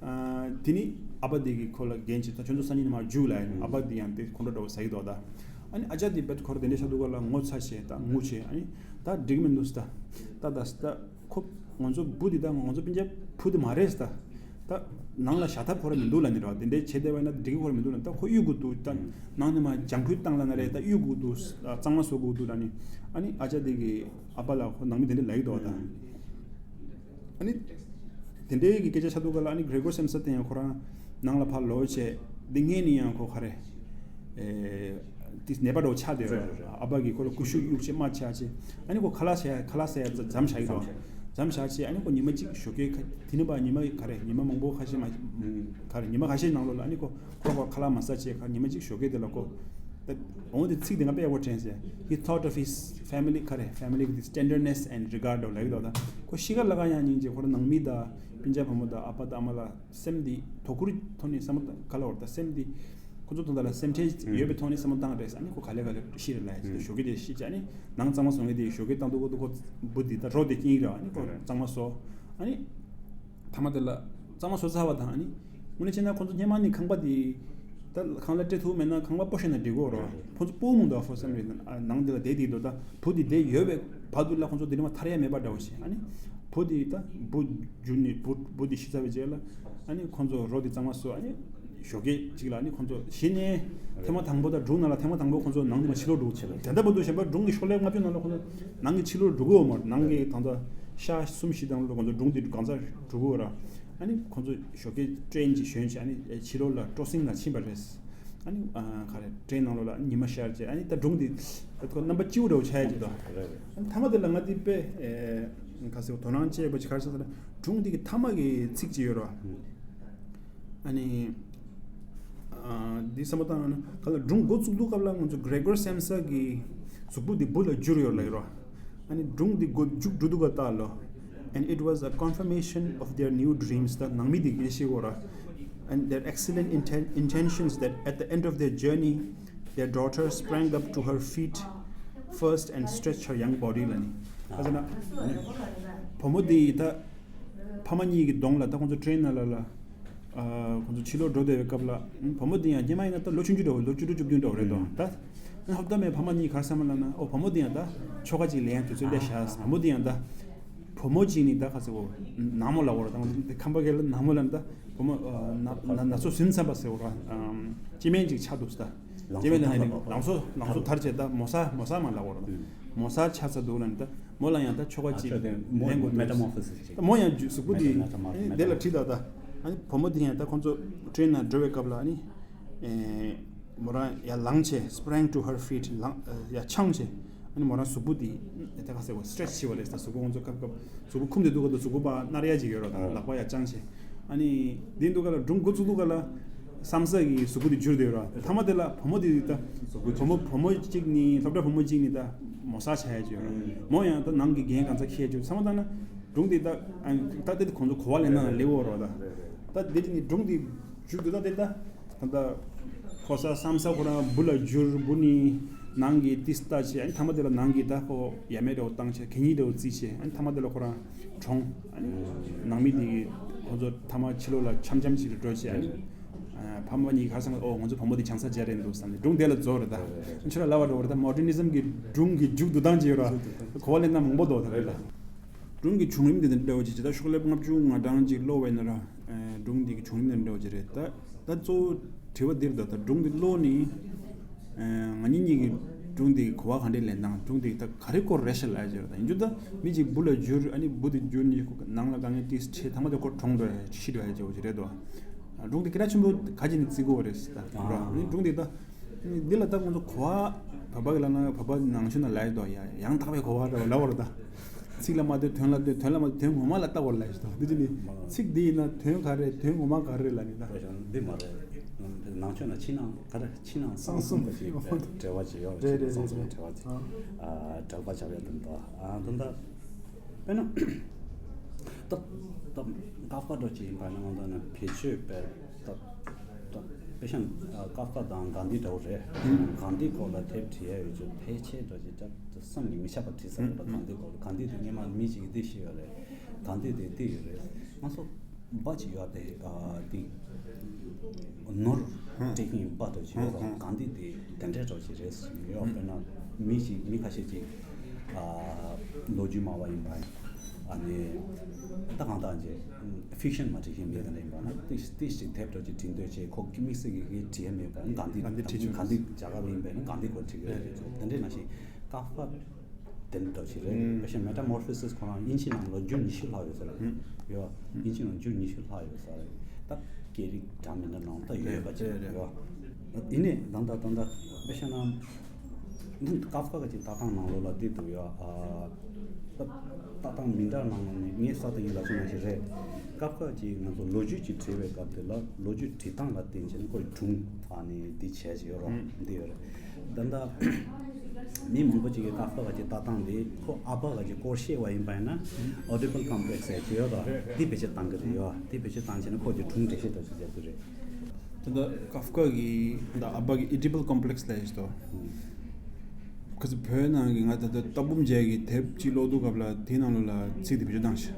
ཨ་དེ་ནི་ཨ་ཕ་དེ་གི་ཁོ་ལ་འགན་ཅིག་ད་ཁྱོད་ཚོ་སང་ཉིན་ནས་མར་རྒྱུགས་ལ་ཨ་ཕ་དེ་ཡང་དེ་ཁོང་ཁྲོ་འདྲ་བོ་ཟ་གི་འདུག་ད། ཨ་ནི་ཨ་ཅག་དེ་བེད་ཁོ་ར་དེ་འདྲས་ཆགས་འདུག་ག་ལ་ངོ་ཚ་བྱས་ད་ངུ་བྱས། ཨ་ནི་ད་འགྲིག་མི་འདུག་ད། ད་ད་ད། ཁོ་ང་ཚོ་བུ་འདི་དང་ང་ཚོ་སྤུན་ཀྱག་བུ་འདི་མ་རེད་ཟེར་ད། ད་ནང་ལ་བཞག་ཐབས་ཁོ་ར་མི་འདུག་ལབ་ནི་རེད་བ། དེ་འདྲའི་བྱེད་བསྡད་པ་ཡིན་ན་འགྲིག་གི་ཁོ་ར་མི་འདུག་ལབ། ད་ཁོ་གཡུག་དགོས་འདུག་ད་ནང་ནས་མར་ལྗང་ཁུ་བཏང་ལབ་ན་རེད། ད་གཡུག་དགོས་འདུག་གཙང་མ་བཟོ་དགོས་འདུག་ལབ་ནི། ཨ་ནི་ཨ་ཅག་དེ་གི་ཨ་ཕ་ལ་ཁོ་ནང་མི་དེ་འདྲ་ལབ་ཀྱི་འདུག་བ་ད། ཨ་ནི་དེ་འདྲའི་གི་སྐད་ཆ་ཆགས་འདུག་ག་ལ། ཨ་ནི་གྷི་རེ་གོར་སེམ་ས་དེ་ཡང་ཁོ་རང་ནང་ལ་ཕར་ལོག་བྱས། འདི་སྔས་ནས་ཡང་ཁོ་ག་རེ། ཨེ། དེ་ནད་པ་འདྲ་བོ་ཆགས་བསྡད་རེད། རེད་རེད། ཨ་ཕ་གིས་ཁོ་ལ་ཀུ་ཤུ་གཡུག་བྱས་རྨ་ཆགས་བྱས། ཨ་ནི་ཁོ་ཁ་ལག་ཟ་ཡ་ཁ་ལག་ཟ་ཡ་མཚམས་བཞག་གི་འདུག་མཚམས་བཞག་བྱས། ཨ་ནི་ཁོ་ཉི་མ་གཅིག་ཞོགས་ཀས་ཁ་དེ་ནི་བ་ཉི་མ་ག་རེ་ཉི་མ་མང་པོ་ཁ་ཤས་མ་ག་རེ་ཉི་མ་ཁ་ཤས་ནང་ལོགས་ལ་ཨ་ནི་ཁོ་ཁོ་ཁོ་ཁ་ལག་མ་ཟ་བྱས་ཁ་ཉི་མ་གཅིག་ཞོགས་ཀས་དེ་ལ་ཁོ་ད་འོང་དེ་ཚིག་དེ་ང་དཔེ་ཡག་པོ་དྲན་ཟེར། He thought of his family ག་རེ་family with tenderness and regard འདྲ་བོ་ལབ་ཀྱི་འདུག་ད་ཁོ་ཤི་ཁ་ལ་ཁ་ཡང་སྙིང་རྗེ་ཁོ་ར་ནང་མི་དང་སྤུན་ཀྱག་བུ་མོ་དང་ཨ་ཕ་དང་ཨ་མ་ལ། སེམས་འདི་དོ་ཁུར་ཐོག་ནས་བསམ་བློ་ག་ལ་བོར་ད་སེམས་འདི་ཁོ་ཚོ་དང་ད་ལ་སེམས་ཁྲལ་ཡོད་པའི་ཐོག་ནས་བསམ་བློ་བཏང་རེད། ཨ་ནི་ཁོ་ག་ལེ་ག་ལེ་ཤི་རེད་ལ་ཞོགས་ཀས་དེ་ཤི་ཅི། ཨ་ནི་ནང་གཙང་མ་བཟོ་མཁན་དེ་ཞོགས་ཀས་བཏང་དུས་ཁོ་ཁོ་བུ་འདི་ད་རོ་དེ་སྐྱིད་ར། ཨ་ནི་ཁོ་གཙང་མ་བཟོ། ཨ་ནི་ཐ་མ་དེ་ལ་གཙང་མ་བཟོ་ཚར་བ་དང་ཨ་ནི་དངོས་གནས་བྱས་ན་ཁོ་ཚོ་སྔོན་མ་ནས་ཁང་པ་དེ་ད་ཁང་གླ་སྤྲད་ཐུབ་མེད་ན་ཁང་པ་སྤོ་ཤོག་ན་འགྲིག་གོ་རོ། ཁོ་ཚོ་སྤོ་མུ་འདུག་ཧྥོ་སམ་རེད། ནང་དེ་ལ་བསྡད་དེ་འདུག་ད་བུ་དེ་བསྡད་ཡོད་པའི་བར་དུ་ལ་ཁོ་ཚོ་དེ་ནས་མ་ཐར་ཡ་མེད་པ་འདྲ་བོ་ཞིག་ཨ་ནི་བུ་དེ་ད་བུ་རྒྱུ་ནས་བུ་བུ་དེ་ཤི་ཚར་བའི་རྗེས་ལ་ཨ་ནི་ཁོ་ཚོ་རོ་དེ་གཙང་མ་བཟོ། ཨ་ནི་ཞོགས་ཀས་གཅིག་ལ་ཨ་ནི་ཁོ་ཚོ་གཞི་ནས་ཐེངས་མ་དང་པོ་དང་སྒྲུང་ནང་ལ་ཐེངས་མ་དང་པོ་ཁོ་ཚོ་ནང་དེ་མ་ཕྱི་ལོགས་འགྲོ་ཆེ་ལ་དེ་འདྲ་བར་དུ་གཞན་པ་སྒྲུང་གི་ཤོག་ལྷེ་ལྔ་བཅུ་ནང་ལ་ཁོ་ཚོ་ནང་གི་ཕྱི་ལོགས་འགྲོ་གི་ཡོད་མ་རེད། ནང་གི་ད་ལྟ་ཤ་གསུམ་བཞི་དང་ལ་ཁོ་ཚོ་སྒྲུང་དེ་གང་ཚ་འགྲོ་གི་ཡོད་ར། ཨ་ནི་ཁོ་ཚོ་ཞོགས་ཀས་ཊེན་ཅིག་ཞོན་བྱས་ཨ་ནི་ཕྱི་ལོགས་ལ་ཀྲོ་སིང་ལ་ཕྱིན་པ་རེད། ཨ་ནི་ཨ་ག་རེ་ཊེན་ནང་ལོགས་ལ་ཉི་མ་ཤར་བྱས་ཨ་ནི་ད་སྒྲུང་འདི་ད་ཁོ་རྣམ་པ་སྐྱིད་པོ་འདྲ་བོ་ཆགས་ཡ་ཅིག་འདུག་རེད་རེད། ཨ་ནི་ཐ་མ་དེ་ལ་ང་འདི་དཔེ་ཨེ་ག་ཟེར་དོ་སྣང་སྐྱེས་པ་ཅིག་ག་རེ་ཟེར་ན་སྒྲུང་འདི་གི་ཐ་མ་གི་ཚིག་ཅིག་ཡོད་ར། ཨ་ནི་ཨ་འདི་བསམ་བློ་བཏང་ན་ག་ལ་སྒྲུང་འགོ་བཙུགས་དུས་སྐབས་ལ་ང་ཚོ་གྷི་རེ་གོར་སེམ་ས་གི་གཟུགས་པོ་འདི་འབུ་ལ་འགྱུར་ཡོད་ལ་ཡོད་ར། ཨ་ནི་སྒྲུང་འདི་འགོ་མཇུག་སྒྲུབ་དུས་སྐབས་ལྟར་ལོ། And it was a confirmation of their new dreams. ད་ནང་མི་འདི་གིས་ཤེས་དགོས་ར། And their excellent inten- intentions that at the end of their journey, their daughter sprang up to her feet first and stretched her young body ལ་ནི། ཨ་ཟེར་ན། བུ་མོ་འདི་ད་ཕ་མ་གཉིས་ཀྱི་གདོང་ལ་ད་ཁོང་ཚོ་ཊེན་ནང་ལ་ལ། ཨ་ཁོང་ཚོ་ཕྱི་ལོགས་འགྲོ་བསྡད་པའི་སྐབས་ལ། བུ་མོ་འདི་ཡང་སྔོན་མ་ཡིན་ན་ད་ལོ་ཆུང་ཆུང་འདྲ་བོ་ལོ་བཅུ་དྲུག་བཅུ་བདུན་འདྲ་བོ་རེད་དོ་ད། ཧོབ་ཏེ་མེད་ཕ་མ་གཉིས་ག་རེ་བསམ་ལབ་ན་ཨོ་བུ་མོ་འདི་ཡང་ད་ཆོ་ག་ཅིག་ལེན་ཡ་དུས་ཚོད་སླེབས་ཤག་བུ་མོ་འདི་ཡང་ད་བུ་མོ་གཅིག་ནི་ད་ག་ཟེར་གོ་ནག་མོ་ལབ་དགོས་རེད། ད་ཁམས་པ་སྐད་ལ་ནག་མོ་ལབ་ན་ད་བུ་མོ་ན་ན་ཚོད་ཟིན་ཚར་བ་ཟེར་གོ་ར། སྐྱེ་དམན་ཅིག་ཆགས་འདུག་ད། སྐྱེ་དམན་ལ་ནི་ལང་ཚོ་ལང་ཚོ་དར་བྱས་ད་མོ་གསར་མོ་གསར་མ་ལབ་དགོས་རེད། མོ་གསར་ཆགས་ཚར་འདུག་ལབ་ནི་ད་མོ་ལ་ཡང་ད་ཆོ་ག་ཅིག་ལེན་དགོས་འདུག་ད་མོ་ཡང་རྒྱུ་གཟུགས་པོ་འདི་དེ་ལ་ཁྲིད་ད་ད། ཨ་ནི་བུ་མོ་འདི་ཡང་ད་ཁོང་ཚོ་ཊེན་ནང་འགྲོ་བའི་སྐབས་ལ་ཨ་ནི། ཨེ། མོ་རང་ཡར་ལངས་བྱས་sprang to her feet ལངས་ཨ་ཡར་འཕྱང་བྱས། ཨ་ནི་མོ་རང་གཟུགས་པོ་འདི་ཨེ་ད་ག་ཟེར་བ་སི་ཊེ་ཆི་བྱས་པ་རེད། ད་གཟུགས་པོ་ཁོང་ཚོ་སྐབས་སྐབས་གཟུགས་པོ་འཁུམས་ཏེ་འདུག་ག་ད་གཟུགས་པོ་ཕར་ནར་ཡ་ཅིག་ཡོད་ར། ད་ལག་པ་ཡར་བརྐྱངས་བྱས། ཨ་ནི་འདི་འདུག་ག་ལ་སྒྲུང་འགོ་བཙུགས་འདུག་ག་ལ་བསམ་ས་གི་གཟུགས་པོ་འདི་འགྱུར་བསྡད་ཡོད་ར། ཐ་མ་དེ་ལ་བུ་མོ་འདི་ད་བུ་མོ་བུ་མོ་གཅིག་ནི་སློབ་གྲྭ་བུ་མོ་གཅིག་ནི་ད་མོ་གསར་ཆགས་ཡ་ཅིག་ཡོད་ར། མོ་ཡང་ད་ནང་གི་འགན་གང་ཚ་འཁྱེར་ཡ་ཅིག་ཡོད། བསམ་བློ་བཏང་ན་སྒྲུང་འདི་ད་ཨ་ད་དེ་ཁོང་ཚོ་གོ་བ་ལེན་ན་ལེགས་འོ་ར། ད་ད་འདི་ནི་སྒྲུང་འདི་མཇུག་ཏུ་ད་དེ་ད། ད་ལྟ་ཁོ་ས་བསམ་ས་ཁོ་རང་འབུ་ལ་འགྱུར། འབུ་ནི་ནང་གི་ཏིས་ལྟ་བྱས། ཨ་ནི་ཐ་མ་དེ་ལ་ནང་གི་ད་ཁོ་ཡ་མེད་འདྲ་བོ་བཏང་བྱས་གད་སྙིགས་འདྲ་བོ་བརྩིས་བྱས། ཨ་ནི་ཐ་མ་དེ་ལ་ཁོ་རང་གྲོངས། ཨ་ནི་ནང་མི་དེ་གི་ཁོ་ཚོ་ཐ་མ་ཕྱི་ལོགས་ལ་འཆམ་འཆམ་ཞིག་ལ་འགྲོ་བྱས། ཨ་ནི་ཕ་མ་གཉིས་ག་རེ་བསམ་གི་ཨོ་ང་ཚོ་བུ་མོ་དེ་ཆང་ས་རྒྱག་རན་འདུག་བསམ་ནས་སྒྲུང་དེ་ལ་རྫོགས་རེད་ད། ཁྱོད་ར་ལབ་པ་འདྲ་བོ་རེད་ད། མོ་ཌར་ནི་ཛམ་གི་སྒྲུང་གི་མཇུག་བསྡུ་སྟངས་ཅིག་ཡོད་ར། གོ་བ་ལེན་སྟངས་མང་པོ་འདུག་ད་རེད་ད། སྒྲུང་གི་བྱུང་རིམ་དེ་འདྲ་འདྲ་བོ་ཅིག་ཇི་ལྟར་ཤོག་ལེབ་ལྔ་བཅུ་ང་གྲངས་ཅིག་ཀློག་པ་ཡིན་ན་ར། ཨེ། སྒྲུང་འདི་གི་བྱུང་རིམ་དེ་འདྲ་འདྲ་བོ་ཅིག་རེད་ད། ད་གཙོ་བོ་དྲི་བ་འདིར་ད་ད་སྒྲུང་འདི་ཀློག་ནི། ཨེ། ང་གཉིས་གཉིས་ཀྱི་ སྒྲུང་དེ་གི་གོ་བ་ག་འདྲས་ལེན་སྟངས། སྒྲུང་དེ་ད་ག་རེ་སྐོར་རེད་ཤག་ལབ་ཡ་ཅིག་ཡོད་རེད། ད་ཡིན་རྒྱུ་ད་མི་གཅིག་འབུ་ལ་འགྱུར། ཨ་ནི་འབུ་དེ་འགྱུར་ནས་ནང་ལ་དཀའ་ངལ་ཏིས་འཕྲད། ཐ་མ་དེ་ཁོ་གྲོངས་འགྲོ་ཡ་ཤི་འགྲོ་ཡ་ཅིག་འོ་ཅིག་རེད་དོ། སྒྲུང་དེ་སྐད་གྲགས་ཆེན་པོ་ག་ཅིག་ནས་བརྩི་དགོས་རེད་ཟེར། ད་ཨ་ར་ནི་སྒྲུང་དེ་ད་འདི་ལ་ད་ང་ཚོ་གོ་བ་བོད་པ་གི་ལབ་ན་བོད་པ་ནང་ཆོས་ནང་ལབ་ཡ་དོ། ཡ་ཡང་དག་པའི་གོ་བ་འདྲ་བོ་ལབ་པ་རེད། ད་ཚིག་ལ་མ་ལྟོས་དོན་ལ་ལྟོས། དོན་ལ་མ་ལྟོས་དོན་ངོ་མ་ལ་ལྟ་དགོས་ལབ་ཡ་ཞིག་དང་། འདི་ཅི་ནི་ཚིག་འདི་ཡིན་ན་དོན་ག་རེ་དོན་ངོ་མ་ག་རེ་ལབ་ནི་ད། འདི་མ་རེད། ནང་ཆོས་ན་ཕྱི་ནང་ག་རེ་ཕྱི་ནང་གསང་གསུམ་པ་ཞིག་འབྲེལ་བ་ཅིག་ཡོད་རེད། ཕྱི་ནང་གསང་གསུམ་འབྲེལ་བ་ཅིག་འབྲེལ་བ་ཆགས་ཡོད་དོན་དག་ཨ་དོན་དག་དཔེར་ན། ད་ད་ཀ་ཧྥ་འདྲ་ཅིག་ཡིན་པ་ན་ང་ད་ན་བེད་སྤྱོད་པས་ད་ད་དཔེ་བཞག་ན་ཀ་ཧྥ་དང་གྷན་དྷི་འདྲ་བོ་རེད། གྷན་དྷི་སྐོར་ལ་དེབ་བྲིས་ཡ་ཡོད་ཚུལ་ཕལ་ཆེར་འདྲ་ཅིག་ད་བསམ་གྱིས་མི་ཁྱབ་པ་བྲིས་ས་རེད། ད་གྷན་དྷི་སྐོར་ལ་གྷན་དྷི་དེ་སྔས་མ་མི་གཅིག་གིས་འདི་ཤེས་ཡོད་རེད། གྷན་དྷི་དེ་འདི་ཡོད་རེད། ང་ཚོ་འབའ་ཅིག་ཡོད་དེ་ཨ་དེ་ནོར་སྤྲད་མཁན་འབའ་འདྲ་ཅིག་ཡོད་རེད། གྷན་དྷི་དེ་དེ་འདྲའི་འདྲ་ཅིག་རེད་ཟེར་ཡོད། དཔེར་ན་མི་ཅིག་མི་ཁ་ཤས་ཅིག་ཨ་ལོ་རྒྱུས་སྨྲ་བ་ཡིན་པ་ཨ་ནི་ད་གང་ལྟར་ཅིག་ཕིག་ཤན་མ་བྲིས་མཁན་མི་དེ་འདྲ་ཡིན་པ་ན་ཏིག་ཏིག་ཅིག་དེབ་འདྲ་ཅིག་བྲིས་འདོད་བྱས། ཁོ་དམིགས་བསལ་གྱི་གི་བྲིས་ཡ་མེད་པ་ན་གྷན་དྷི་གྷན་དྷི་བྲིས་ཆོག་གྷན་དྷི་རྒྱ་གར་ཡིན་པས་ན་གྷན་དྷི་སྐོར་བྲིས་ཀྱི་རེད་ཟེར། དེ་འདྲའི་ནང་བཞིན་ཀ་ཧྥ་དེ་འདྲ་ཞིག་རེད། ཨུམ། དཔེ་བཞག་ན་མེ་ཊ་མོར་ཕོ་སིས་ཁོ་རང་དབྱིན་ཇི་ནང་ལོ་རྒྱུས་ཉི་ཤུ་ལྷག་ཡོད་ས་རེད། ཨུམ། ཡོད། དབྱིན་ཇི་ནང་རྒྱུས་ཉི་ཤུ་ལྷག་ཡོད་ས་རེད། ད་སྐད་རིགས་འདྲ་མི་འདྲ་ནང་ད་ཡོད་པ་ཅིག་རེད། ཡོད། ཡིན་ནའི་ད་ལྟ་ད་ལྟ་དཔེ་བཞག་ན་འདི་ཀ་ཧྥ་གི་ཅིག་ལྟ་སྟངས་ནང་ལོགས་ལ་འདི་འདུག་ཡོད། ཨ་ད་ལྟ་སྟངས་མི་འདྲ་ནང་ལོགས་ནས་ངས་གསར་དུ་ཡིན་ལབ་ཆོག་ནང་བཞིན་རེད། ཀ་ཧྥ་གི་ཅིག་ང་ཚོ་ལོ་རྒྱུས་ཅིག་བྲིས་པའི་སྐབས་དེ་ལ་ལོ་རྒྱུས་བྲིས་སྟངས་ལ་བརྟེན་བྱས་ནས་ཁོའི་སྒྲུང་ཨ་ནི་འདི་བྱས་ཅིག་ཡོད་རོགས་འདི་ཡོད་རེད། ད་ལྟ་མི་མང་པོ་ཅིག་གིས་ཀ་ཧྥ་གི་ཅིག་ལྟ་སྟངས་དེ་ཁོ་ཨ་ཕ་གི་ཅིག་སྐོར་བཤད་པ་ཡིན་པ་ཡིན་ན་ཨོ་ཌི་པལ་ཀོམ་པི་ལེག་སི་ཟེར་གྱི་ཡོད་རོགས། འདི་བེད་སྤྱོད་བཏང་གི་རེད། ཡོད། འདི་བེད་སྤྱོད་བཏང་བྱས་ནས་ཁོ་ཅིག་སྒྲུང་འགྲེལ་བཤད་འདྲ་ཅིག་རྒྱག་གི་རེད། ད་ལྟ་ཀ་ཧྥ་གི་ད་ཨ་ཕ་གི་ཨི་ཌི་པལ་ཀོམ་པི་ལེག་སི་ལབ་ཡ་ཞིག་འདུག་ཁ་སང་བོད་ནང་གི་ང་ད་ལྟ་རྟ་བུམ་རྒྱལ་གྱི་དེབ་ཅིག་ཀློག་དུས་སྐབས་ལ་དེའི་ནང་ལོགས་ལ་ཚིག་དེ་བེད་སྤྱོད་བཏང་ཤག་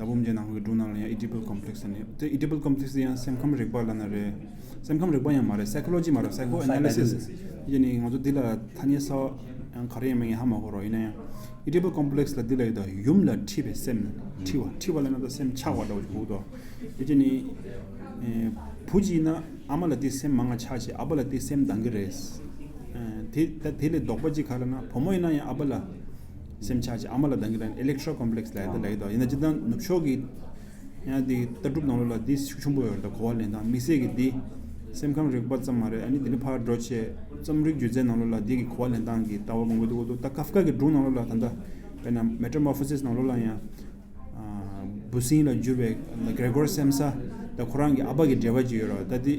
རྟ་བུམ་རྒྱལ་ནང་ཁོང་གི་སྒྲུང་ནང་ལ་ཡང་ཨི་ཌི་པལ་ཀོམ་པི་ལེག་སི་ཟེར་ནས། དེ་ཨི་ཌི་པལ་ཀོམ་པི་ལེག་སི་དེ་ཡང་སེམས་ཁམས་རིག་པ་ལབ་ན་རེད། སེམས་ཁམས་རིག་པ་ཡང་མ་རེད། སའི་ཀོ་ལོ་ཇི་མ་རེད། སའི་ཀོ་ཨེ་ན་ལི་སིས་ཡིན་ནི། ང་ཚོ་འདི་ལ་ཐ་སྙད་གསར་པ་ཡང་ག་རེ་ཡང་མེད། ངས་ཧ་མ་གོ་རོགས། ཡིན་ན་ཡང་ཨི་ཌི་པལ་ཀོམ་པི་ལེག་སི་ལ་འདི་ལ་ཡོད་དོ། ཡུམ་ལ་འཁྲི་བའི་སེམས། འཁྲི་བ། འཁྲི་བ་ལབ་ན་ད་སེམས་ཆགས་པ་འདྲ་བོ་ཞིག་གོ་གི་འདུག་དེ་ཅི་ནི་ཨེ་བུ་གཅིག་ཡིན་ན་ཨ་མ་ལ་དེ་སེམས་མང་ང་ཆགས་བྱས་ཨ་ཕ་ལ་དེ་སེམས་འདང་གི་རེད། ཨེ་དེ་ད་དེ་ལས་ལྡོག་པ་གཅིག་ག་རེ་ལབ་ན་བུ་མོ་ཡིན་ན་ཡང་ཨ་ཕ་ལ་སེམས་ཆགས་བྱས་ཨ་མ་ལ་འདང་གི་རེད། ཨི་ལེག་ཊོ་ར་ཀོམ་པི་ལེག་སི་ལབ་ཡ་དེ་ལབ་ཀྱི་འདུག་ཡིན་ན་སྤྱིར་བཏང་ནུབ་ཕྱོགས་ཀྱི་ཡང་དེ་ལྟ་གྲུབ་ནང་ལོགས་ལ་དེ་ཤུགས་ཆེན་པོ་ཡོད་རེད། ད་གོ་བ་ལེན་སྟངས་དམིགས་བསལ་གྱི་དེ་སེམས་ཁམས་རིག་པ་ཙམ་མ་རེད། ཨ་ནི་དེ་ནས་ཕར་འགྲོ་བྱས་རྩོམ་རིག་སྒྱུ་རྩལ་ནང་ལོགས་ལ་དེ་གི་གོ་བ་ལེན་སྟངས་ཀྱི་ལྟ་བ་མང་པོ་འདུག་གོ་འདུག་ད་ཀ་ཧྥ་གི་སྒྲུང་ནང་ལོགས་ལ་ད་ལྟ་དཔེར་ན་མེ་ཊ་མོར་ཕོ་སིས་ནང་ལོགས་ལ་ཡང་ཨ་འབུ་སྲིན་ལ་བསྒྱུར་བའི་གྷི་རེ་གོར་སེམ་ས་དང་ཁོ་རང་གི་ཨ་ཕ་གི་འབྲེལ་བ་ཅིག་ཡོད་རེད། ད་དེ་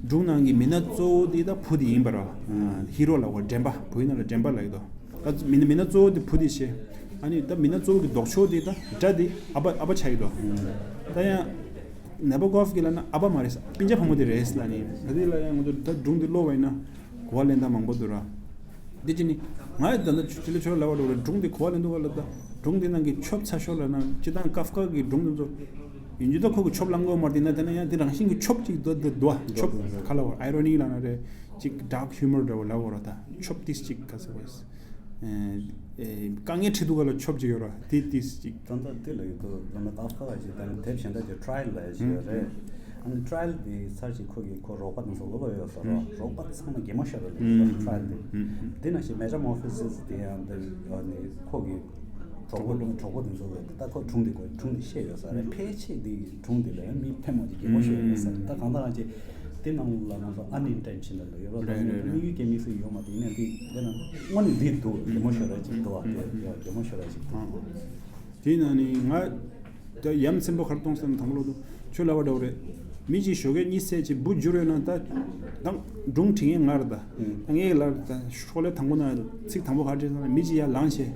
སྒྲུང་ནང་གི་མི་སྣ་གཙོ་བོ་དེ་ད་བུ་དེ་ཡིན་པ་རེད། ཧི་རོ་ལབ་དགོས། འགྲན་པ། བོད་ཡིག་ནང་ལ་འགྲན་པ་ལབ་ཀྱི་འདུག་ད་མི་སྣ་མི་སྣ་གཙོ་བོ་དེ་བུ་དེ་བྱས། ཨ་ནི་ད་མི་སྣ་གཙོ་བོ་གི་ལྡོག་ཕྱོགས་དེ་ད་དགྲ་དེ་ཨ་ཕ་ཨ་ཕ་ཆགས་ཀྱི་འདུག་ད་ཡང་ནེ་བྷོ་གོབ་ཀྱི་ལབ་ན་ཨ་ཕ་མ་རེད། སྤུན་ཀྱག་ཕོ་མོ་དེ་རེད་ལབ་ནི། ད་དེ་ལ་ཡང་ང་ཚོ་ད་སྒྲུང་དེ་ཀློག་པ་ཡིན་ན་གོ་བ་ལེན་སྟངས་མང་པོ་འདུག་ར། དེ་ཅི་ནི་ང་ཡི་ད་ལྟ་ཆུ་ལེ་ཆུ་ལ་ལབ་པ་འདྲ་བོ་རེད། སྒྲུང་དེ་གོ་བ་ལེན་དུས་སྐབས་ལ་ད་སྒྲུང་དེ་ནང་གི་ཆོབ་ཚ་ཤོས་ལབ་ན་སྤྱིར་བཏང་ཀ་ཧྥ་གི་སྒྲུང་དེ་ཚོ་ཡིན་རྒྱུ་ད་ཁོ་གི་ཆོབ་ལང་དགོས་མ་རེད། ཡིན་ན་དེ་ན་ཡང་དེ་རང་བཞིན་གྱི་ཆོབ་ཅིག་འདུག་འདུག་འདུག་ཆོབ་ག་ལབ་དགོས། ཨའི་རོ་ནི་ལབ་ན་རེད། ཅིག་ཌརྐ་ཧིའུ་མོར་འདྲ་བོ་ལབ་དགོས་ར། ད་ཆོབ་ཏིས་ཅིག་ག་ཟེར་བས། ཨེ་ཨེ་དཀའ་ངལ་འཕྲད་དུས་སྐབས་ལ་ཆོབ་ཅིག་ཡོད་ར། དེ་ཏིས་ཅིག་ད་ལྟ་དེ་ལ་ཡོད་དོ། ད་ལྟ་ཀ་ཧྥ་ཅིག་ད་ནི་དེབ་གཞན་དག་ཅིག་ཊ་ར་ཡལ་ལབ་ཡ་ཅིག་ཡོད་རེད། ཨ་ནི་ཊ་ར་ཡལ་དེ་ཚར་ཅིག་ཁོ་གི་ཁོ་རོགས་པ་དེ་ཚོ་ལོ་ལོ་ཡོད་ས་རོ། རོགས་པ་ཚང་མ་གད་མོ་ཤོར་རེད་ལབ་ཡོད་ཊ་ར་ཡལ་དེ། དེ་ནང་བཞིན་མེ་ཊ་མོར་ཕོ་སིས་དེ་ཡང་དེ་ཨ་ནི་ཁོ་གི་གྲོགས་པོ་གྲོགས་པོ་དེ་ཚོ་ལ་ད་ཁོ་སྒྲུང་དེ་གོ་སྒྲུང་དེ་བཤད་ཡོད་ས་རེད། ཕལ་ཆེར་དེ་གི་སྒྲུང་དེ་ལ་ཡང་མི་ཕལ་མོ་ཅིག་གད་མོ་ཤོར་ཡོད་ས་རེད། ད་གང་ལྟར་ཅིག་དེ་ནང་ལ་ང་ཚོ་ཨན་ཨིན་ཊེན་ཤ་ནལ་ལ་ཡོད་རོགས། རེད་རེད་རེད། དམིགས་ཡུལ་གྱི་དམིགས་བསལ་ཡོད་མ་རེད། ཡིན་ནའང་དེ་དེ་ན་དངོས་གནས་འདི་འདུག་གད་མོ་ཤོར་ར་ཅིག་འདུག་བ། དེ་ཡ་གད་མོ་ཤོར་ར་ཅིག་འདུག་དེ་ན་ནི་ང་ད་ཡ་མཚན་པོ་ག་རེ་གཏོང་སོང་དང་པོ་ལོ་དུ་ཁྱོད་ལབ་པ་འདྲ་བོ་རེད། མི་གཅིག་ཞོགས་ཀས་གཉིད་སད་ཅིག་འབུ་འགྱུར་ཡོད་ན་ད་ད་སྒྲུང་འབྲི་མཁན་ང་རེད། ད་ད་ངས་ལབ་ད་ཤོག་ལྷེ་དང་པོ་ན་ཚིག་དང་པོ་ག་རེ་བྲིས་སོང་ན་མི་གཅིག་ཡར་ལངས་བྱས་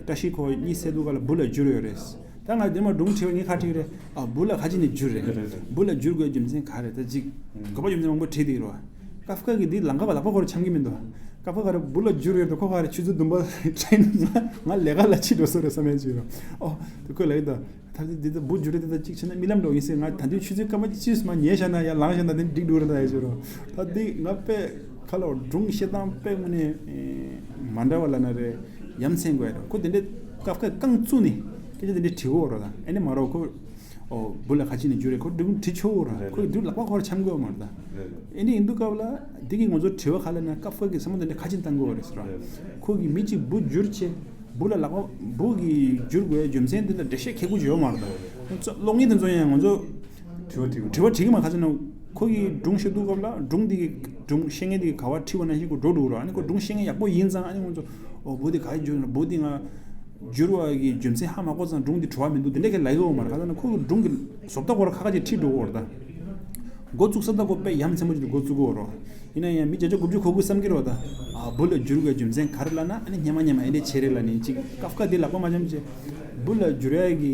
བཀྲ་ཤིས་ཁོ་གཉིད་སད་དུས་སྐབས་ལ་འབུ་ལ་འགྱུར་ཡོད་རེད། ད་ང་འདི་མ་སྒྲུང་བྲིས་པ་ངས་ག་རེ་བྲིས་རེད། ཨ་འབུ་ལ་ཁ་ཅིག་ནས་འགྱུར་རེད། རེད་རེད། འབུ་ལ་འགྱུར་དགོས་རྒྱུ་མཚན་ག་རེ། ད་ཅིག་གོ་བ་རྒྱུ་མཚན་མང་པོ་བྲིས་བསྡད་ཡོད་རེད། ཀ་ཧྥ་གི་འདི་ལམ་ཁ་བ་ལག་པ་ཁོ་ར་འཆམ་གི་མི་འདུག་ཀ་ཧྥ་ག་རེ་འབུ་ལ་འགྱུར་ཡོད་དུ་ཁོ་ག་རེ་ཆུ་ཚོད་བདུན་པ་ཁྲེན་ང་ང་ལས་ཀ་ལ་ཕྱིན་འགྲོ་སོ་རེད་བསམ་ཡས་བྱོས་རེད། ཨོ་དེ་ཁོས་ལབ་ཡོད་ད། ད་འདི་འདི་ད་འབུ་འགྱུར་རེད། དེ་ད་ཅིག་བྱས་ན་རྨི་ལམ་འདྲ་བོ་ཡིན་ཟེར། ང་ད་དུང་ཆུ་ཚོད་སྐར་མ་གཅིག་མ་ཉལ་བཞག་ན་ཡར་ལངས་བཞག་ན་དེ་འགྲིག་འགྲོ་རེད་ད་ཡས་བྱོས་རེད། ད་འདི་ང་དཔེ་ཁ་ལོ་སྒྲུང་བཤད་སྟངས་དཔེ་དངོས་གནས་མ་འདྲ་བ་ལབ་ན་རེད། ཡ་མཚན་དགོས་ཡ་རེད། ཁོ་དེ་འདྲའི་ཀ་ཧྥ་ག་རྐང་བཙུགས་ནས་སྐད་ཆ་དེ་འདྲའི་དྲི་གོ་རོགས་དང་། ཨེ་ནི་མ་རོགས་ཁོ། ཨོ་བུ་ལ་ཁ་ཅིག་ནས་འགྱུར་རེད། ཁོ་འདུག་དྲི་ཆོག་ར། རེད་ཁོ་རེད། འདུག་ལག་པ་ཁོ་ར་འཆམ་དགོས་མ་རེད་ད། རེད་རེད། ཨེ་འདི་ཡིན་དུས་སྐབས་ལ་འདི་གི་ང་ཚོ་དྲི་བ་ཁ་ལ་ན་སྐབས་ཁ་གི་བསམ་བློ་དེ་འདྲ་ཁ་ཅིག་བཏང་དགོས་རེད་ཟེར་ར། རེད་རེད། ཁོ་གི་མི་གཅིག་བུ་འགྱུར་ཆེ་བུ་ལ་ལག་པ་བུ་གི་འགྱུར་དགོས་རྒྱུ་མཚན་དེ་ལ་འགྲེལ་བཤད་མཁས་པོ་ཅིག་ཡོད་མ་རེད་ད། གློག་བརྙན་དེ་ཚོ་ཡང་ང་ཚོ་དྲི་བ་དྲི་དྲི་བ་དྲི་གི་མ་ཁ་ཅིག་ན་ཁོ་གི་སྒྲུང་བཤད་དུས་སྐབས་ལ་སྒྲུང་འདི་གི་སྒྲུང་བཤད་མཁན་འདི་གི་ག་བ་ཁྲིད་པ་ནང་བཞིན་ཁོ་འགྲོ་འགྲོ་ར། ཨ་ནི་ཁོ་སྒྲུང་བཤད་མཁན་ཡག་པོ་ཡིན་ཙང་ཨ་ནི་ང་ཚོ་ཨོ་བུ་འདི་ག་ཡི་འགྱུར་ན་བུ་འདི་ང་འགྱུར་བ་གི་རྒྱུ་མཚན་ཧ་མ་གོ་ཙང་སྒྲུང་འདི་བྲོ་བ་མི་འདུག་དེ་འདྲ་གི་ལབ་ཡོད་མ་རེད། ག་ལ་ན་ཁོ་གི་སྒྲུང་གི་བཟོ་ལྟ་སྐོར་ཁ་ཁ་ཅིག་ཁྲིད་འགྲོ་གི་ཡོད་རེད་ད། འགོ་བཙུགས་ས་ལྟ་སྐོར་དཔེ་ཡ་མཚན་པོ་ཅིག་འགོ་བཙུགས་གི་ཡོད་རེད། ཡིན་ན་ཡང་མི་བརྒྱ་ཆ་དགུ་བཅུ་གོ་དགུ་བསམ་གི་རེད་ད། ཨ་བུ་ལ་འགྱུར་དགོས་རྒྱུ་མཚན་ག་རེ་ལབ་ན་ཨ་ནི་སྙེ་མ་སྙེ་མ་ཨེ་འདྲས་བྱེད་རེད་ལབ་ནས་ཅིག་སྐབས་ཁ་དེ་ལག་པ་མ་འཆམ་བྱས། བུ་ལ་འགྱུར་ཡ་གི་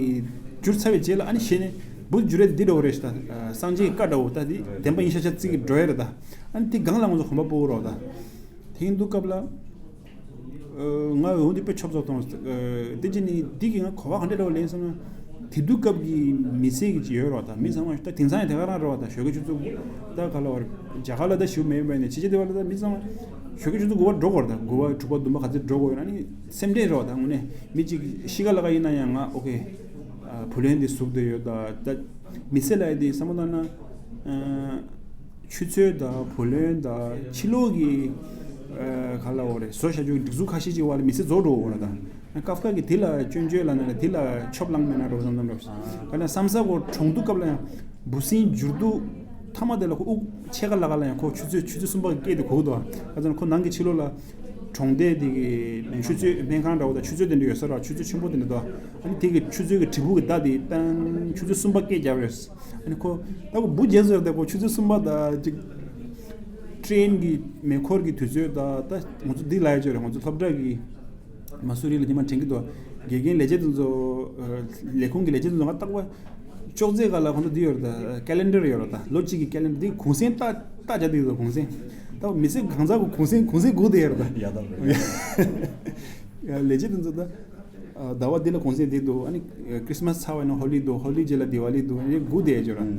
འགྱུར་ཚར་བའི་རྗེས་ལ་ཨ་ནི་ཤེས་ནས་བུ་འགྱུར་ཡ་དེ་འདི་འདྲ་བོ་རེད་ད། སངས་རྒྱས་ཀྱི་བཀའ་འདྲ་བོ་ད་དེ་བདེན་པ་ཡིན་ཤག་ཤག་བརྩི་གི་འགྲོ་ཡ་རེད་ད། ཨ་ནི་དེ་སྒང་ལ་ང་ཚོ་གོམ་པ་སྤོ་གི་རེད་ད། དེ་ཡིན་དུས་སྐབས་ལ། ང་འོ་འདི་དཔེ་ཆོབ་ཚོགས་གཏོང་། དེ་རྗེས་ནི་འདི་གི་ང་གོ་བ་ག་འདྲ་འདྲ་བོ་ལེན་སོང་ན། དེ་དུས་སྐབས་ཀྱི་མི་ཚེ་གི་ཅིག་ཡོད་རོགས་ད། མི་ཚང་མ་ད་དེང་སང་ཡང་དེ་ག་རང་རོགས་ད། ཞོགས་ཀའི་ཆུ་ཚོད་ད་ག་ལ་བར་རྒྱ་གར་ལ་ད་ཞུ་མེད་པས་ནས་ཕྱི་རྒྱལ་དེ་བ་ལ་ད་མི་ཚང་མ་ཞོགས་ཀའི་ཆུ་ཚོད་དགུ་པ་འགྲོ་དགོས་རེད་ད། དགུ་པ་དྲུག་པ་བདུན་པ་ག་ཚོད་འགྲོ་དགོས་ཡོད་ན་ནི་སེམས་ཁྲལ་རོགས་ད། དངོས་གནས་མི་གཅིག་གཤིས་ཀ་ལ་ག་ཡིན་ན་ཡང་ང་ཨོ་ཁེ་བུ་ལོན་འདི་ཟུག་བསྡད་ཡོད་ད། ད་མི་ཚེ་ལ་ཡི་དེ་བསམ་བློ་བཏང་ན། ཆུ་ཚོད་དང་བུ་ལོན་དང་ཕྱི་ལོགས་ཀྱི་ཨ་ག་ལབ་དགོས་རེད། བཟོ་བྱ་རྒྱུ་སྒྲིག་འཛུགས་ཁ་ཤས་ཅིག་བར་ལ་མི་ཚེ་རྫོགས་འགྲོ་གི་ཡོད་རེད་ད། སྐབས་ཁ་གི་དེ་ལ་སྐྱོན་བརྗོད་ལབ་ན་ལ་དེ་ལ་ཆོབ་ལངས་མེད་ན་འགྲོ་བསམ་བསམ་འགྲོ། ག་ན་བསམ་ས་གོ་གྲོངས་དུས་སྐབས་ལ་ཡང་འབུ་སྲིན་འགྱུར་དུས་མཐའ་མ་དེ་ལ་ཁོ་དབུགས་ཕྱེད་ཀ་ལ་ག་ལ་ཡང་ཁོ་ཆུ་ཚོད་ཆུ་ཚོད་གསུམ་པ་གི་སྐད་དེ་གོ་གི་འདུག་ག་ཚོད་ན་ཁོ་ནང་གི་ཕྱི་ལོགས་ལ་གྲོང་སྡེ་དེ་གི་ཆུ་ཚོད་སྨན་ཁང་འདྲ་བོ་དང་ཆུ་ཚོད་དེ་འདྲ་ཡོད་ས་ར། ཆུ་ཚོད་ཆེན་པོ་དེ་འདྲ་འདུག་ཨ་ནི་དེ་གི་ཆུ་ཚོད་ཀྱི་དྲིལ་བུ་གི་བརྡ་དེ་བཏང་ཆུ་ཚོད་གསུམ་པ་སྐད་རྒྱབ་རེད། ཨ་ནི་ཁོ་ད་ཁོ་འབུ་རྒྱལ་ཟེར་ཏེ་ཁོ་ཆུ་ཚོད་གསུམ་པ་ད་ཅིག་ཊེན་གྱི་མེ་འཁོར་གྱི་དུས་ཚོད་ད་ད་ང་ཚོ་འདི་ལ་ཡ་ཅོ་རེད། ང་ཚོ་སློབ་གྲྭ་གི་མ་སུ་རི་ལ་ཉི་མ་དྲན་གྱི་འདུག་དགེ་རྒན་ལས་བྱེད་དེ་ཚོ་ལས་ཁུངས་ཀྱི་ལས་བྱེད་དེ་ཚོ་ང་རྟག་པར་ཅོག་ཙེ་ག་ལ་ཁོང་ཚོ་འདི་ཡོད་རེད་ད། ཀེ་ལེན་ཌར་ཡོད་རེད་ད། ལོ་གཅིག་གི་ཀེ་ལེན་ཌར་འདི་གུང་སེང་ལྟ་ལྟ་བྱ་འདི་ཡོད་རེད། གུང་སེང་ད་མི་ཚེ་གང་ཚ་གི་གུང་སེང་གུང་སེང་སྒུག་བསྡད་ཡོད་རེད་ད། ཡ་ད་ལས་བྱེད་དེ་ཚོ་ད། ཟླ་བ་འདི་ལ་གུང་སེང་འདི་འདུག་ཨ་ནི་ཁྲི་སི་མ་སི་ཚར་བ་ཡིན་ན་ཧོ་ལི་འདུག་ཧོ་ལི་རྗེས་ལ་དི་ཝ་ལི་འདུག་ཨ་ནི་སྒུག་བསྡད་ཡོད་ར།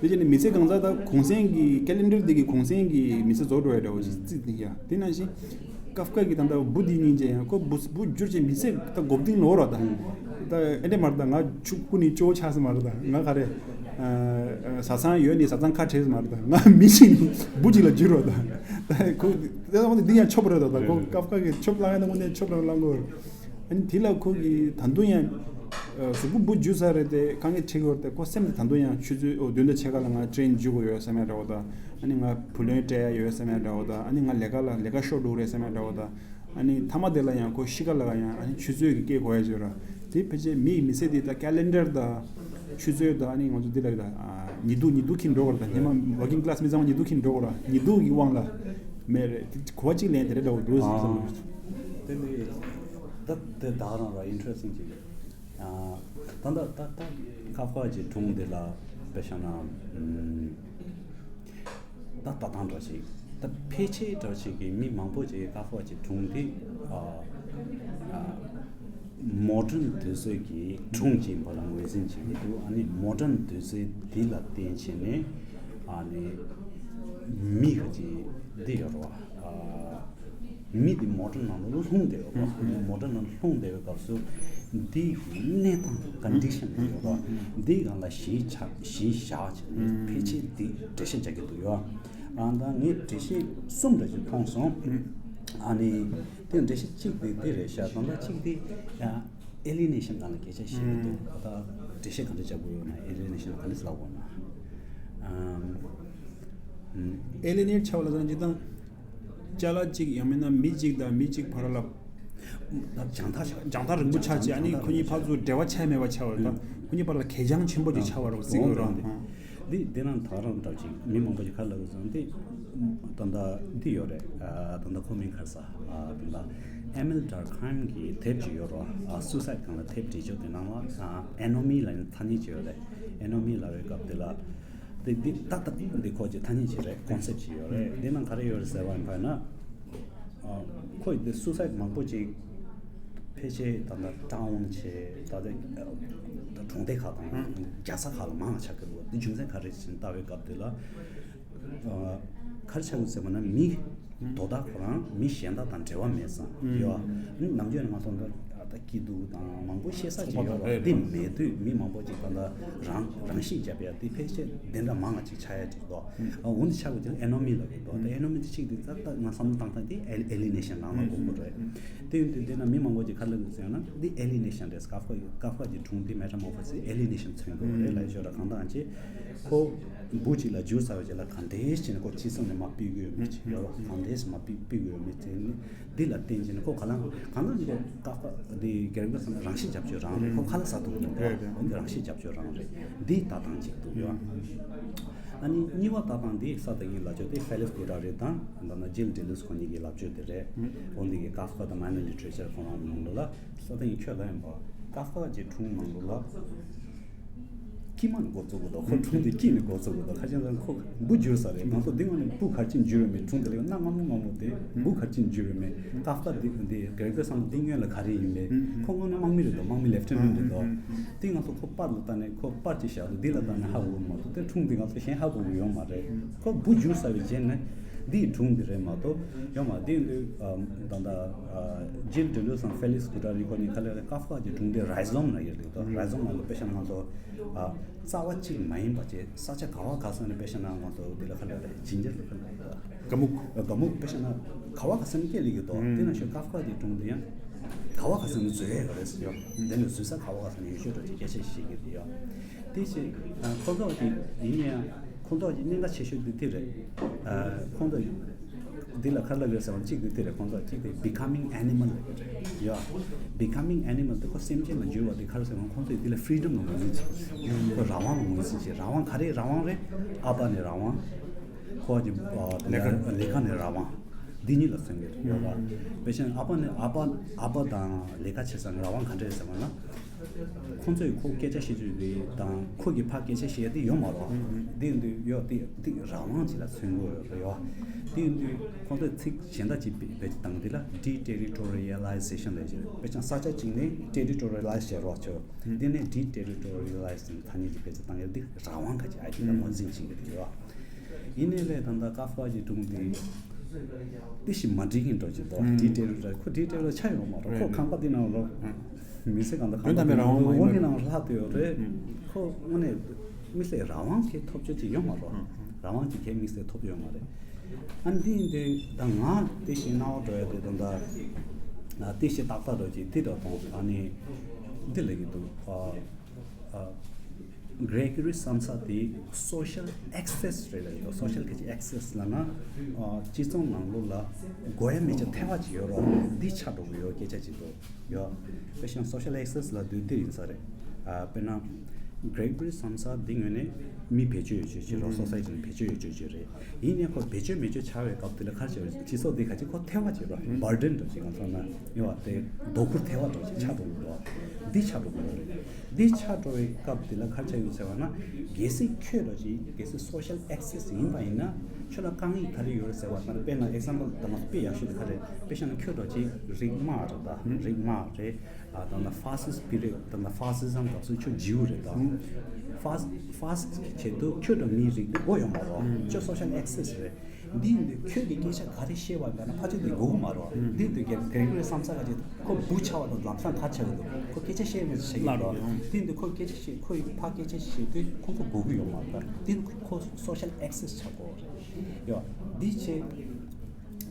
དེ་བྱས་ནས་མི་ཚེ་གང་ཚ་ད་གུང་སེང་གི་ཀེ་ལེན་ཌར་འདི་གི་གུང་སེང་གི་མི་ཚེ་རྫོགས་འགྲོ་ཡ་འདྲ་བོ་ཞིག་རྩིས་འདི་ཡ། དེ་ནང་བཞིན་ཀབ་ཀ་གི་ད་ལྟ་བུ་འདི་སྙིང་རྗེ་ཡང་ཁོ་བུ་བུ་བསྒྱུར་བྱས་མི་ཚེ་ད་འགོ་བདུན་ལོ་ར་ད། ད་ཨེ་འདྲ་མ་རེད་ད། ང་ཆུ་ཁུ་ནི་ཅོ་ཆགས་ས་མ་རེད་ད། ང་ག་རེ་བཟའ་ཚང་ཡོད་ནི་བཟའ་ཚང་ཁ་བྲལ་ས་མ་རེད་ད། ང་མི་ཞིག་ནི་བུ་གཅིག་ལ་བསྒྱུར་ར་ད། ད་ཁོ་ད་འདི་ཡང་ཆོབ་རེད་ད། ད་ཁོ་ཀབ་ཀ་གི་ཆོབ་ལང་ཡ་ད་དངོས་གནས་ཆོབ་ར་ལང་གོ། ཨ་ནི་དེ་ལ་ཁོ་གིས་ད་དུང་ཡང་གཟུགས་པོ་བུ་འཇུ་ས་རེད་དེ་དཀའ་ངལ་འཕྲད་ཀྱི་ཡོད་རེད་དེ། ཁོ་སེམས་ལ་ད་དུང་ཡང་ཆུ་ཚོད་ཨོ་བདུན་དང་ཕྱེད་ཀ་ལ་ང་ཊེན་འཇུ་དགོས་ཡོད་བསམ་ཡ་འདྲ་བོ་དང་། ཨ་ནི་ང་བུ་ལོན་སྤྲད་ཡ་ཡོད་བསམ་ཡ་འདྲ་བོ་དང་། ཨ་ནི་ང་ལས་ཀ་ལ་ལས་ཀ་ཤོར་འགྲོ་གི་རེད་བསམ་ཡ་འདྲ་བོ་དང་། ཨ་ནི་མཐའ་མ་དེ་ལ་ཡང་ཁོ་གཤིས་ཀ་ལ་ཡང་ཨ་ནི་ཆུ་ཚོད་ཀྱི་སྐད་གོ་ཡ་ཡོད་ར། དེ་ཕལ་ཆེར་མིའི་མི་ཚེ་འདི་ད་ཀེ་ལེན་ཌར་དང་ཆུ་ཚོད་དང་ཨ་ནི་ང་ཚོ་འདི་ལ་ཡོད་ད། ཉི་གདུགས་ཉི་གདུགས་འཁྱེར་འགྲོ་གི་རེད་ད། སྔོན་མ་ཝོར་ཀིང་ཀི་ལ་སི་མི་ཚང་མ་ཉི་གདུགས་འཁྱེར་འགྲོ་གི་རེད། ཉི་གདུགས་ཀྱི་དབང་ལ་མེད་རེད། དེ་གོ་བ་གཅིག་ལེན་དེ་འདྲ་འདྲ་བོ་འདུག་ཟེར་བསམ་གི་རེད། དེ་ནི་ད་དེ་ད་ག་རང་ར་ཨིན་ཊི་རེ་སི་ཊིང་ཅིག་རེད། ད་ད་ད་ད་ཀབ་ཀ་གི་སྒྲུང་འདི་ལ་དཔེ་བཞག་ན། ད་ལྟ་སྟངས་འདྲ་ཞིག་ད་ཕལ་ཆེར་འདྲ་ཞིག་གི་མི་མང་པོ་ཅིག་གིས་ཀབ་ཀ་གི་སྒྲུང་འདི་ཨ་ཨ་མོ་ཌན་དུས་ཚོད་ཀྱི་སྒྲུང་ཅིག་ཡིན་པ་ལ་ངོས་འཛིན་བྱེད་ཀྱི་འདུག་ཨ་ནི་མོ་ཌན་དུས་ཚོད་འདི་ལ་བརྟེན་བྱས་ནས་ཨ་ནི་མི་ཁ་ཅིག་འདི་ཡོད་རེད་བ། ཨ་མི་འདི་མོ་ཌན་ནང་ལ་ལྷུང་བསྡད་ཡོད་རེད་བ། མོ་ཌན་ནང་ལྷུང་བསྡད་པའི་སྐབས་སུ་འདི་གནས་སྟངས་ཀོན་ཌི་ཤན་འདི་ཡོད་རེད་བ། འདིའི་སྒང་ལ་གཞི་ཆགས་གཞི་བཞག་བྱས་ནས་ཕལ་ཆེར་འདི་འགྲེལ་བཤད་རྒྱག་གི་འདུག་ཡོད། ཨ་ད་ངས་འགྲེལ་བཤད་གསུམ་འདྲ་ཞིག་མཐོང་སོང་། ཨ་ནི་དེ་འགྲེལ་བཤད་གཅིག་དེ་འདི་རེད་ཤག་ད་ལྟ་གཅིག་དེ་ཡང་ཨེ་ལི་ནེ་ཤན་སྒང་ལ་སྐད་ཆ་བཤད་ཀྱི་འདུག་ད་འགྲེལ་བཤད་ག་འདྲ་རྒྱག་དགོས་ཡོད་ན། ཨེ་ལི་ནེ་ཤན་ག་འདྲ་ལབ་དགོས་ན། ཨ་ཨེ་ལི་ནེ་ཊི་བྱ་བ་ལ་ད་སྤྱིར་བཏང་ཅ་ལག་གཅིག་ཡང་མིན་ན་མི་གཅིག་དང་མི་གཅིག་བར་ལ། ད་རྒྱང་ཐག་ཆགས། རྒྱང་ཐག་རིང་པོ་ཆགས་བྱས། ཨ་ནི་ཁོ་གཉིས་ཕར་ཚུར་འབྲེལ་བ་ཆགས་མེད་པ་ཆགས་པ་རེད་ད། ཁོ་གཉིས་བར་ལ་གད་རྒྱངས་ཆེན་པོ་ཅིག་ཆགས་པ་རེད་བརྩི་དགོས་རེད། འདི་འདི་རང་ད་རང་འདྲ་ཅིག་མི་མང་པོ་ཅིག་ག་ལབ་ཀྱི་ཙང་དེ་ད་ལྟ་འདི་ཡོད་རེད། ད་ལྟ་ཁོ་མིང་ག་རེ་ཟེར། ད་ལྟ་ཨེ་མིལ་ཌར་ཁེམ་གྱི་དེབ་ཅིག་ཡོད་རེད། སུ་སའིད་སྒང་ལ་དེབ་བྲིས་ཆོག་དེ་ནང་ལ་ཨེ་ནོ་མི་ལབ་ནས་ཐ་སྙད་ཅིག་ཡོད་རེད། ཨེ་ནོ་མི་ལབ་པའི་སྐབས་དེ་ལ། དེ་འདི་ཏག་ཏག་འདི་ཁོ་ཅིག་ཐ་སྙད་ཅིག་རེད། ཀོན་སེབ་ཅིག་ཡོད་རེད། འདི་ནང་ག་རེ་ཡོད་རེད་ཟེར་བ་ཡིན་པ་ན། ཨ་ཁོ་ཡི་འདི་སུ་སའིད་མང་པོ་ཅིག་ཕལ་ཆེར་ད་ལྟ་ཊའུན་བྱས་ད་ལྟ་ད་གྲོང་སྡེ་ཁག་དང་རྒྱལ་ས་ཁག་ལ་མང་ཆགས་ཀྱི་འདུག་འདི་རྒྱུ་མཚན་ག་རེ་ཟེར་ནས་ལྟ་བའི་སྐབས་དེ་ལ། ཨ་ག་རེ་ཆགས་ཀྱི་ཟེར་བ་ན་མི་དོ་བདག་ཁོ་རང་མི་གཞན་དག་དང་འབྲེལ་བ་མེད་ཙང་ཡོད། ནམ་རྒྱུན་ང་ཚོ་འདི་ ད་སྐྱིད་སྡུག་དང་མང་པོ་བཤད་ས་ཅིག་ཡོད་རེད། འདི་མེད་དུས་མི་མང་པོ་ཅིག་ད་ལྟ་རང་རང་ཤི་རྒྱབ་ཡ་དེ་ཕལ་ཆེར་དེ་འདྲ་མང་ང་ཅིག་ཆགས་ཡ་ཅིག་འདུག་འོ་འདི་ཆགས་པ་ཅིག་ཨེ་ནོ་མི་ལབ་ཀྱི་འདུག་ད་ཨེ་ནོ་མི་དེ་གཅིག་དེ་ད་ད་ང་བསམ་བློ་བཏང་སྟངས་དེ་ཨེ་ལི་ནེ་ཤན་རང་ལ་གོ་དགོས་རེད། དེ་ཡིན་དུས་དེ་ན་མི་མང་པོ་ཅིག་ག་རེ་ལབ་ཀྱི་འདུག་ཟེར་ན་འདི་ཨེ་ལི་ནེ་ཤན་རེད། ཀ་ཧྥ་ཀ་ཧྥ་གི་སྒྲུང་དེ་མེ་ཊ་མོར་ཕོ་སིས་ཨེ་ལི་ནེ་ཤན་མཚོན་དགོས་རེད་ལབ་ཤོད་ར། གང་ལྟར་ཅིག་ཁོ་བུ་གཅིག་ལ་འཇུ་ཚར་བའི་རྗེས་ལ་གང་འདྲས་བྱས་ནས་ཁོ་ཅི་སོང་ནས་མ་ཕུད་ཀྱི་ཡོད་མེད་ཅིག་ཡོད་ར། གང་འདྲས་མ་ཕུད་ཕུད་ཀྱི་ཡོད་མེད་ཅིག་ནི། འདི་ལ་བརྟེན་བྱས་ནས་ཁོ་ག་ལ་གང་ལ་འགྲོ་ཀ་ཀ་འདི་རྒྱལ་རབས་སམ་རང་ཤི་རྒྱབ་སྐྱོར་རང་རེད། ཁོ་ག་ལ་ཟ་ཐུབ་མི་འདུག་རེད་རེད། འདི་རང་ཤི་རྒྱབ་སྐྱོར་རང་རེད། འདི་ལྟ་སྟངས་གཅིག་འདུག་ཡོད། ཨ་ནི་གཉིས་པ་ལྟ་སྟངས་འདི་ས་དང་ཡིན་ལ་ཅོ་དེ་ཧྥེ་ལིས་ཀུ་ར་རེ་དང་ད་ན་ཇིལ་ཌེ་ལུས་ཁོ་གཉིས་ཀྱི་ལབ་ཅོ་དེ་རེད། འོ་འདི་གི་ཀ་ཀ་དང་མ་ནི་ལི་ཊ་རེ་ཅར་ཁོ་རང་ནང་ལོ་ལ་ས་དང་ཡིན་ཁྱོད་ལ་ཡིན་པ་ཀ་ཀ་གི་སྒྲུང་ནང་ལོ་ལ། ཀྱི་མ་ནས་འགོ་བཙུགས་དགོས་དོ། ཁོ་སྒྲུང་དེ་ཀྱི་ནས་འགོ་བཙུགས་དགོས་དོ། ཁ་ཅན་ཚང་ཁོ་འབུ་འགྱུར་ས་རེད། ང་ཚོ་འདི་སྔོན་ནས་འབུ་ག་རེ་བྱས་འགྱུར་ཡོད་མེད་སྒྲུང་དེ་ལས་གནའ་སྔ་མོ་སྔ་མོ་དེ་འབུ་ག་རེ་བྱས་འགྱུར་ཡོད་མེད་ཀ་ཀ་འདི་འདི་རྒྱལ་པོའི་སང་འདི་སྔོན་ལ་ག་རེ་ཡིན་མེད་ཁོ་སྔོན་ནས་དམག་མི་རེད་དོ། དམག་མི་ལེབ་ཊི་ནན་རེད་དོ། དེ་ང་ཚོ་ཁོ་པར་ལ་བལྟས་ནས་ཁོ་པར་ཅིག་བཞག་འདུག་འདི་ལ་བལྟས་ནས་ཧ་གོ་གི་མ་གཏོགས་དེ་སྒྲུང་འདི་ང་ཚོ་གཞན་ཧ་གོ་གི་ཡོད་མ་རེད། ཁོ་འབུ་འགྱུར་ས་བའི་རྗེས་ནས་འདི་སྒྲུང་འདི་རེད་མ་གཏོགས་ཡོད་མ་རེད། འདི་འདི་ད་ལྟ་ཇིལ་ཌེ་ལུས་སམ་ཧྥེ་ལིས་ཀུ་ར་རེ་ཁོ་གཉིས་ཁ་ལས་ཀ་ཀ་གི་སྒྲུང་དེ་རའི་ཟོམ་ལ་ཡོད་རེད་དོ། རའི་ཟོམ་ལ་ཡོད་དཔེ་ཆ་ནང་ཚོ། ཨ། རྩ་བ་གཅིག་མ་ཡིན་པ་བྱས་ས་ཆ་ག་བ་ག་ས་ནས་དཔེ་ཆ་ནང་ང་ཚོ་འདི་ལ་ཁ་ལ་རེད་ཇིན་ཇར་ལ་ཁ་ལ་རེད། སྒ་སྨུག་སྒ་སྨུག་དཔེ་ཆ་ནང་ག་བ་ག་ས་ནས་སྐད་ལེགས་ཀྱི་འདུག་དེ་ན་ཤོད་ཀ་ཀ་གི་སྒྲུང་དེ་ཡང་ག་བ་ག་ས་ནས་བཟོས་ཡོད་རེད་ཟེར་ཡོད། དེ་ནས་བཟོས་ས་ག་བ་ག་ས་ནས་ཡོད་ཤོད་འགྲོ་ཅིག་སྐད་ཆ་ཞིག་བཤད་ཀྱི་འདུག་ཡོད། དེ་བཞིན་ཁོང་ཚོ་གི་ཡིན་ན་ཡང་ཁོང་ཚོ་གི་གནད་འགག་ཆེ་ཤོས་དེ་དེ་རེད། ཁོང་ཚོ་འདི་ལ་ག་རེ་ལབ་ཡོད་ཟེར་བ་གཅིག་དེ་དེ་རེད། ཁོང་ཚོ་གཅིག་དེ་becoming animal ལབ་ཡོད་རེད། ཡ། becoming animal དེ་ཁོ་སེམས་ཅན་ལ་འགྱུར་བ་དེ་ག་རེ་ཟེར་བ་ཁོང་ཚོས་འདི་ལ་freedom ལ་ངོས་འཛིན་བྱེད། ཁོ་རང་དབང་ལ་ངོས་འཛིན་བྱེད། རང་དབང་ག་རེ་རང་དབང་རེད། ཨ་ཕ་ནས་རང་དབང་། ཁོ་གི་ལས་ཀ་ལས་ཀ་ནས་རང་དབང་། འདི་གཉིས་ལ་མཚོན་གྱི་ཡོད་རེད། དཔེ་ཆ་ཨ་ཕ་ནས་ཨ་ཕ་ཨ་ཕ་དང་ལས་ཀ་བྱེད་ས་ནས་རང་དབང་ག་འདྲ་རེད་ཟེར་བ་ན། ཁོང་ཚོས་ཁོ་སྐད་ཆ་བཤད་རྒྱུ་རེད་དང་ཁོ་གིས་ཕར་སྐད་ཆ་བཤད་དེ་ཡོད་མ་རེད། དེ་ཡིན་དུས་ཡོད་དེ་དེ་རང་དབང་ཅིག་ལ་མཚོན་གྱི་ཡོད་རེད་ཡོད། དེ་ཡིན་དུས་ཁོང་ཚོས་ཚིག་གཞན་དག་ཅིག་བེད་སྤྱོད་བཏང་དེ་ལ་deterritorialization ལབ་ཀྱི་རེད། དཔེ་ཆ་ས་ཆ་གཅིག་ནས་territorialize བྱེད་རོགས་བྱོས། དེ་ནས་deterritorialize ཐ་སྙད་ཅིག་བེད་སྤྱོད་བཏང་ཡོད་དེ་རང་དབང་ག་ཅིག་ཨ་ཅིག་ལ་ངོས་འཛིན་བྱེད་ཀྱི་རེད་ཡོད། ཡིན་ནའི་ལས་ད་ལྟ་ཀ་ཧྥ་གི་སྒྲུང་དེ་དེ་ཞིག་མ་འགྲིག་གིན་འགྲོ་གི་འདུག་ཌི་ཊེ་རི་ཊོ་རི་ཁོ་ཌི་ཊེ་རི་ཊོ་རི་ཆ་ཡོད་མ་རེད། ཁོ་ཁང་པ་འདི་ནང་ལོག་མི་ཚེ་གང་དུ་གང་དུ་དོན་དམ་པའི་རང་དབང་མ་ཡིན་པ་འདི་ནང་ལྷག་ཏུ་ཡོད་རེད། ཁོ་དངོས་གནས་དམིགས་བསལ་རང་དབང་གི་ཐོབ་ཆོག་ཅིག་ཡོད་མ་རེད། རང་དབང་ཅིག་གི་དམིགས་བསལ་ཐོབ་ཡོད་མ་རེད། ཨ་འདི་ཡིན་དུས་ད་ང་དེ་བཞིན་སྣང་བ་འགྲོ་ཡ་དེ་ད་ལྟ་དེ་བཞིན་ཏག་ཏག་འགྲོ་ཅིག་དེ་འདྲ་དང་ཨ་ནི་འདི་ལ་གི་འདུག་ཨ། Gregory བསམ་ས་དེ་social access རེད་ལ་ཡོད། social གི་access ལ་ན་སྤྱི་ཚོགས་ནང་ལོགས་ལ་དགོས་ཡ་མེད་ཆ་ཐལ་བ་ཅིག་ཡོད་རོགས་འདི་ཆགས་འགྲོ་གི་ཡོད་སྐད་ཆ་ཅིག་འདུག་ཡོད། དཔེ་བཞིན་social access ལ་དུས་འདིར་ཡིན་ས་རེད། དཔེར་ན་Gregory བསམ་ས་འདི་ངོས་ནས་མི་བེད་སྤྱོད་ཡོད་ཆོས་ཅིག་རོགས་society ནས་བེད་སྤྱོད་ཡོད་ཆོས་ཅིག་རེད། ཡིན་ནའི་ཁོ་བེད་སྤྱོད་མི་སྤྱོད་ཆགས་པའི་སྐབས་དེ་ལ་ཁ་ཆེ་བ་སྤྱི་ཚོགས་འདི་ཁ་ཆེ་ཁོ་ཐལ་བ་ཅིག་རོགས་burden འདྲ་ཅིག་ང་ཚོ་ན་ཡོད་བ་དེ་དོ་ཁུར་ཐལ་བ་འདྲ་ཅིག་ཆགས་འགྲོ་གི་རོགས་འདི་ཆགས་འགྲོ་གི་རོགས་རེད། འདི་ཆགས་འགྲོ་བའི་སྐབས་འདི་ལ་ག་རེ་ཆགས་ཡོད་ཟེར་བ་ན། གལ་སྲིད་ཁྱོད་རང་གི་གལ་སྲིད་social access ཡིན་པ་ཡིན་ན་ཁྱོད་ལ་དཀའ་ངལ་ག་རེ་ཡོད་རེད་ཟེར་བ་ན། དཔེར་ན་example དང་དཔེ་ཡག་ཤོས་དེ་ག་རེ་དཔེ་བཞག་ན་ཁྱོད་རང་གི་རིགས་དམར་རེད་ད། རིགས་དམར་རེད། ཨ་ད་ལྟ་fascist period ད་ལྟ་fascism སྐབས་སུ་ཁྱོད་Jew རེད་ད། Fas- fascist གི་ཆེད་དུ་ཁྱོད་རང་མིའི་རིགས་དེ་དགོས་ཡོད་མ་རེད། ཁྱོད་social access རེད། འདི་ཡིན་དུས་ཁྱོད་ཀྱིས་སྐད་ཆ་ག་རེ་བཤད་པ་ལབ་ན་ཕལ་ཆེར་འདི་དགོས་ཀྱི་མ་རེད། འདི་ཡིན་དུས་རྒན་རྒན་ཁོའི་བསམ་ས་ག་ཅིག་ཁོ་འབུ་ཆགས་པ་དང་ལམ་སང་ག་ཆགས་ཀྱི་འདུག་ཁོ་སྐད་ཆ་བཤད་མེད་ཅིག་བཤད་ཀྱི་འདུག་འདི་ཡིན་དུས་ཁོ་སྐད་ཆ་བཤད་ཁོ་ཡིས་ཕར་སྐད་ཆ་བཤད་དུས་ཁོ་ཚོ་དགོས་ཀྱི་ཡོད་མ་རེད། འདི་ཁོ་social access ཆགས་དགོས་རེད་ཡོད། འདི་བྱས་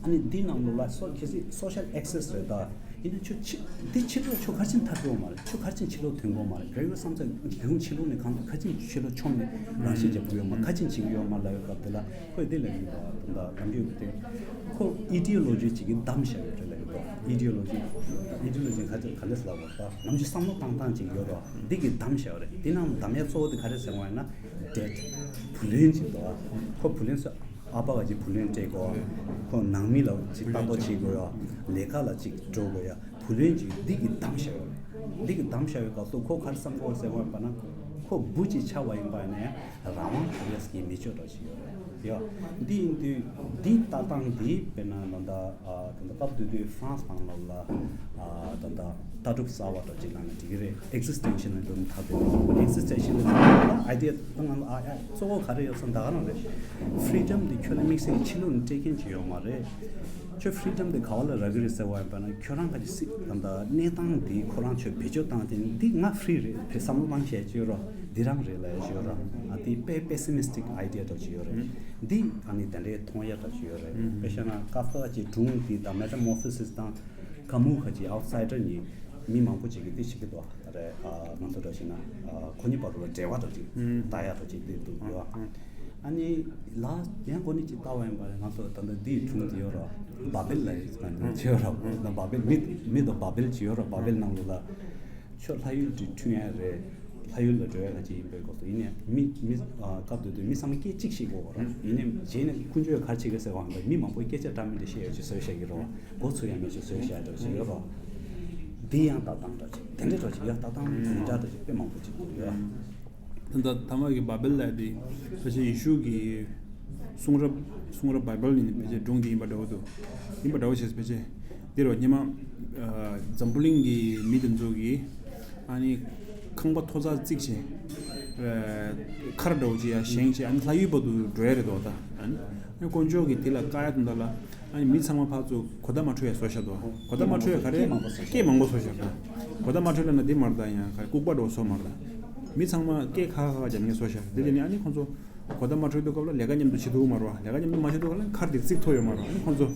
ཨ་ནི་འདི་ནང་ལོགས་ལ་སོ་གལ་སྲིད་social access རེད་ད། ཡིན་ན་ཁྱོད་ཕྱི་འདི་ཕྱི་ལོགས་ཁྱོད་ག་རེ་བྱས་ནས་ཐར་གྱི་ཡོད་མ་རེད། ཁྱོད་ག་རེ་བྱས་ནས་ཕྱི་ལོགས་ཐོན་གྱི་ཡོད་མ་རེད། རྒྱལ་ཡོངས་བསམ་ཚུལ་རྒྱལ་ཡོངས་ཕྱི་ལོགས་ནས་གང་ག་རེ་བྱས་ནས་ཕྱི་ལོགས་མཆོངས་ནས་རང་ཤི་རྒྱབ་ཀྱི་ཡོད་མ་རེད། ག་རེ་བྱས་ནས་བྱེད་ཀྱི་ཡོད་མ་རེད་ལབ་ཡོད་སྐབས་དེ་ལ་ཁོས་འདི་ལབ་ཡིན་པ་དང་ད་ནམ་རྒྱུན་དེ་ཁོ་ideology ཅིག་གིས་བསྡམས་བཞག་ཡོད་རེད་ལབ་ཡོད་པ། ideology ideology ག་ཚོད་ག་འདྲ་ཟེར་ལབ་པ་ད་ནམ་རྒྱུན་བསམ་བློ་བཏང་སྟངས་ཅིག་ཡོད་རོགས་འདི་གིས་བསྡམས་བཞག་ཡོད་རེད། དེ་ནང་བསྡམས་ཡ་གཙོ་བོ་དེ་ག་རེ་ཟེར་བ་ཡིན་ན་debt བུ་ལོན་ཅིག་འདུག་ཁོ་བུ་ལོན་ཚོ། ཨ་ཕ་ལ་ཅིག་བུ་ལོན་སྤྲད་དགོས། ཁོ་ནང་མི་ལ་ཅིག་ལྟ་རྟོག་བྱེད་དགོས་ཡ། ལས་ཀ་ལ་ཅིག་འགྲོ་དགོས་ཡ། བུ་ལོན་ཅིག་འདི་གིས་བསྡམས་བཞག་ཡོད་རེད། འདི་གིས་བསྡམས་བཞག་ཡོད་སྐབས་སུ་ཁོ་ག་རེ་བསམ་གྱི་ཡོད་ཟེར་བ་ཡིན་པ་ན། ཁོ་བུ་ཅིག་ཆགས་པ་ཡིན་པ་ཡིན་ན་ཡང་རང་དབང་ག་རེ་ཡ་ཟེར་གྱི་མི་ཆོག་འདྲ་ཞིག་ཡོད་རེད་ཡ། འདི་ཡིན་དུས་འདི་ལྟ་སྟངས་འདི་དཔེར་ན་ད་ལྟ་ད་ལྟ་སྐབས་དེ་དུས་ཧྥ་རན་སི་ནང་ལོགས་ལ་ད་ལྟ་ལྟ་གྲུབ་གསར་བ་འདྲ་ཅིག་ནང་ནས་འགྲིག་གི་རེད། existentialism ཐབས་དེ་existentialism ལ་idea ད་ང་ལ་ཨ་ཨ་གཙོ་བོ་ག་རེ་ཡོད་ཟེར་ན་ད་ག་རང་རེད། freedom འདི་ཁྱོད་ལ་དམིགས་བསལ་གྱི་ཕྱི་ལོགས་ནས་སྤྲད་མཁན་ཅིག་ཡོད་མ་རེད། ཁྱོད་ཕི་རི་ཌམ་དེ་ག་བ་ལ་རག་གི་རེད་ཟེར་བ་ཡིན་པ་ན། ཁྱོད་རང་ག་ཅིག་སྲིད་ད་ལྟ་གནས་སྟངས་འདི་ཁོ་རང་ཚོས་བེད་སྤྱོད་བཏང་སྟེ་འདི་ང་ཕི་རི་རེད། བེད་བསམ་བློ་བཏང་བྱས་ཅིག་ཡོད་རོགས། འདི་རང་རེད་ལབ་ཡ་ཅིག་ཡོད་རོགས། ཨ་དེ་དཔེ་པེ་སི་མི་སི་ཊིག་ཨའི་ཌི་ཡ་འདྲ་ཅིག་ཡོད་རེད། འདི་ཨ་ནི་དེ་འདྲའི་མཐོང་ཡ་འདྲ་ཅིག་ཡོད་རེད། དཔེ་བཞག་ན་ཀཱ་ཕ་གི་སྒྲུང་འདི་དང་མེ་ཊ་མོར་ཕོ་སི་སི་དང་ཀ་མུ་ག་ཅིག་ཨའུ་ཊི་སའི་ཌར་གཉིས་མི་མང་པོ་ཅིག་གིས་འདི་བྱེད་ཀྱི་འདུག་རེད། ཨ་ང་ཚོ་འདྲ་བྱས་ན་ཨ་ཁོ་གཉིས་བར་དུ་འབྲེལ་བ་འདྲ་ཅིག་ལྟ་ཡ་འདྲ་ཅིག་འདི་འདུག་ཡོད། ཨ་ནི་ལ་ཡང་གོ་ནི་ཅིག་ལྟ་བ་ཡིན་པ་རེད། ང་ཚོ་ད་ལྟ་འདིའི་སྒྲུང་འདི་ཡོད་ར། བ་བེལ་ལ་ཡོད་ར། ད་བ་བེལ་མི་མི་དང་བ་བེལ་ཅིག་ཡོད་ར། བ་བེལ་ནང་ལོགས་ལ་ཁྱོད་ལྷ་ཡུལ་འདི་འཁྲུངས་ཡ་རེད། ལྷ་ཡུལ་ལ་འགྲོ་ཡ་ག་ཅིག་ཡིན་པའི་སྐོར་དུ་ཡིན་ནའི་མི་མི་ཨ་སྐབས་དེ་དུས་མི་ཚང་མ་སྐད་གཅིག་ཤེས་དགོས་ར། ཡིན་ནའི་རྗེས་ནས་ཀུན་སྤྱོད་ག་རེ་བྱེད་ཀྱི་ཟེར་བ་ཡིན་ན་མི་མང་པོས་སྐད་ཆ་འདྲ་མི་འདྲ་བཤད་ཡ་ཅིག་བཟོས་བཞག་གི་ར། མགོ་ཚོས་ཡ་མེད་ཅིག་བཟོས་བཞག་འདྲ་ཅིག་ཡོད་ར། འདི་ཡང་ལྟ་སྟངས་འདྲ་ཅིག་དེ་འདྲ་འདྲ་ཅིག་ཡོད། ལྟ་སྟངས་མི་འདྲ་འདྲ་ཅིག་དཔེ་མང་པོ་ཅིག་འདུག་ཡོད། ད་ལྟ་ཐ་མ་གི་བ་བེལ་ལབ་དེ་ཕལ་ཆེར་ཡེ་ཤུ་གི་གསུང་རབ་གསུང་རབ་བའི་བལ་ནི་ཕལ་ཆེར་སྒྲུང་འདི་ཡིན་པ་འདྲ་བོ་འདུག་ཡིན་པ་འདྲ་བོ་བྱས་ཕལ་ཆེར་འདི་རུ་སྔོན་མ་ཨ་འཛམ་བུ་གླིང་གི་མི་དེ་ཚོ་གིས་ཨ་ནི་ཁང་པ་མཐོ་ཚད་བརྩིགས་བྱས་ཨ་མཁར་འདྲ་བོ་ཅིག་ཡར་བཞེངས་བྱས་ཨ་ནི་ལྷ་ཡུལ་བར་དུ་འགྲོ་ཡ་རེད་འདུག་ད་ཨ་ནི་དཀོན་མཆོག་གིས་དེ་ལ་བཀག་ཡ་དང་ད་ལ། ཨ་ནི་མི་ཚང་མ་ཕར་ཚུར་གོ་བརྡ་མ་འཕྲོད་ཡ་བཟོ་བཞག་འདུག་གོ་བརྡ་མ་འཕྲོད་ཡ་ག་རེ། སྐད་མང་པོ་བཟོ་བཞག་འདུག་གོ་བརྡ་མ་འཕྲོད་ལབ་ན་འདི་མ་རེད་ད། ཡང་ག་རེ་ལྐུགས་པ་འདྲ་བོ་བཟོ་མ་རེད་ད། མི་ཚང་མ་སྐད་ཁ་ཁ་ཁ་རྒྱབ་མཁན་བཟོ་བཞག་འདི་དེ་ནི་ཨ་ནི་ཁོང་ཚོ་གོ་བརྡ་མ་འཕྲོད་དུས་སྐབས་ལ་ལས་ཀ་མཉམ་དུ་བྱེད་ཐུབ་ཀྱི་མ་རེད་བ། ལས་ཀ་མཉམ་དུ་མ་བྱེད་དུས་སྐབས་ལ་མཁར་དེ་བརྩིགས་ཐུབ་ཡོད་མ་རེད་བ། ཨ་ནི་ཁོང་ཚོ་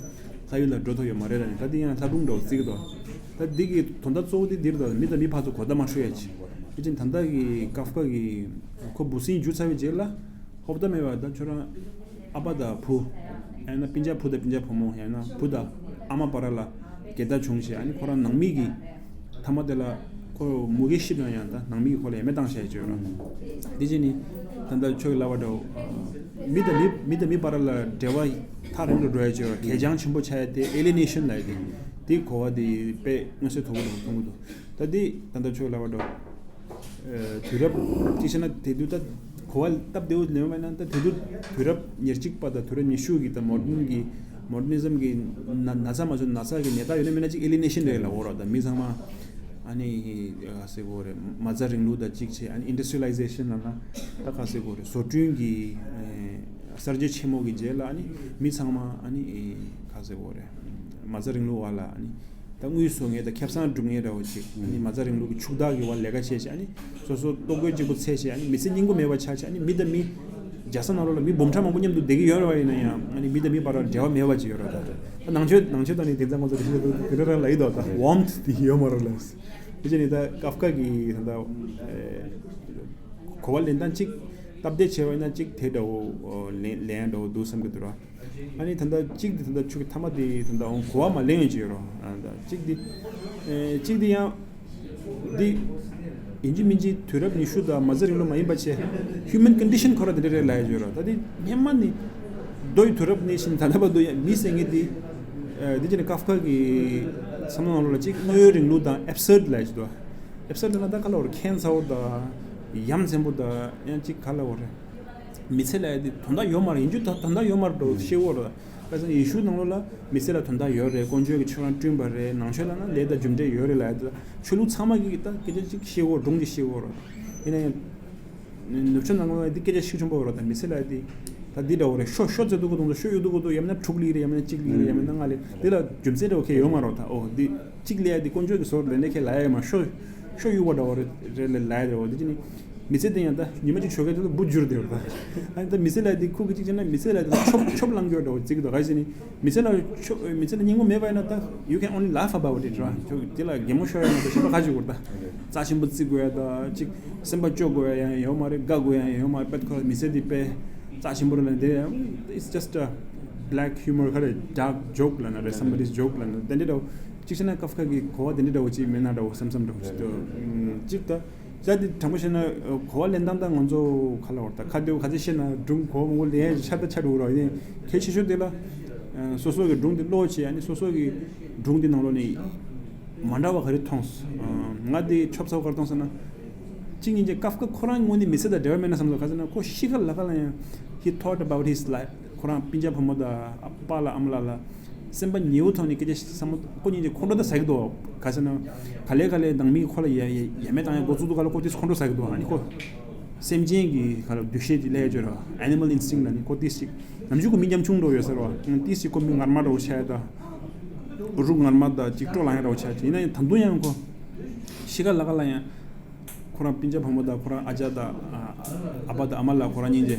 ལྷ་ཡུལ་ལ་འགྲོ་ཐུབ་ཡོད་མ་རེད་ལབ་ནས། ད་འདི་ཡང་ལྷ་སྒྲུང་འདྲ་བོ་བརྩིགས་འདུག་ད་འདི་གི་དོན་དག་གཙོ་བོ་དེ་འདིར་ད་མི་དང་མི་ཕར་ཚུར་གོ་བརྡ་མ་འཕྲོད་ཡ་ཅིག་དེ་བཞིན་ད་ལྟ་གི་ཀཱ་ཧྥ་གི་ཁོ་འབུ་སྲིན་འཇུ་ཚར་བའི་རྗེས་ལ། ཧོབ་ཏེ་མེད་པ་ད་ཁྱོད་རང་ཨ་ཕ་དང་བུ། ཡང་ན་སྤུན་ཀྱག་བུ་དང་སྤུན་ཀྱག་བུ་མོ། ཡང་ན་བུ་དང་ཨ་མ་བར་ལ་འགལ་ཟླ་བྱུང་བྱས། ཨ་ནི་ཁོ་རང་ནང་མི་གིས་མཐའ་མ་དེ་ལ་ཁོ་མུ་གེ་ཤི་ན་ཡང་ད་ནང་མི་གིས་ཁོ་ལ་ཡ་མེད་བཏང་བྱས་བྱས་ར། དེ་བྱས་ནི་ད་ལྟ་ཁྱོད་ཀྱིས་ལབ་པ་འདྲ་བོ། མི་དང་མི་མི་དང་མི་བར་ལ་འབྲེལ་བ་ཐག་རིང་དུ་འགྲོ་ཡ་བྱས་ར། གད་རྒྱངས་ཆེན་པོ་ཆགས་ཡ་དེ་ཨེ་ལི་ནེ་ཤན་ལབ་ཡ་དེ། དེ་གོ་བ་དེ་དཔེ་མངོན་གསལ་དོད་པོ་འདྲ་བོ་མཐོང་གི་འདུག་ད་འདི་ད་ལྟ་ཁྱོད་ལབ་པ་འདྲ་བོ། ཨ་དུས་རབས་གཅིག་བྱས་ན་དེ་དུས་ད་གོ་བ་སྟབས་བདེ་བོ་ལེན་པ་ཡིན་ན། ད་དེ་དུས་དུས་རབས་ཉེར་གཅིག་པ་དང་དུས་རབས་ཉི་ཤུ་གི་ད་མོ་ཌན་གི་མོ་ཌ་ནི་ཛམ་གི་ན་ན་ཚ་མ་བྱུང་། ན་ཚ་གི་ནད་རྟགས་ཡོད་ན་མེད་ན་ཅིག་ཨེ་ལི་ནེ་ཤན་རེད་ལབ་འོ་ར། ད་མི་ཚང་མ་ཨ་ནི་ག་ཟེར་དགོས་རེད། མ་རྩ་རིང་ལུགས་དང་གཅིག་བྱས། ཨ་ནི་ཨིན་ཌ་སི་ཊི་རི་ཡ་ལི་ཛེ་ཤན་ལབ་ན་ད་ག་ཟེར་དགོས་རེད། བཟོ་སྐྲུན་གི་ཨ་གསར་བརྗེ་ཆེན་མོ་གི་རྗེས་ལ་ཨ་ནི་མི་ཚང་མ་ཨ་ནི་ག་ཟེར་དགོས་རེད། མ་རྩ་རིང་ལུགས་བ་ལ་ཨ་ནི། ད་དངུལ་བཟོ་མཁན་དང་ཁེ་བཟང་སྒྲུབ་མཁན་འདྲ་བོ་ཅིག་ཨ་ནི་མ་རྩ་རིང་ལུགས་ཀྱི་ཕྱུག་བདག་གི་བར་ལས་ཀ་བྱས་བྱས། ཨ་ནི་སོ་སོ་ལྟོ་གོས་གཅིག་པུ་འཚོལ་བྱས། ཨ་ནི་མི་ཚེ་སྙིང་པོ་མེད་པ་ཆགས་བྱས། ཨ་ནི་མི་དང་མི་རྒྱལ་ས་ནང་ལོགས་ལ་མི་འབུམ་ཕྲག་མང་པོ་མཉམ་དུ་བསྡད་ཀྱི་ཡོད་རེད་བ། ཡིན་ན་ཡང་ཨ་ནི་མི་དང་མི་བར་ལ་འབྲེལ་བ་མེད་པ་ཅིག་ཡོད་རེད། ད་ད་ནང་ཆོས་ནང་ཆོས་དང་ནི་དེ་ཚོ་ང་ཚོ་དེ་འདྲ་རང་ལ་ཡིན་དོ། ད་ཝོམ་ཐི་དེ་ཡོད་མ་རེད་ལ། དེ་བྱས་ནི་ད་ཀཱ་ཧྥ་གི་ད་ད་གོ་བ་ལེན་སྟངས་གཅིག་སྟབས་བདེ་བྱས་པ་ཡིན་ན་གཅིག་དེ་འདྲ་བོ་ལེན་ལེན་ཡ་འདྲ་བོ་འདུག་བསམ་གི་འདུག་ར། ཨ་ནི་ད་ལྟ་གཅིག་དེ་ད་ལྟ་ཆུ་གི་ཐ་མ་དེ་ད་ལྟ་འོང་གོ་བ་མ་ལེན་ཡོད་ཅིག་ཡོད་རོ། ཨ་ད་གཅིག་དེ་ཨེ་གཅིག་དེ་ཡང་དེ་ཡིན་གཅིག་མིན་གཅིག་དུས་རབས་ཉི་ཤུ་དང་མ་རྩ་རིང་ལུགས་མ་ཡིན་པ་བྱས། ཧིའུ་མན་ཀོན་ཌི་ཤན་ཁོ་ར་དེ་འདྲ་རེད་ལབ་ཡོད་ཅིག་ཡོད་རོ། ད་དེ་སྔན་མ་ནི་མདོ་ཡི་དུས་རབས་ནས་བཞིན་ད་ལྟ་བར་དུ་ཡང་མི་ཟེར་མཁན་དེ་ཨེ་དེ་བྱས་ནས་ཀཱ་ཧྥ་གི་བསམ་བློ་ནང་ལོགས་ལ་གཅིག་དངོས་ཡོད་རིང་ལུགས་དང་ཨེབ་སར་ཌི་ལབ་ཡོད་ཅིག་འདུག་ཨེབ་སར་ཌི་ལབ་ན་ད་ག་ལབ་དགོས་རེད། ཁྱད་མཚར་བོ་དང་ཡ་མཚན་པོ་དང་ཡང་གཅིག་ག་ལབ་དགོས་རེད། མི་ཚེ་ལབ་ཡ་དེ་དོན་དག་ཡོད་མ་རེད། ཡིན་རྒྱུ་ད་དོན་དག་ཡོད་མ་རེད་འགྲོ་ཤེས་འོ་རེད། ཁ་སང་ཡེ་ཤུ་ནང་ལོགས་ལ་མི་ཚེ་ལ་དོན་དག་ཡོད་རེད། དཀོན་མཆོག་གིས་ཁྱོད་རང་བསྐྲུན་པ་རེད། ནང་ཆོས་ལབ་ན་ལས་དང་རྒྱུ་འབྲས་ཡོད་རེད་ལབ་ཡ་དེ། ཆོས་ལུགས་ཚང་མ་གིས་ད་སྐད་ཆ་གཅིག་ཤེས་འོ། སྒྲུང་གཅིག་ཤེས་འོ་རེད། ཡིན་ན་ཡང་ནུབ་ཕྱོགས་ནང་ལོགས་ལ་འདི་སྐད་ཆ་ཤུགས་ཆེན་པོ་འོ་རེད། ད་མི་ཚེ་ལབ་ཡ་དེ་ད་འདི་འདྲ་འོ་རེད། ཤོ་ཤོ་རྩེ་དུས་སྐབས་དང་ཤོ་གཡུག་དུས་སྐབས་དང་ཡང་མིན་ན་དྲུག་སླེབས་རེད། ཡང་མིན་ན་གཅིག་སླེབས་རེད། ཡང་མིན་ན་ལྔ་སླེབས། འདི་ལ་རྒྱུ་མཚན་འདྲ་བོ་ཁྱད་ཡོད་མ་རེད། ད་འོ་འདི་གཅིག་སླེབས་ཡ་དེ་དཀོན་མཆོག་གིས་བཟོས་རེད་ལབ་ནས་ཁྱད་ལབ་ཡ་ཡོད་མ་རེད། ཤོ་ཤོ་གཡུག་པ་འདྲ་བོ་རེད་རེད་ལབ་ཡ་རེད། འོ་འདི་ཅི་ནི་མི་ཚེ་དེ་ཡང་ད་ཉི་མ་གཅིག་ཞོགས་ཀས་དེ་ལ་འབུ་འགྱུར་དེ་རེད། ད་ཨ་ནི་ད་མི་ཚེ་ལབ་ཡ་དེ་ཁུག་གི་གཅིག་བྱས་ན་མི་ཚེ་ལབ་ཡ་དེ་ཆོབ་ཆོབ་ལངས་རྒྱུ་འདྲ་བོ་བརྩི་གི་འདུག་ག་ཅི་ནི་མི་ཚེ་ལ་ཆོ་མི་ཚེ་ལ་སྙིང་པོ་མེད་པ་ཡིན་ན་ད་you can only laugh about it ར། ཁྱོད་དེ་ལ་གད་མོ་ཤོར་ཡ་མ་གཏོགས་གཞན་པ་ག་ཅིག་དགོས་རེད། ད་གཅིག་རྩ་ཆེན་པོ་བརྩི་དགོས་ཡ་ད་གཅིག་སེམས་པ་སྐྱོ་དགོས་ཡ་ཡང་ཡོད་མ་རེད། དགའ་དགོས་ཡ་ཡང་ཡོད་མ་རེད། དཔེ་ཁོ་མི་ཚེ་འདི་དཔེ་རྩ་ཆེན་པོ་རེད་ལབ་འདི་it's just a black humor ག་རེ་dark joke ལབ་ན་རེད། somebody's joke ལབ་ན་དེ་འདྲ་འདྲ་བོ་གཅིག་བྱས་ན་ཀ་ཧྥ་གི་གོ་བ་དེ་འདྲ་འདྲ་བོ་གཅིག་མེད་ན་འདྲ་བོ་བསམ་བསམ་འདྲ་བོ་གཅིག་འདུག་གཅིག་ད། ས་དེ་དྲང་པོ་བཤད་ན་གོ་བ་ལེན་སྟངས་དང་ང་ཚོ་ག་ལ་བར་ད་ཁ་བདེ་བོ་ག་ཚོད་བཤད་ན་སྒྲུང་གོ་བ་མང་པོ་ལེན་ཡ་ཆ་ད་ཆ་འགྲོ་རོགས་ཡིན། གལ་ཆེ་ཤོས་དེ་ལ་སོ་སོ་གི་སྒྲུང་དེ་ཀློག་བྱས། ཨ་ནི་སོ་སོ་གི་སྒྲུང་དེ་ནང་ལོགས་ནས་མ་འདྲ་བ་ག་རེ་མཐོང་། ང་དེ་ཆོབ་ཚ་བོ་ག་རེ་མཐོང་ཟེར་ན། གཅིག་ཉིན་གཅིག་ཀ་ཧྥ་ཁོ་རང་དངོས་གནས་མི་ཚེ་དང་འབྲེལ་བ་མེད་ན་བསམ་སོང་། ག་ཟེར་ན་ཁོ་ཤི་ཁ་ལ་ཁ་ལ་ཡང་he thought about his life. ཁོ་རང་སྤུན་ཀྱག་བུ་མོ་དང་ཨ་ཕ་ལ་ཨ་མ་ལ་ལ་སེམས་པ་ཉེ་བོ་ཐོག་ནས་སྐད་ཆ་བསམ་བློ་ཁོ་གཉིས་ཀྱི་ཁོང་ཁྲོ་ད་ཟ་གི་འདུག་ག་ཟེར་ན་ག་ལེ་ག་ལེ་ནང་མི་ཁོ་ལ་ཡ་ཡ་ཡ་མེད་བཏང་ཡ་འགོ་བཙུགས་དུས་ག་ལ་ཁོ་དེས་ཁོང་ཁྲོ་ཟ་གི་འདུག་ཨ་ནི་ཁོ་སེམས་ཅན་གྱི་ག་ལ་འདུ་ཤེས་ཀྱི་ལས་སྦྱོར་བ་animal instinct ལ་ནི་ཁོ་དེས་ཅིག་ནམ་རྒྱུན་ཁོ་མི་ཉམ་ཆུང་འདྲ་བོ་ཡོད་ཟེར་བ། དེས་ཅིག་ཁོ་མི་ངར་མ་འདྲ་བོ་ཆགས་ཡ་ད་ རུ་ངར་མ་དང་གཅིག་སྤྲོ་ལངས་ཡ་འདྲ་བོ་ཆགས་ཀྱི་ཡིན་ན་ཡང་ད་དུང་ཡང་ཁོ་ཤི་ཁ་ལ་ཁ་ལ་ཡང་ཁོ་རང་སྤུན་ཀྱག་བུ་མོ་དང་ཁོ་རང་ཨ་ཅག་དང་ཨ་ཨ་ཕ་དང་ཨ་མ་ལ་ཁོ་རང་གཉིས་ཀྱི་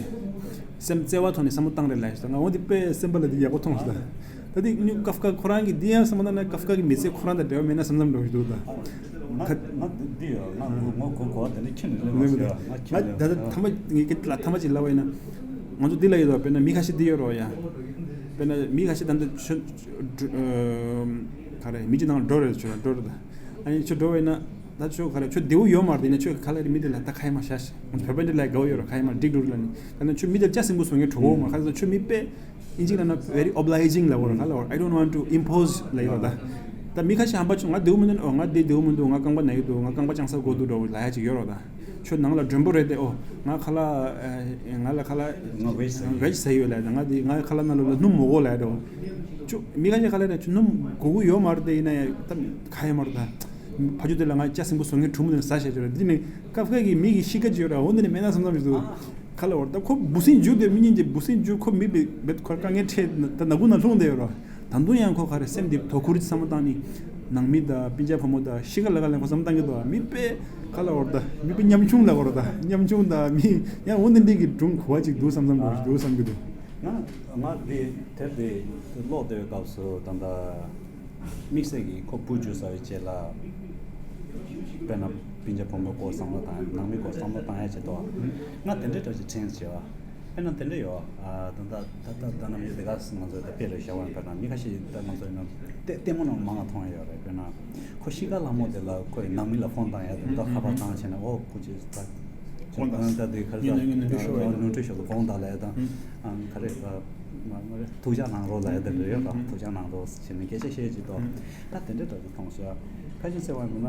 སེམས་བརྩེ་བ་ཐོག་ནས་བསམ་བློ་བཏང་རེད་ལབ་ཞིག་ད་ང་འོ་འདི་དཔེ་སེམས་པ་ལ་འདི་ཡག་པོ་མཐོང་ཞིག་ད་ད་འདི་ནི་ཀབ་ཀ་ཁོ་རང་གི་འདི་ཡང་བསམ་བློ་བཏང་ན་ཀབ་ཀ་གི་མི་ཚེ་ཁོ་རང་དང་འབྲེལ་བ་མེད་ན་བསམ་བསམ་འདྲ་བོ་ཞིག་འདུག་ད། ང་ང་འདི་ཡོད། ང་ངོ་ངོ་གོ་གོ་བ་དེ་ནི་ཁྱོད་ནི་ལས་མ་ཤེས་ང་ཁྱོད་ད་ལས་ད་ཐ་མ་ངས་ཀྱི་ལ་ཐ་མ་ཅིག་ལབ་པ་ཡིན་ན། ང་ཚོ་འདི་ལ་ཡོད་དོ་དཔེར་ན་མི་ཁ་ཤས་འདི་ཡོད་རོགས་ཡ། དཔེར་ན་མི་ཁ་ཤས་ད་འདི་ཆོ་ག་རེ་མི་གཅིག་ནང་འགྲོ་རེད་ཆོ་འགྲོ་རེད་ད། ཨ་ནི་ཆོ་འགྲོ་བ་ཡིན་ན་ད་ཆོ་ག་རེ་ཆོ་བདེ་བོ་ཡོད་མ་རེད་ཡིན་ན་ཆོ་ག་ལ་རེད་མི་འདི་ལ་ད་ཁ་ཡ་མ་ཤ་ཤ་ང་ཚོ་བོད་པ་འདི་ལ་དགའ་བོ་ཡོད་རོགས་ཁ་ཡ་མ་འགྲིག་འགྲོ་རེད་ལ་ནི་ད་ནི་ཆོ་མི་འདིར་ཅག་སིང་པོ་སོང་ངས་གྲོགས་བོ་མ་ཁ་ཚོ་ཆོ་མི་དཔེ། ཨིན་ཇི་ལ་ན་very obliging ལབ་དགོས་རེད་ག་ལབ་དགོས་རེད། I don't want to impose ལབ་ཡོད་ད། ད་མི་ཁ་ཤས་ཧམ་པ་ཆུང་ང་བདེ་བོ་མི་འདུག་ཨོ་ང་བདེ་བདེ་བོ་མི་འདུག་ང་རྐང་པ་ན་ཡི་འདུག་ང་རྐང་པ་བཅང་ས་དགོས་འདུག་འགྲོ་ལབ་ཡ་ཅིག་ཡོད་རོགས་ད། ཁྱོད་ནང་ལ་མགྲོན་པོ་རེད་དེ་ཨོ་ང་ཁ་ལག་ང་ལ་ཁ་ལག་ང་veg ཟ་ཡི་veg ཟ་ཡི་ཡོད་ལབ་ད་ང་དེ་ང་ཁ་ལག་ནང་ལོགས་ལ་སྣུམ་མ་དགོས་ལབ་ཡ་འགྲོ། ཁྱོད་མི་ཁ་ཤས་ཁ་ལག་ནས་ཁྱོད་སྣུམ་དགོས་ཀྱི་ཡོད་མ་རེད་དེ་ཡིན་ན་ཡང་ད་ཁ་ཡ་མ་རེད་ད། ཕ་ཆུ་དེ་ལ་ང་ཅག་སིང་པོ་བཟོ་མཁན་གྲུ་མོ་དེ་ཟ་བྱས་ཆོག་རེད་འདི་ནི་ཀབ་ཀ་གི་མི་གི་གཤིས་ཀ་ཅིག་ཡོད་ར་འོ་འདི་ནི་མེད་ན་བསམ་བསམ་ཞིག་འདུག་ཁ་ལ་བར་ད་ཁོ་འབུ་སྲིན་རྒྱུག་དེ་མི་གཉིས་ཀྱི་འབུ་སྲིན་རྒྱུག་ཁོ་མི་བེད་ཁོ་དཀའ་ངལ་འཕྲད་ད་ནག་ཁུང་ན་ལྷུང་བསྡད་ཡོད་ར། ད་དུང་ཡང་ཁོ་ག་རེ་སེམས་འདི་དོ་ཁུར་གྱི་བསམ་བློ་བཏང་ནི་ནང་མི་དང་སྤུན་ཀྱག་བུ་མོ་དང་གཤིས་ཀ་ལ་ག་ལ་ཁོ་བསམ་བློ་བཏང་གི་འདུག་མི་དཔེ་ཁ་ལ་བར་ད་མི་དཔེ་ཉམ་ཆུང་ལ་བར་ད་ཉམ་ཆུང་དང་མི་ཡང་འོ་འདི་འདི་གི་སྒྲུང་གོ་བ་ཅིག་འདུག་བསམ་བསམ་འདུག་འདུག་བསམ་གི་འདུག་ང་ང་འདི་དེབ་འདི་ཀློག་བསྡད་པའི་སྐབས་སུ་ད་ལྟ། དམིགས་བསལ་གྱིས་ཁོ་བུ་འཇུ་ཚར་བའི་རྗེས་ལ། དཔེར་ན་སྤུན་ཀྱག་བུ་མོའི་སྐོར་བསམ་བློ་བཏང་ནང་མིའི་སྐོར་བསམ་བློ་བཏང་ཡ་བྱེད་དོ། ང་དེ་འདྲའི་འདྲ་ཅིག་དྲན་བྱས་པ། དཔེར་ན་དེ་འདྲ་ཡོད་ཨ། ད་ལྟ་ད་ལྟ་ད་ནམ་ཡོད་དེ་ག་ང་ཚོ་ད་དཔེ་ལ་བཞག་པ་ཡིན་དཔེར་ན་མི་ཁ་ཤས་ད་ང་ཚོ་ཡིན་ན་ལྟད་ལྟད་མོ་ནང་མང་ང་མཐོང་ཡ་ཡོད་རེད་དཔེར་ན། ཁོ་གཤིས་ཀ་ལྷ་མོ་དེ་ལ་ཁོས་ནང་མི་ལ་ཕོན་བཏང་ཡ་དེ་འདྲ་ཁ་པར་བཏང་བྱས་ནས་ཨོ་ཁོ་ཅིག་ད། ཁོང་དང་ད་དེ་ཁ་ངས་ནས་ངས་ནོར་འཁྲུལ་ཤོར་བ་ཡིན། ནོར་འཁྲུལ་ཤོར་དུ་དགོངས་དག་ལས་དང་། ཨང་ག་རེ་ད། མ་མ་རེད་ཐུགས་ཅག་གནང་རོགས་ལས་དེ་འདྲ་ཡོད་ར་ཐུགས་ཅག་གནང་རོགས་ཟེར་ནས་སྐད་ཆ་བཤད་ཅིག་ཏོ། ད་དེ་འདྲ་འདྲ་ཅིག་མཐོང་ཤག་ཕལ་ཆེར་ཟེར་བ་ཡིན་ན།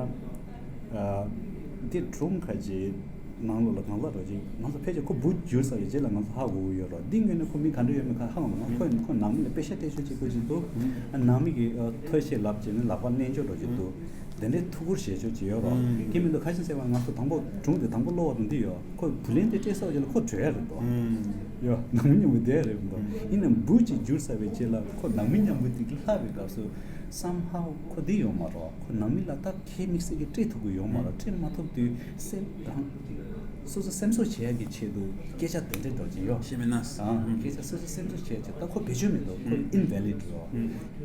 འདི་སྒྲུང་ཁ་ཅིག་ནང་ལོགས་ལ་གང་ལ་འགྲོ་ཅིག་ང་ཚོ་ཕལ་ཆེར་ཁོ་བུ་འགྱུར་ས་ཡི་རྗེས་ལ་ང་ཚོ་ཧ་གོ་གི་ཡོད་ར་འདི་ངོས་ནས་ཁོ་མི་ག་འདྲ་ཡོད་མེད་ཁ་ཧ་གོ་མ་ཁོ་ཁོ་ནང་མི་ལ་དཔེ་ཤ་སྟེར་ཤོག་ཅིག་ཁོ་ཅིག་འདུག་ནང་མི་གི་ཐོས་ཤེས་ལབ་བྱས་ནས་ལག་པ་མནན་ཅོག་འགྲོ་ཅིག་འདུག་དེ་འདྲའི་ཐུགས་ཁུར་བཞེས་ཕྱོགས་ཅིག་ཡོད་རོགས། ཨང་། དེ་མིན་དུ་ཁ་ཤས་གསལ་བ་ང་ཚོ་དང་པོ་སྒྲུང་དེ་དང་པོ་ཀློག་པ་དང་འདི་ཡོད་ཁོ་བུ་ལོན་དེ་སྤྲད་ས་བ་ཅིག་ལ་ཁོ་བྲོས་ཡ་རེད་དོ། ཨང་། ཡོད་ནང་མི་མཉམ་པོ་བསྡད་ཡ་རེད་དོ། ཨང་། ཡིན་ནའང་བུ་གཅིག་འགྱུར་ཚར་བའི་རྗེས་ལ་ཁོ་ནང་མི་མཉམ་པོ་དེ་གི་ལྷག་པའི་སྐབས་སུ་སམ་ཧའུ་ཁོ་འདི་ཡོང་མ་རོགས་ཁོ་ནང་མི་ལ་ད་ཁྱེད་དམིགས་བསལ་གྱི་སྤྲད་ཐུབ་ཀྱི་ཡོང་མ་རོགས་སྤྲད་མ་ཐུབ་དུས་སེམས་རང་སོ་སོ་སེམས་གསོ་བྱེད་ཡ་གི་ཆེད་དུ་སྐད་ཆ་དེ་འདྲས་འདྲ་ཅིག་ཡོད། ཤེས་མེད་ན། ཨང་། སྐད་ཆ་སོ་སོ་སེམས་གསོ་བྱེད་ཡ་ཆེད་ད་ཁོ་བེད་སྤྱོད་མི་འདུག་ཁོ་ཨིན་ཝེ་ལིཌ་རོ།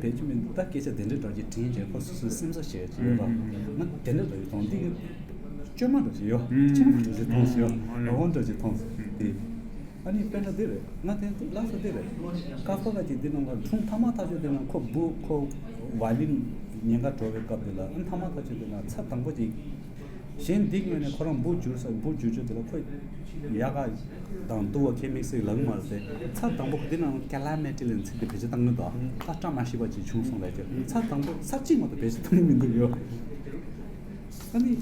བེད་སྤྱོད་མི་འདུག་ད་སྐད་ཆ་དེ་འདྲའི་འདྲ་ཅིག་དྲན་བྱས་ཁོ་སོ་སོའི་སེམས་གསོ་བྱས་ཅིག་ཡོད་ར། ང་དེ་འདྲ་འདྲ་ཡོད་དང་འདི་གི་བཅོས་མ་འདྲ་ཅིག་ཡོད། བཅོས་མ་འདྲ་ཅིག་མཐོང་སོང་ཡོད། རང་དབང་འདྲ་ཅིག་མཐོང་སོང་དེ། ཨ་ནི་དཔེར་ན་འདི་རེད་ང་དེ་ལགས་སོ་འདི་རེད། ཀ་ཧྥ་ཀ་ཅིག་འདི་ནང་ལ་སྒྲུང་ཐ་མ་ཐག་ཆོད་དེ་ནང་ཁོ་བུ་ཁོ་ཝ་ལིན་ཉེན་ཁ་འགྲོ་བའི་སྐབས་དེ་ལ་ཨ་ཐ་མ་ཐག་ཆོད་དེ་ནང་ཚར་དང་པོ་ཅིག་གཞན་འདི་ངོས་ནས་ཁོ་རང་འབུ་འགྱུར་ས་འབུ་འགྱུར་ཆོག་དེ་ལ་ཁོ་ཡ་ག་དང་དུ་བ་ཁེ་མིག་སེ་ལག་མ་རེད་དེ་ཚར་དང་པོ་འདི་ནང་ཀ་ལ་མེ་ཏི་ལེན་ཚིག་དེ་བེད་སྤྱོད་བཏང་གི་འདུག་ད་བཀྲ་མ་ཤིས་པ་ཅིག་བྱུང་སོང་ལས་ཀྱི་ཚར་དང་པོ་ཚར་གཅིག་མ་གཏོགས་བེད་སྤྱོད་བཏང་གི་མི་འདུག་ཡོ། ཨ་ནི་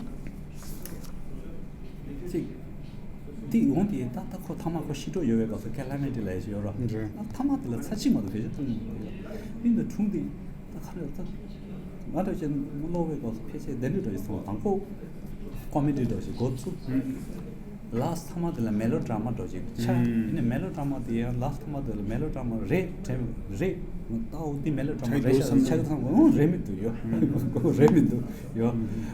ཅིག་འདི་འོང་དེ་ད་ད་ཁོ་ཐ་མ་ཁོ་ཤི་འགྲོ་ཡོད་པའི་སྐབས་སུ་ཀ་ལ་མེ་ཏི་ལེན་ཞིག་ཡོད་ར། རེད། ད་ཐ་མ་དེ་ལ་ཚར་གཅིག་མ་གཏོགས་བེད་སྤྱོད་བཏང་གི་མི་འདུག་ཡོ། ཨིན་ད་དྲུང་དེ་ད་ག་རེ་ད། ང་འདྲ་བྱས་ན་ཀློག་པའི་སྐབས་སུ་ཕལ་ཆེར་དེ་འདྲ་འདྲ་ཞིག་སོང་དང་པོ་ཀོ་མེ་ཌི་འདྲ་ཞིག་འགོ་ཚུགས། ལཱ་སི་ཊི་ཐ་མ་དེ་ལ་མེ་ལོ་ཌ་ར་མ་འདྲ་ཞིག་ཆགས། ཨུམ། ཡིན་ནའི་མེ་ལོ་ཌ་ར་མ་དེ་ཡང་ལཱ་སི་ཊི་ཐ་མ་དེ་ལ་མེ་ལོ་ཌ་ར་མ་རེད་དྲན་རེད། ད་འོ་འདི་མེ་ལོ་ཌ་ར་མ་རེད་ཤག་ཆགས་ཀྱི་ཚང་མ་འོ་རེད་མི་འདུག་ཡོ། ཨུམ། འོ་རེད་མི་འདུག་ཡོ།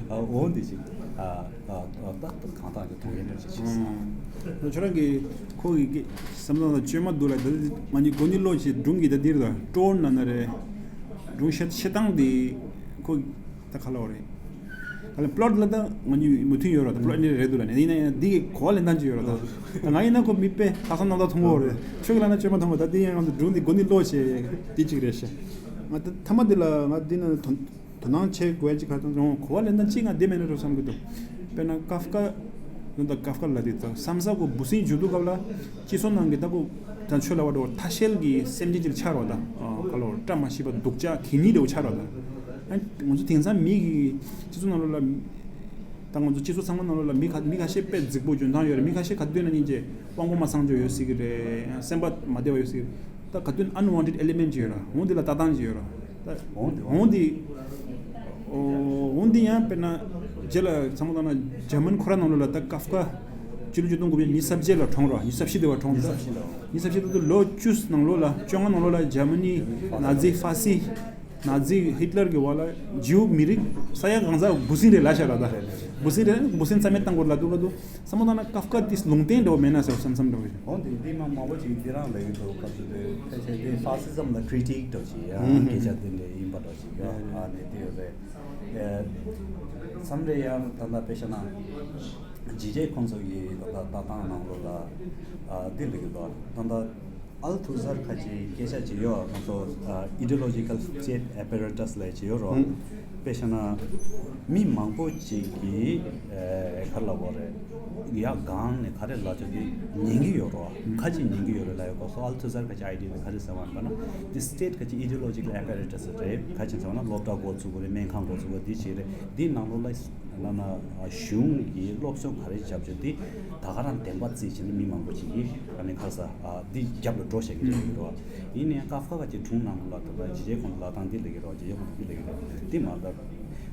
ཨ་འོ་འདི་ཞིག་ཨ་ཨ་ཨ་ད་གང་ལྟར་གྱི་མཐོང་ཡས་འདྲ་ཞིག་བྱས་སོང་། ཨུམ། ཁྱོད་རང་གི་ཁོ་གི་བསམ་བློ་དང་བཅོས་མ་འདུག་ལ་ད་ང་གཉིས་གོ་ནི་ལོ་ཞིག་སྒྲུང་གི་ད་འདིར་དང་སྤྲོ་བོ་ན་ན་རེད། སྒྲུང་བཤད་བཤད་སྟངས་དེ་ཁོ་ད་ག་ལ་བ་རེད། ད་ལན་པློཊ་ལ་ད་ང་གཉིས་མོས་མཐུན་ཡོད་ར་ད་པློཊ་ནི་རེད་འདུག་ལ་ནི་ཡིན་ན་ཡང་འདི་གི་གོ་བ་ལེན་སྟངས་ཅིག་ཡོད་ར་ད། ད་ང་ཡིན་ན་ཁོ་མི་དཔེ་ལྷག་བསམ་རྣམ་དག་མཐོང་གི་ཡོད་རེད། ཁྱོད་ཀྱི་ལ་ན་བཅོས་མ་མཐོང་བ་ད་འདི་ཡང་ང་ཚོ་སྒྲུང་འདི་གོ་ནི་ལོ་ཞེས་འདི་གཅིག་རེད་ཤག་ང་ད་ཐ་མ་འདི་ལ་ང་འདི་ན་དོན་དོ་སྣང་བྱེད་དགོས་ཅིག་ག་དང་རུང་གོ་བ་ལེན་སྟངས་གཅིག་ང་བདེ་མེད་ན་འགྲོ་བསམ་གྱི་འདུག་དཔེར་ན་ཀབ་ཀ་ཡོང་ད་ཀབ་ཀ་ལ་དེ་ད་བསམ་ས་གོ་འབུ་སྲིན་འཇུ་དུས་སྐབས་ལ་སྤྱི་ཚོགས་ནང་གི་ད་གོ་ད་ཆོས་ལ་བ་འགྲོ་ཐ་ཤལ་གྱི་སེམས་ཅན་ཅིག་ཆགས་རོགས་ད་ག་ལོ་བཀྲ་མ་ཤིས་པ་སྡུག་ཅག་གད་སྙིགས་འདྲ་བོ་ཆགས་རོགས་ད། ཨ་ང་ཚོ་དེང་སང་མི་གི་སྤྱི་ཚོགས་ནང་ལོགས་ལ་ད་ང་ཚོ་སྤྱི་ཚོགས་ཚང་མ་ནང་ལོགས་ལ་མི་ཁ་མི་ཁ་ཤས་དཔེ་རྫིག་པོ་འཇོན་ཐང་ཡོད་རེད། མི་ཁ་ཤས་ག་དུས་ན་སྙིང་རྗེ་དབང་པོ་མ་ཚང་ཅོ་ཡོད་སྲིད་གི་རེད། སེམས་པ་མ་བདེ་བ་ཡོད་སྲིད་གི་རེད། ད་ག་དུས་ན་unwanted element ཅིག་ཡོད་ར་འོང་འདི་ལ་ལྟ་སྟངས་ཅིག་ཡོད་ར། ད་འོང་འདི་འོང་འདི་འོང་འདི་ཡང་དཔེར་ན་རྗེས་ལ་ཚང་མ་ལྟ་ན་འཇར་མན་ཁོ་ར་ནང་ལོགས་ལ་ད་ཀབ་ཀ་སྤྱི་ལོ་ཆིག་སྟོང་དགུ་བརྒྱ་ཉི་ཤུ་རྩ་བརྒྱད་ལ་གྲོངས་ར། ཉི་ཤུ་རྩ་བཞི་དེ་བ་གྲོངས་ད། ཉི་ཤུ་རྩ་བཞི་ད་དུ་ལོ་བཅུ་ནང་ལོགས་ལ་བཅོ་ལྔ་ནང་ལོགས་ལ་འཇར་མ་ནི་ནཱ་ཛི་ཧྥ་སི། ནཱ་ཛི་ཧི་ཊ་ལར་གྱི་བར་ལ་ཇིའུ་མི་རིགས་ས་ཡ་གང་ས་འབུ་སྲིན་རེད་ལབ་བཞག་ར་ད། འབུ་སྲིན་རེད། འབུ་སྲིན་རྩ་མེད་བཏང་དགོས་ལབ་འདུག་ལབ་འདུག་བསམ་བློ་བཏང་ན་ཀབ་ཀ་དེ་ལུང་བསྟན་འདྲ་བོ་མེད་ན་ཟེར་བསམ་བསམ་འདྲ་བོ་ཞིག་འོ་འདི་འདི་མང་མང་པོ་ཅིག་འདི་རང་ལབ་ཡོད་འདུག་སྐབས་སུ་དེ་ཕལ་ཆེར་འདི་ཧྥ་སི་ཛམ་ལ་ཁི་རི་ཊིག་འདྲ་བོ་ཞིག་ཡང་སྐད་ཆ་དེ་འདྲ་ཡིན་པ་འདྲ་བོ་ཞིག་ཡང་ཨ་ནི་དེ་ཡོད་རེད། ཨེ། མཚམས་རེ་ཡང་ད་ལྟ་དཔེ་བཞག་ན་ཇི་ཇེ་ཁོང་ཚོ་གི་ད་ལྟ་ལྟ་སྟངས་ནང་ལོགས་ལ་ཨ་འདི་ལབ་ཀྱི་འདུག་ད་ལྟ་ཨལ་ཐུ་ཟར་ཁ་ཅིག་སྐད་ཆ་ཅིག་ཡོད། ང་ཚོ་ཨ་ཨི་ཌི་ཡོ་ལོ་ཇི་ཀལ་སི་ཊེཊ་ཨེ་པ་རེ་ཊ་སི་ལབ་ཅིག་ཡོད་རོ། ཨུ། དཔེ་བཞག་ན་མི་མང་པོ་ཅིག་གིས་ཨེ་ག་རེ་ལབ་དགོས་རེད། ཡ་གང་ནས་ག་རེ་ལབ་ཆོག་གི་ཉན་གི་ཡོད་རོ། ཁ་ཅིག་ཉན་གི་ཡོད་རེད་ལབ་ཡོད་སྐབས་སུ་ཨལ་ཐུ་ཟར་ཁ་ཅིག་ཨའི་ཌི་ཡ་དེ་ག་རེ་ཟེར་བ་ཡིན་པ་ན་དེ་སི་ཊེཊ་ཁ་ཅིག་ཨི་ཌི་ཡོ་ལོ་ཇི་ཀལ་ཨེ་པ་རེ་ཊ་སི་རེད། ཁ་ཅིག་ཟེར་བ་ན་སློབ་གྲྭ་འགོ་བཙུགས་དགོས་རེད། སྨན་ཁང་འགོ་བཙུགས་དགོས་འདི་བྱེད་རེད། འདི་ནང་ལོགས་ལ་ན་ན་གཞུང་གིས་སློབ་སྦྱོང་ག་རེ་བྱབ་ཆོག་འདི་ད་ག་རང་བདེན་པ་རྩིས་བྱས་ནས་མི་མང་པོ་ཅིག་གིས་ཨ་ནི་ཁ་ས་ཨ་འདི་རྒྱབ་ལ་འགྲོ་བཤད་ཀྱི་རེད་འགྲོ། ཡིན་ནའི་ཀབ་ཀ་ག་ཅིག་སྒྲུང་ནང་ལ་ད་ལྟ་ཇི་ཇེ་ཁོང་ལ་དང་འདི་ལབ་ཀྱི་རོགས། ཇི་ཇེ་ཁོང་འདི་ལབ་ཀྱི་རོགས། འདི་མ་ལབ།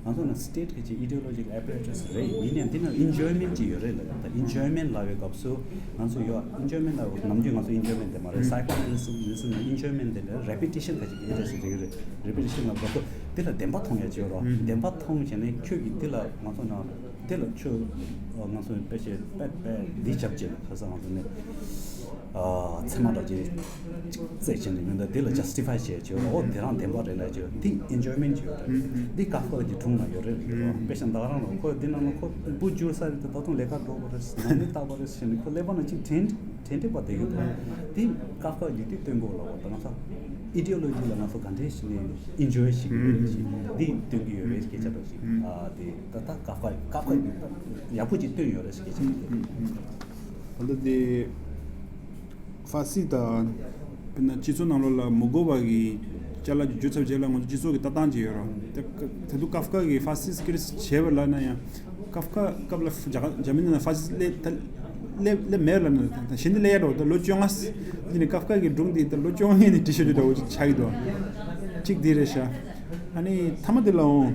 ང་ཚོ་ན་སི་ཊེཊ་ག་ཅིག་ཨི་ཌི་ཡོ་ལོ་ཇི་ཀལ་ཨེ་པ་རེ་ཊ་སི་རེད། ཡིན་ནའི་འདི་ན་ཨིན་ཇོའི་མེན་ཊི་ཅིག་ཡོད་རེད་ལབ། ད་ཨིན་ཇོའི་མེན་ཊི་ལབ་པའི་སྐབས་སུ་ང་ཚོ་ཡོད་ཨིན་ཇོའི་མེན་ཊི་ལབ་ནམ་རྒྱུན་ང་ཚོ་ཨིན་ཇོའི་མེན་ཊི་དེ་མ་རེད། སའི་ཁོ་ཨ་ནེ་ལི་སི་ལི་སི་ན་ཨིན་ཇོའི་མེན་ཊི་དེ་འདྲ་རེ་པི་ཊི་ཤན་ག་ཅིག་ཨེ་ཊ་སི་རེད་རེད། རེ་པི་ཊི་ཤན་ལབ་སྐབས་སུ་འདི་ལ་བདེན་པ་མཐོང་ཡ་ཅིག་ཡོད་རོགས། བདེན་པ་མཐོང་བྱས་ནས་ཁྱོད་ཀྱིས་འདི་ལ་ང་ཚོ་ན་དེ་ལ་ཁྱོད་ང་ཚོ་དཔེ་བཤད་པས་པས་འདི་བྱབ་ཅེས་ཁ་སང་ང་ཚོ་ནས་ཚད་མ་འདྲ་ཅིག་བརྩེགས་བྱས་ནས་མི་འདུག་དེ་ལ་ཇ་སི་ཊི་ཕའི་བྱས་བྱས་འོ་དེ་རང་བདེན་པ་རེད་ལབ་ཅིག་འདི་ཨིན་ཇོའི་མེན་ཊི་ཅིག་ཡོད་རེད། འདི་ཀབ་ཀ་གི་སྒྲུང་ན་ཡོད་རེད་ལབ་ཀྱི་རོགས། དཔེ་བཞག་ན་ད་ག་རང་རོགས་ཁོ་འདི་ནང་ལ་ཁོ་སྤུ་འགྱུར་ས་རེད་དེ་ད་དུང་ལས་ཀ་འགྲོ་དགོས་རེད། ནང་མི་ལྟ་དགོས་རེད་ཟེར་ནས་ཁོ་ཀླད་པ་ནང་ཅིག་དྲན་དྲན་དྲན་པ་བསྡད་ཀྱི་འདུག་འདི་ཀབ་ཀ་གི་འདི་སྟོན་དགོས་ལབ་པ་ད་ང་ཚོ་ཨི་ཌི་ཡོ་ལོ་ཇི་ལ་ང་ཚོ་ག་འདྲས་ཤིག་ནས་ཨིན་ཇོའི་བྱེད་ཀྱི་ཡོད་རེད་ཅིག་འདི་སྟོན་གྱི་ཡོད་རེད་སྐད་ཆ་འདྲ་ཞིག་ཨ་དེ། ད་ལྟ་ཀབ་ཀ་ཀབ་ཀ་ཡག་པོ་ཅིག་བཏོན་ཡོད་རེད་ཟེར་སྐད་ཆ་ཞིག་རེད། ད་ལྟ་དེ་ཧྥ་སི་དང་དཔེར་ན་སྤྱི་ཚོགས་ནང་ལོགས་ལ་མི་དགོས་པ་གི་ཅ་ལག་ཅིག་འཇུ་ཚར་རྗེས་ལ་ང་ཚོ་སྤྱི་ཚོགས་ཀྱི་ལྟ་སྟངས་ཅིག་ཡོད་རེད། དེ་ད་དུང་ཀབ་ཀ་གི་ཧྥ་སི་སི་ཀི་རིས་བྱས་པ་ལབ་ན་ཡང་ཀབ་ཀ་སྐབས་ལ་རྒྱ་གར་རྒྱ་མི་ནང་ཧྥ་སི་སི་སླེབས་ད་སླེབས་སླེབས་མེད་ལབ་ན་ད་གཞི་འདི་སླེབས་ཡ་འགྲོ་ད་ལོ་བཅོ་ལྔ་འདི་ནས་ཀབ་ཀ་གི་སྒྲུང་འདི་ད་ལོ་བཅོ་ལྔ་ནས་བྲིས་ཤོད་དུས་འདྲ་བོ་ཅིག་ཆགས་ཀྱི་འདུག་གཅིག་འདི་རེད་ཤག་ཨ་ནི་མཐའ་མ་དེ་ལའང་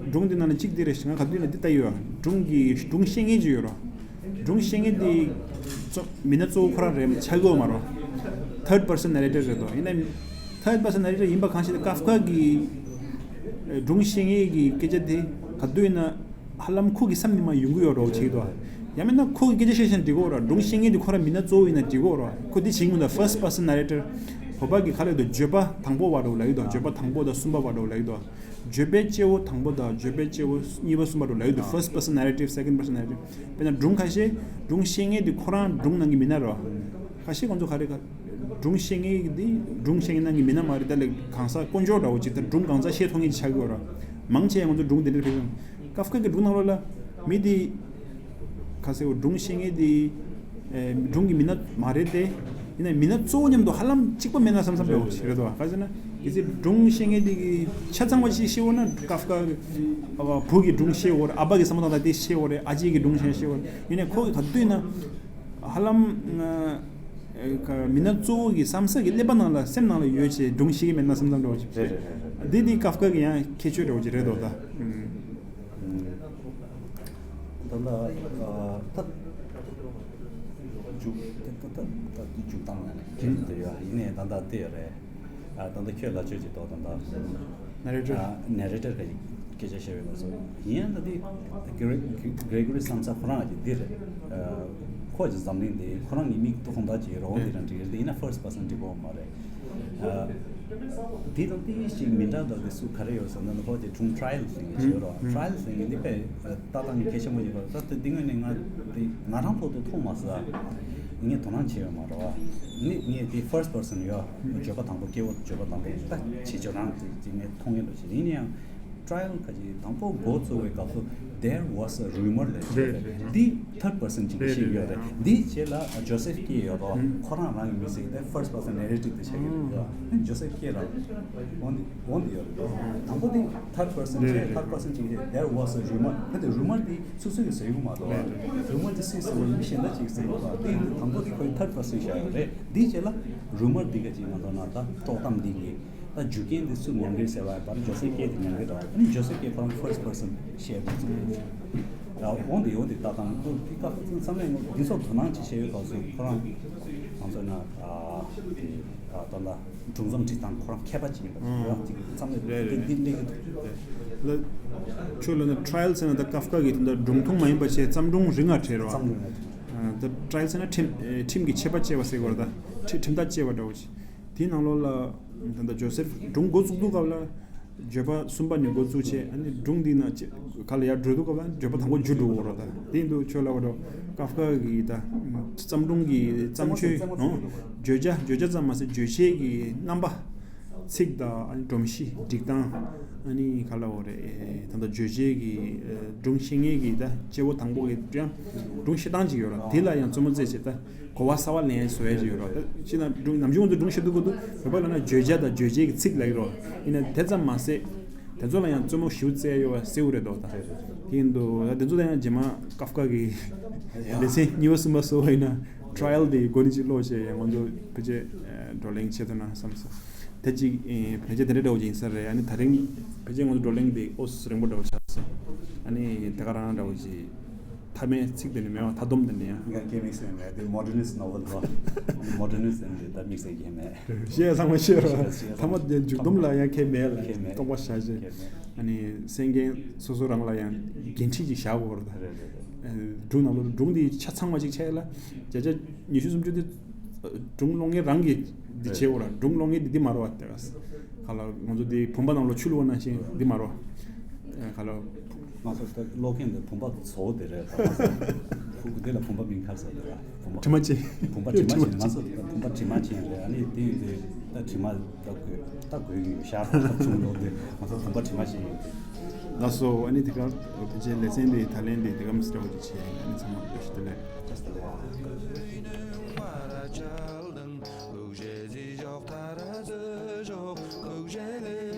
སྒྲུང་འདི་ནང་ནས་གཅིག་འདི་རེད་ཤག་ང་ག་དུས་ནས་འདི་ལྟ་ཡོད། སྒྲུང་གི་སྒྲུང་བཤད་མཁན་ཅིག་ཡོད་རོ། སྒྲུང་བཤད་མཁན་དེ་གཙོ་མི་སྣ་གཙོ་བོ་ཁོ་རང་རེད་ཆགས་ཀྱི་ཡོད་མ་རོ། ཐར་ཌི་པར་སན་ནེ་རེ་ཊར་རེད་དོ། ཡིན་ན་ཐར་ཌི་པར་སན་ནེ་རེ་ཊར་ཡིན་པ་གང་ཞིག་ཀབ་ཀ་གི་སྒྲུང་བཤད་མཁན་གྱི་སྐད་ཆ་དེ་ག་དུས་ཡིན་ན་ཧ་ལམ་ཁོ་གི་བསམ་ནས་མ་ཡོང་གི་ཡོད་རོ་བྱེད་ཀྱི་འདུག་ཡང་མིན་ན་ཁོ་གི་སྐད་ཆ་བཤད་བཞིན་འགྲིག་གི་ཡོད་རོ། སྒྲུང་བཤད་མཁན་དེ་ཁོ་རང་མི་སྣ་གཙོ་བོ་ཡིན་ན་འགྲིག་གི་ཡོད་རོ། ཁོ་དེ་བྱེད་ཀྱི་མི་འདུག་ཕར་སི་ཊི་པར་སན་ནེ་རེ་ཊར་བོད་པ་གི་ཁ་ལས་འདུག་བརྗོད་པ་དང་པོ་བ་རོ་ལབ་ཀྱི་འདུག་བརྗོད་པ་དང་པོ་དང་གསུམ་པ་བ་རོ་ལབ་ཀྱི་འདུག་བརྗོད་པའི་སྐྱེ་བོ་དང་པོ་དང་བརྗོད་པའི་སྐྱེ་བོ་གཉིས་པ་གསུམ་པ་འགྲོ་ལབ་ཡོད་འདུག First person narrative, second person narrative. དཔེར་ན་སྒྲུང་ཁ་ཤས་སྒྲུང་བཤད་མཁན་དེ་ཁོ་རང་སྒྲུང་ནང་གི་མི་སྣ་རེད་བ། ཁ་ཤས་ཁོང་ཚོ་ག་རེ་ག་སྒྲུང་བཤད་མཁན་དེ་སྒྲུང་བཤད་མཁན་ནང་གི་མི་སྣ་མ་རེད། ད་ལས་གང་ཟག་དཀོན་མཆོག་འདྲ་བོ་ཅིག་ད་སྒྲུང་གང་ཟག་བཤད་ཐུབ་མཁན་ཅིག་ཆགས་ཀྱི་ཡོད་རེད། མང་ཆེ་ཁོང་ཚོ་སྒྲུང་དེ་འདྲ་ཕེབས་སོང་། ཀབ་ཀ་གི་སྒྲུང་ནང་ལོགས་ལ་མི་དེ་ཁ་ཟེར་བ་སྒྲུང་བཤད་མཁན་དེ་ཨེ་སྒྲུང་གི་མི་སྣ་མ་རེད་དེ། ཡིན་ནའི་མི་སྣ་གཙོ་བོ་མཉམ་དུ་ཧ་ལམ་གཅིག་པ་མེད་ན་བསམ་བསམ་རེད་བ་ཞིག་རེད་དོ། ག་ཟེར་ན་གལ་སྲིད་སྒྲུང་བཤད་མཁན་དེ་གི་ཆ་ཚང་བ་ཞིག་བཤད་འོ་ན་ཀབ་ཀ་གི་ཨ་བ་བུ་གི་སྒྲུང་བཤད་འོ་རེད། ཨ་ཕ་གི་བསམ་བློ་བཏང་སྟངས་དེ་བཤད་འོ་རེད། ཨ་ཅེ་གི་སྒྲུང་བཤད་བཤད་འོ་རེད། ཡིན་ནའི་ཁོ་གི་ག་དུས་ན་ཧ་ལམ་ཨ་ག་མི་སྣ་གཙོ་བོ་གི་བསམ་ས་གི་ཀླད་པ་ནང་ལ་སེམས་ནང་ལ་ཡོད་ཅེས་སྒྲུང་བཤད་ཀྱི་མེད་ན་བསམ་བསམ་རེད་བ་ཞིག་རེད། རེད་རེད་རེད། འདི་འདི་ཀབ་ཀ་གི་ཡང་ཁྱད་ཆོས་འདྲ་བོ་ཅིག་རེད་དོ་ད། ད་ལྟ་ད་ད་འཇུག་ད་ད་ད་འཇུག་སྟངས་ཡང་ཁྱད་དུ་ཡོད། ཡིན་ནའི་ད་ལྟ་དེ་ཡོད་རེད། ད་ལྟ་ཁྱོད་ལ་ཆོས་ཅིག་ཏོག་ད་ལྟ་ནེ་རེ་ཊར་ནེ་རེ་ཊར་ག་སྐད་ཆ་བཤད་པའི་ལ་སོགས་ཡིན་ཡང་ད་དེ་གྷི་རེ་གྷི་རི་བསམ་ས་ཁོ་རང་གི་འདི་རེད། ཁོ་ཅིག་འཛམ་གླིང་འདི་ཁོ་རང་གི་མིག་ཏུ་ཁོང་ད་ཅིག་རོགས་འདི་རང་འགྲིག་རེད། དེ་ཡིན་ན་first person འགྲིག་གོ་མ་རེད། དེ་དང་དེ་ཞིག་མི་འདྲ་འདུག་དེ་སུ་ག་རེ་ཡོད་ཟེར་ན་ཁོ་དེ་སྒྲུང་ཊ་ར་ཡལ་ཟེར་མཁན་ཅིག་ཡོད་རེད། ཊ་ར་ཡལ་ཟེར་མཁན་འདི་དཔེ་ལྟ་སྟངས་གལ་ཆེན་པོ་ཡིན་པ་ད་དེ་དངོས་གནས་ང་དེ་ང་རང་ཐོག་ཏུ་མཐོང་མ་སོང་། ངས་དོ་སྣང་བྱས་ཡོད་མ་རེད་བ། ངས་ངས་དེ་first person ཡོད། བརྗོད་པ་དང་པོ་སྐྱེ་བོ་བརྗོད་པ་དང་པོ་ད་བྱེད་ཆོག་རང་དེ་དེ་ངས་མཐོང་ངེས་འདུག་བྱས་ཡིན་ན་ཡང་། ཊ་ར་ཡལ་ག་ཅིག་དང་པོ་འགོ་བཙུགས་པའི་སྐབས་སུ་there was a rumor ལབ་ཅིག་ཡོད་རེད། འདི་ཐར་ཌི་པར་སན་ཅིག་ཤེས་ཡོད་རེད། འདིའི་རྗེས་ལ་ཇོ་སེབ་ཀེ་ཡོད་རོ། ཁོ་རང་རང་གི་མི་ཚེ་དེ་ཕར་སི་ཊི་པར་སན་ནེ་རེ་ཊིབ་དེ་ཆགས་ཡོད་རེད། ཇོ་སེབ་ཀེ་རང་འོན་ཏེ་འོན་ཏེ་ཡོད་རེད། དང་པོ་དེ་ཐར་ཌི་པར་སན་ཆེ་ཐར་ཌི་པར་སན་ཅིག་ཡོད། there was a rumor ད་དེ་རུ་མར་དེ་སུ་སུ་གི་ཟེར་ཡོད་མ་གཏོགས་རུ་མར་དེ་སུས་ཟེར་བ་མི་གཞན་དག་ཅིག་ཟེར་ཡོད་པ་དེ་དང་པོ་དེ་ཁོའི་ཐར་ཌི་པར་སན་བཞག་ཡོད་རེད། འདིའི་རྗེས་ལ་རུ་མར་འདི་ག་ཅིག་ང་ཚོ་ན་ད་དཀྲོག་གཏམ་འདི་གི་ད་རྒྱུ་རྐྱེན་དེ་སུ་ཉམས་རྒུད་ཟེར་བ་ཡིན་པར་ཇོ་སེབ་ཀེ་དེ་ཉམས་རྒུད་རེད། ཨ་ནི་ཇོ་སེབ་ཀེ་ཁོ་རང་first person བཤད་པ་ཚོ་འོང་དེ་འོང་དེ་ད་དང་པོ་དེ་ཀ་བསམ་བློ་འདི་ཚོ་དོ་སྣང་ཅིག་བྱས་ཡོད་སྐབས་སུ་ཁོ་རང་ང་ཚོ་ན་ དེ་ད་ལྟ་སྒྲུང་རྩོམ་སྒྲིག་སྟངས་ཁོ་རང་མཁས་པ་ཅིག་ཡིན་པ་ཨང་། ཡང་ཅིག་བསམ་བློ་རེད་རེད་འདི་འདི་འདི་གི་འདུག་རེད། ལ་ཁྱོད་ལ་ན་ཊ་ར་ཡལ་ཟེར་ན་ད་ཀཱཕ་ཀ་གི་དེ་འདྲ་སྒྲུང་ཐུང་མ་ཡིན་པ་བྱས་བརྩམས་སྒྲུང་རིང་ང་བྲིས་རོགས། བརྩམས་སྒྲུང་རེད། ད་ཊ་ར་ཡལ་ཟེར་ན་ཁྲིམས་ཁྲིམས་ཀྱི་ཆད་པ་བཅད་པ་ཟེར་དགོས་རེད། ད་ཁྲིམས་ཁྲིམས་ཐག་བཅད་པ་འདྲ་བོ་ཅིག་དེའི་ནང་ལོགས་ལ་ད་ལྟ་ཇོ་སེབ་སྒྲུང་འགོ་བཙུགས་དུས་སྐབས་ལ། བརྗོད་པ་གསུམ་པ་ནས་འགོ་བཙུགས་བྱས་ཨ་ནི་སྒྲུང་འདི་ན་ཅི་ག་ལ་ཡར་འགྲོ་དུས་སྐབས་ལ་བརྗོད་པ་དང་པོ་བརྗོད་འགྲོ་གི་རེད། ད་དེ་ཡིན་དུས་ཁྱོད་ལབ་པ་འདྲ་ཀཱཕ་ཀ་གི་ད་བརྩམས་སྒྲུང་གི་བརྩམས་ཆོས་ནང་བརྗོད་བྱ་བརྗོད་བྱ་ཙམ་མ་ཟད་བརྗོད་བྱེད་ཀྱི་རྣམ་པ། ཚིག་དང་ཨ་ནི་སྒྲོམ་གཞི་སྒྲིག་སྟངས། ཨ་ནི་ག་ལབ་དགོས་རེད། ད་ལྟ་བརྗོད་བྱེད་ཀྱི་སྒྲུང་ཤེས་མཁན་གྱི་ད་སྐྱེ་བོ་དང་པོ་གི་ཡང་སྒྲུང་བཤད་སྟངས་ཅིག་ཡོད་རེད། དེ་ལ་ཡང་རྩོམ་མོ་རྩེད་བྱེད་ད། གོ་བ་གསར་བ་ལེན་བཟོ་ཡ་ཞིག་ཡོད་རོགས། ད་ཅི་ན་སྒྲུང་ནམ་རྒྱུན་ང་ཚོ་སྒྲུང་བཤད་དུས་སྐབས་དུ་བོད་པ་ལ་ན་བརྗོད་བྱ་དང་བརྗོད་བྱེད་ཀྱི་ཚིག་ལབ་ཀྱི་རོགས། ཡིན་ན་དེ་ཙམ་མ་ཟད། དེ་ཚོ་ལ་ཡང་རྩོམ་མོ་ཞིབ་རྩེ་ཡོད་པ་གསལ་པོ་རེད་འདུག་ད་དེ་ཡིན་དུས་ད་དེ་ཚོ་ལ་ཡང་རྗེས་མ་ཀཱཕ་ཀ་གི་ལེ་ཚན་གཉིས་པ་གསུམ་པ་བཟོ་བ་ཡིན་ན་ཊ་ར་ཡལ་དེ་འགོ་ནས་ཅིག་ཀློག་བྱས་ཡང་ང་ཚོ་ཕལ་ཆེར་བགྲོ་གླེང་བྱེད་ཐུབ་ན་བསམ་སོང་། ད་ཅིག་ཕལ་ཆེར་དེ་འདྲ་འདྲ་བོ་ཅིག་ཡིན་ས་རེད། ཨ་ནི་ད་རིང་ཕལ་ཆེར་ང་ཚོ་བགྲོ་གླེང་དེ་ཨོ་སི་རིང་པོ་འདྲ་བོ་ཆགས་སོང་། ཨ་ནི་དེ་ག་རང་འདྲ་བོ་ཅིག་མཐའ་མའི་ཚིག་དེ་ནི་མེད་པ་མཐའ་སྡོམ་དེ་ནི་ཡང་། ང་སྐད་དམིགས་བསལ་མེད་དེ་མོ་ཌར་ནིསི་ཊི་ནོ་ཝེལ་ལ། མོ་ཌར་ནིསི་ཊི་ཟེར་ནས་ད་དམིགས་བསལ་གྱི་མེད། བཤད་ཚང་མ་བཤད་རོགས། བཤད་ཚང་མ་མཐའ་མ་དེ་མཇུག་སྡོམ་ལ་ཡང་ཁྱད་མེད་ལ། ཁྱད་མེད། སྟོང་པ་བཞག་བྱས། ཁྱད་མེད། ཨ་ནི་གསན་མཁན་སོ་སོ་རང་ལ་ཡང་འགན་འཁྲི་ཅིག་བཞག་དགོས་རེད། རེད་རེད་རེད། སྒྲུང་ནང་ལོགས་སྒྲུང་དེ་ཆ་ཚང་བ་ཅིག་ཆགས་ཡ་ལ་བརྒྱ་ཆ་ཉི་ཤུ་སུམ་ཅུ་དེ་སྒྲུང་ཀློག་མཁན་རང་གིས་འདི་བྱེད་དགོས་ར། སྒྲུང་ཀློག་མཁན་འདི་འདི་མ་རེད་བ། དེ་ག་ལ་ང་ཚོ་འདི་བུམ་པ་ནང་ལོགས་ཆུ་བླུགས་པ་ནང་བཞིན་འདི་མ་རེད་བ། ག་ལ། ང་ཚོ་ད་ཀློག་མཁན་དེ་བུམ་པ་བཟོ་བོ་དེ་རེད། ད་ང་ཚོ་བུ་དེ་ལ་བུམ་པ་མིང་ག་རེ་ཟེར་དེ་ར། བུམ་པ། དྲི་མ་ཅན། བུམ་པ་དྲི་མ་ཅན། ང་ཚོ་ད་བུམ་པ་དྲི་མ་ཅན་རེད། ཨ་ནི་དེ་ཡིན་དུས་ད་དྲི་མ་ད་དགོས་ད་དགོས་ཀྱི་ཡོད་ཤག་ད་ཆུང་ལོ་དེ་ང་ཚོ་བུམ་པ་དྲི་མ་ཅན་ཡིན་དུས། ལགས་སོ། ཨ་ནི་དེ་ག་ཕལ་ཆེར་ལེ་ཚན་འདི་ད་ལན་འདི་དེ་ག་མི་སྲིད་འདྲ་བོ་ཅིག་བྱས། ཨ་ནི་ཚང་མ་བཀྲ་ཤིས་བདེ་ལེགས། བཀྲ་ཤིས་བདེ་ལེགས།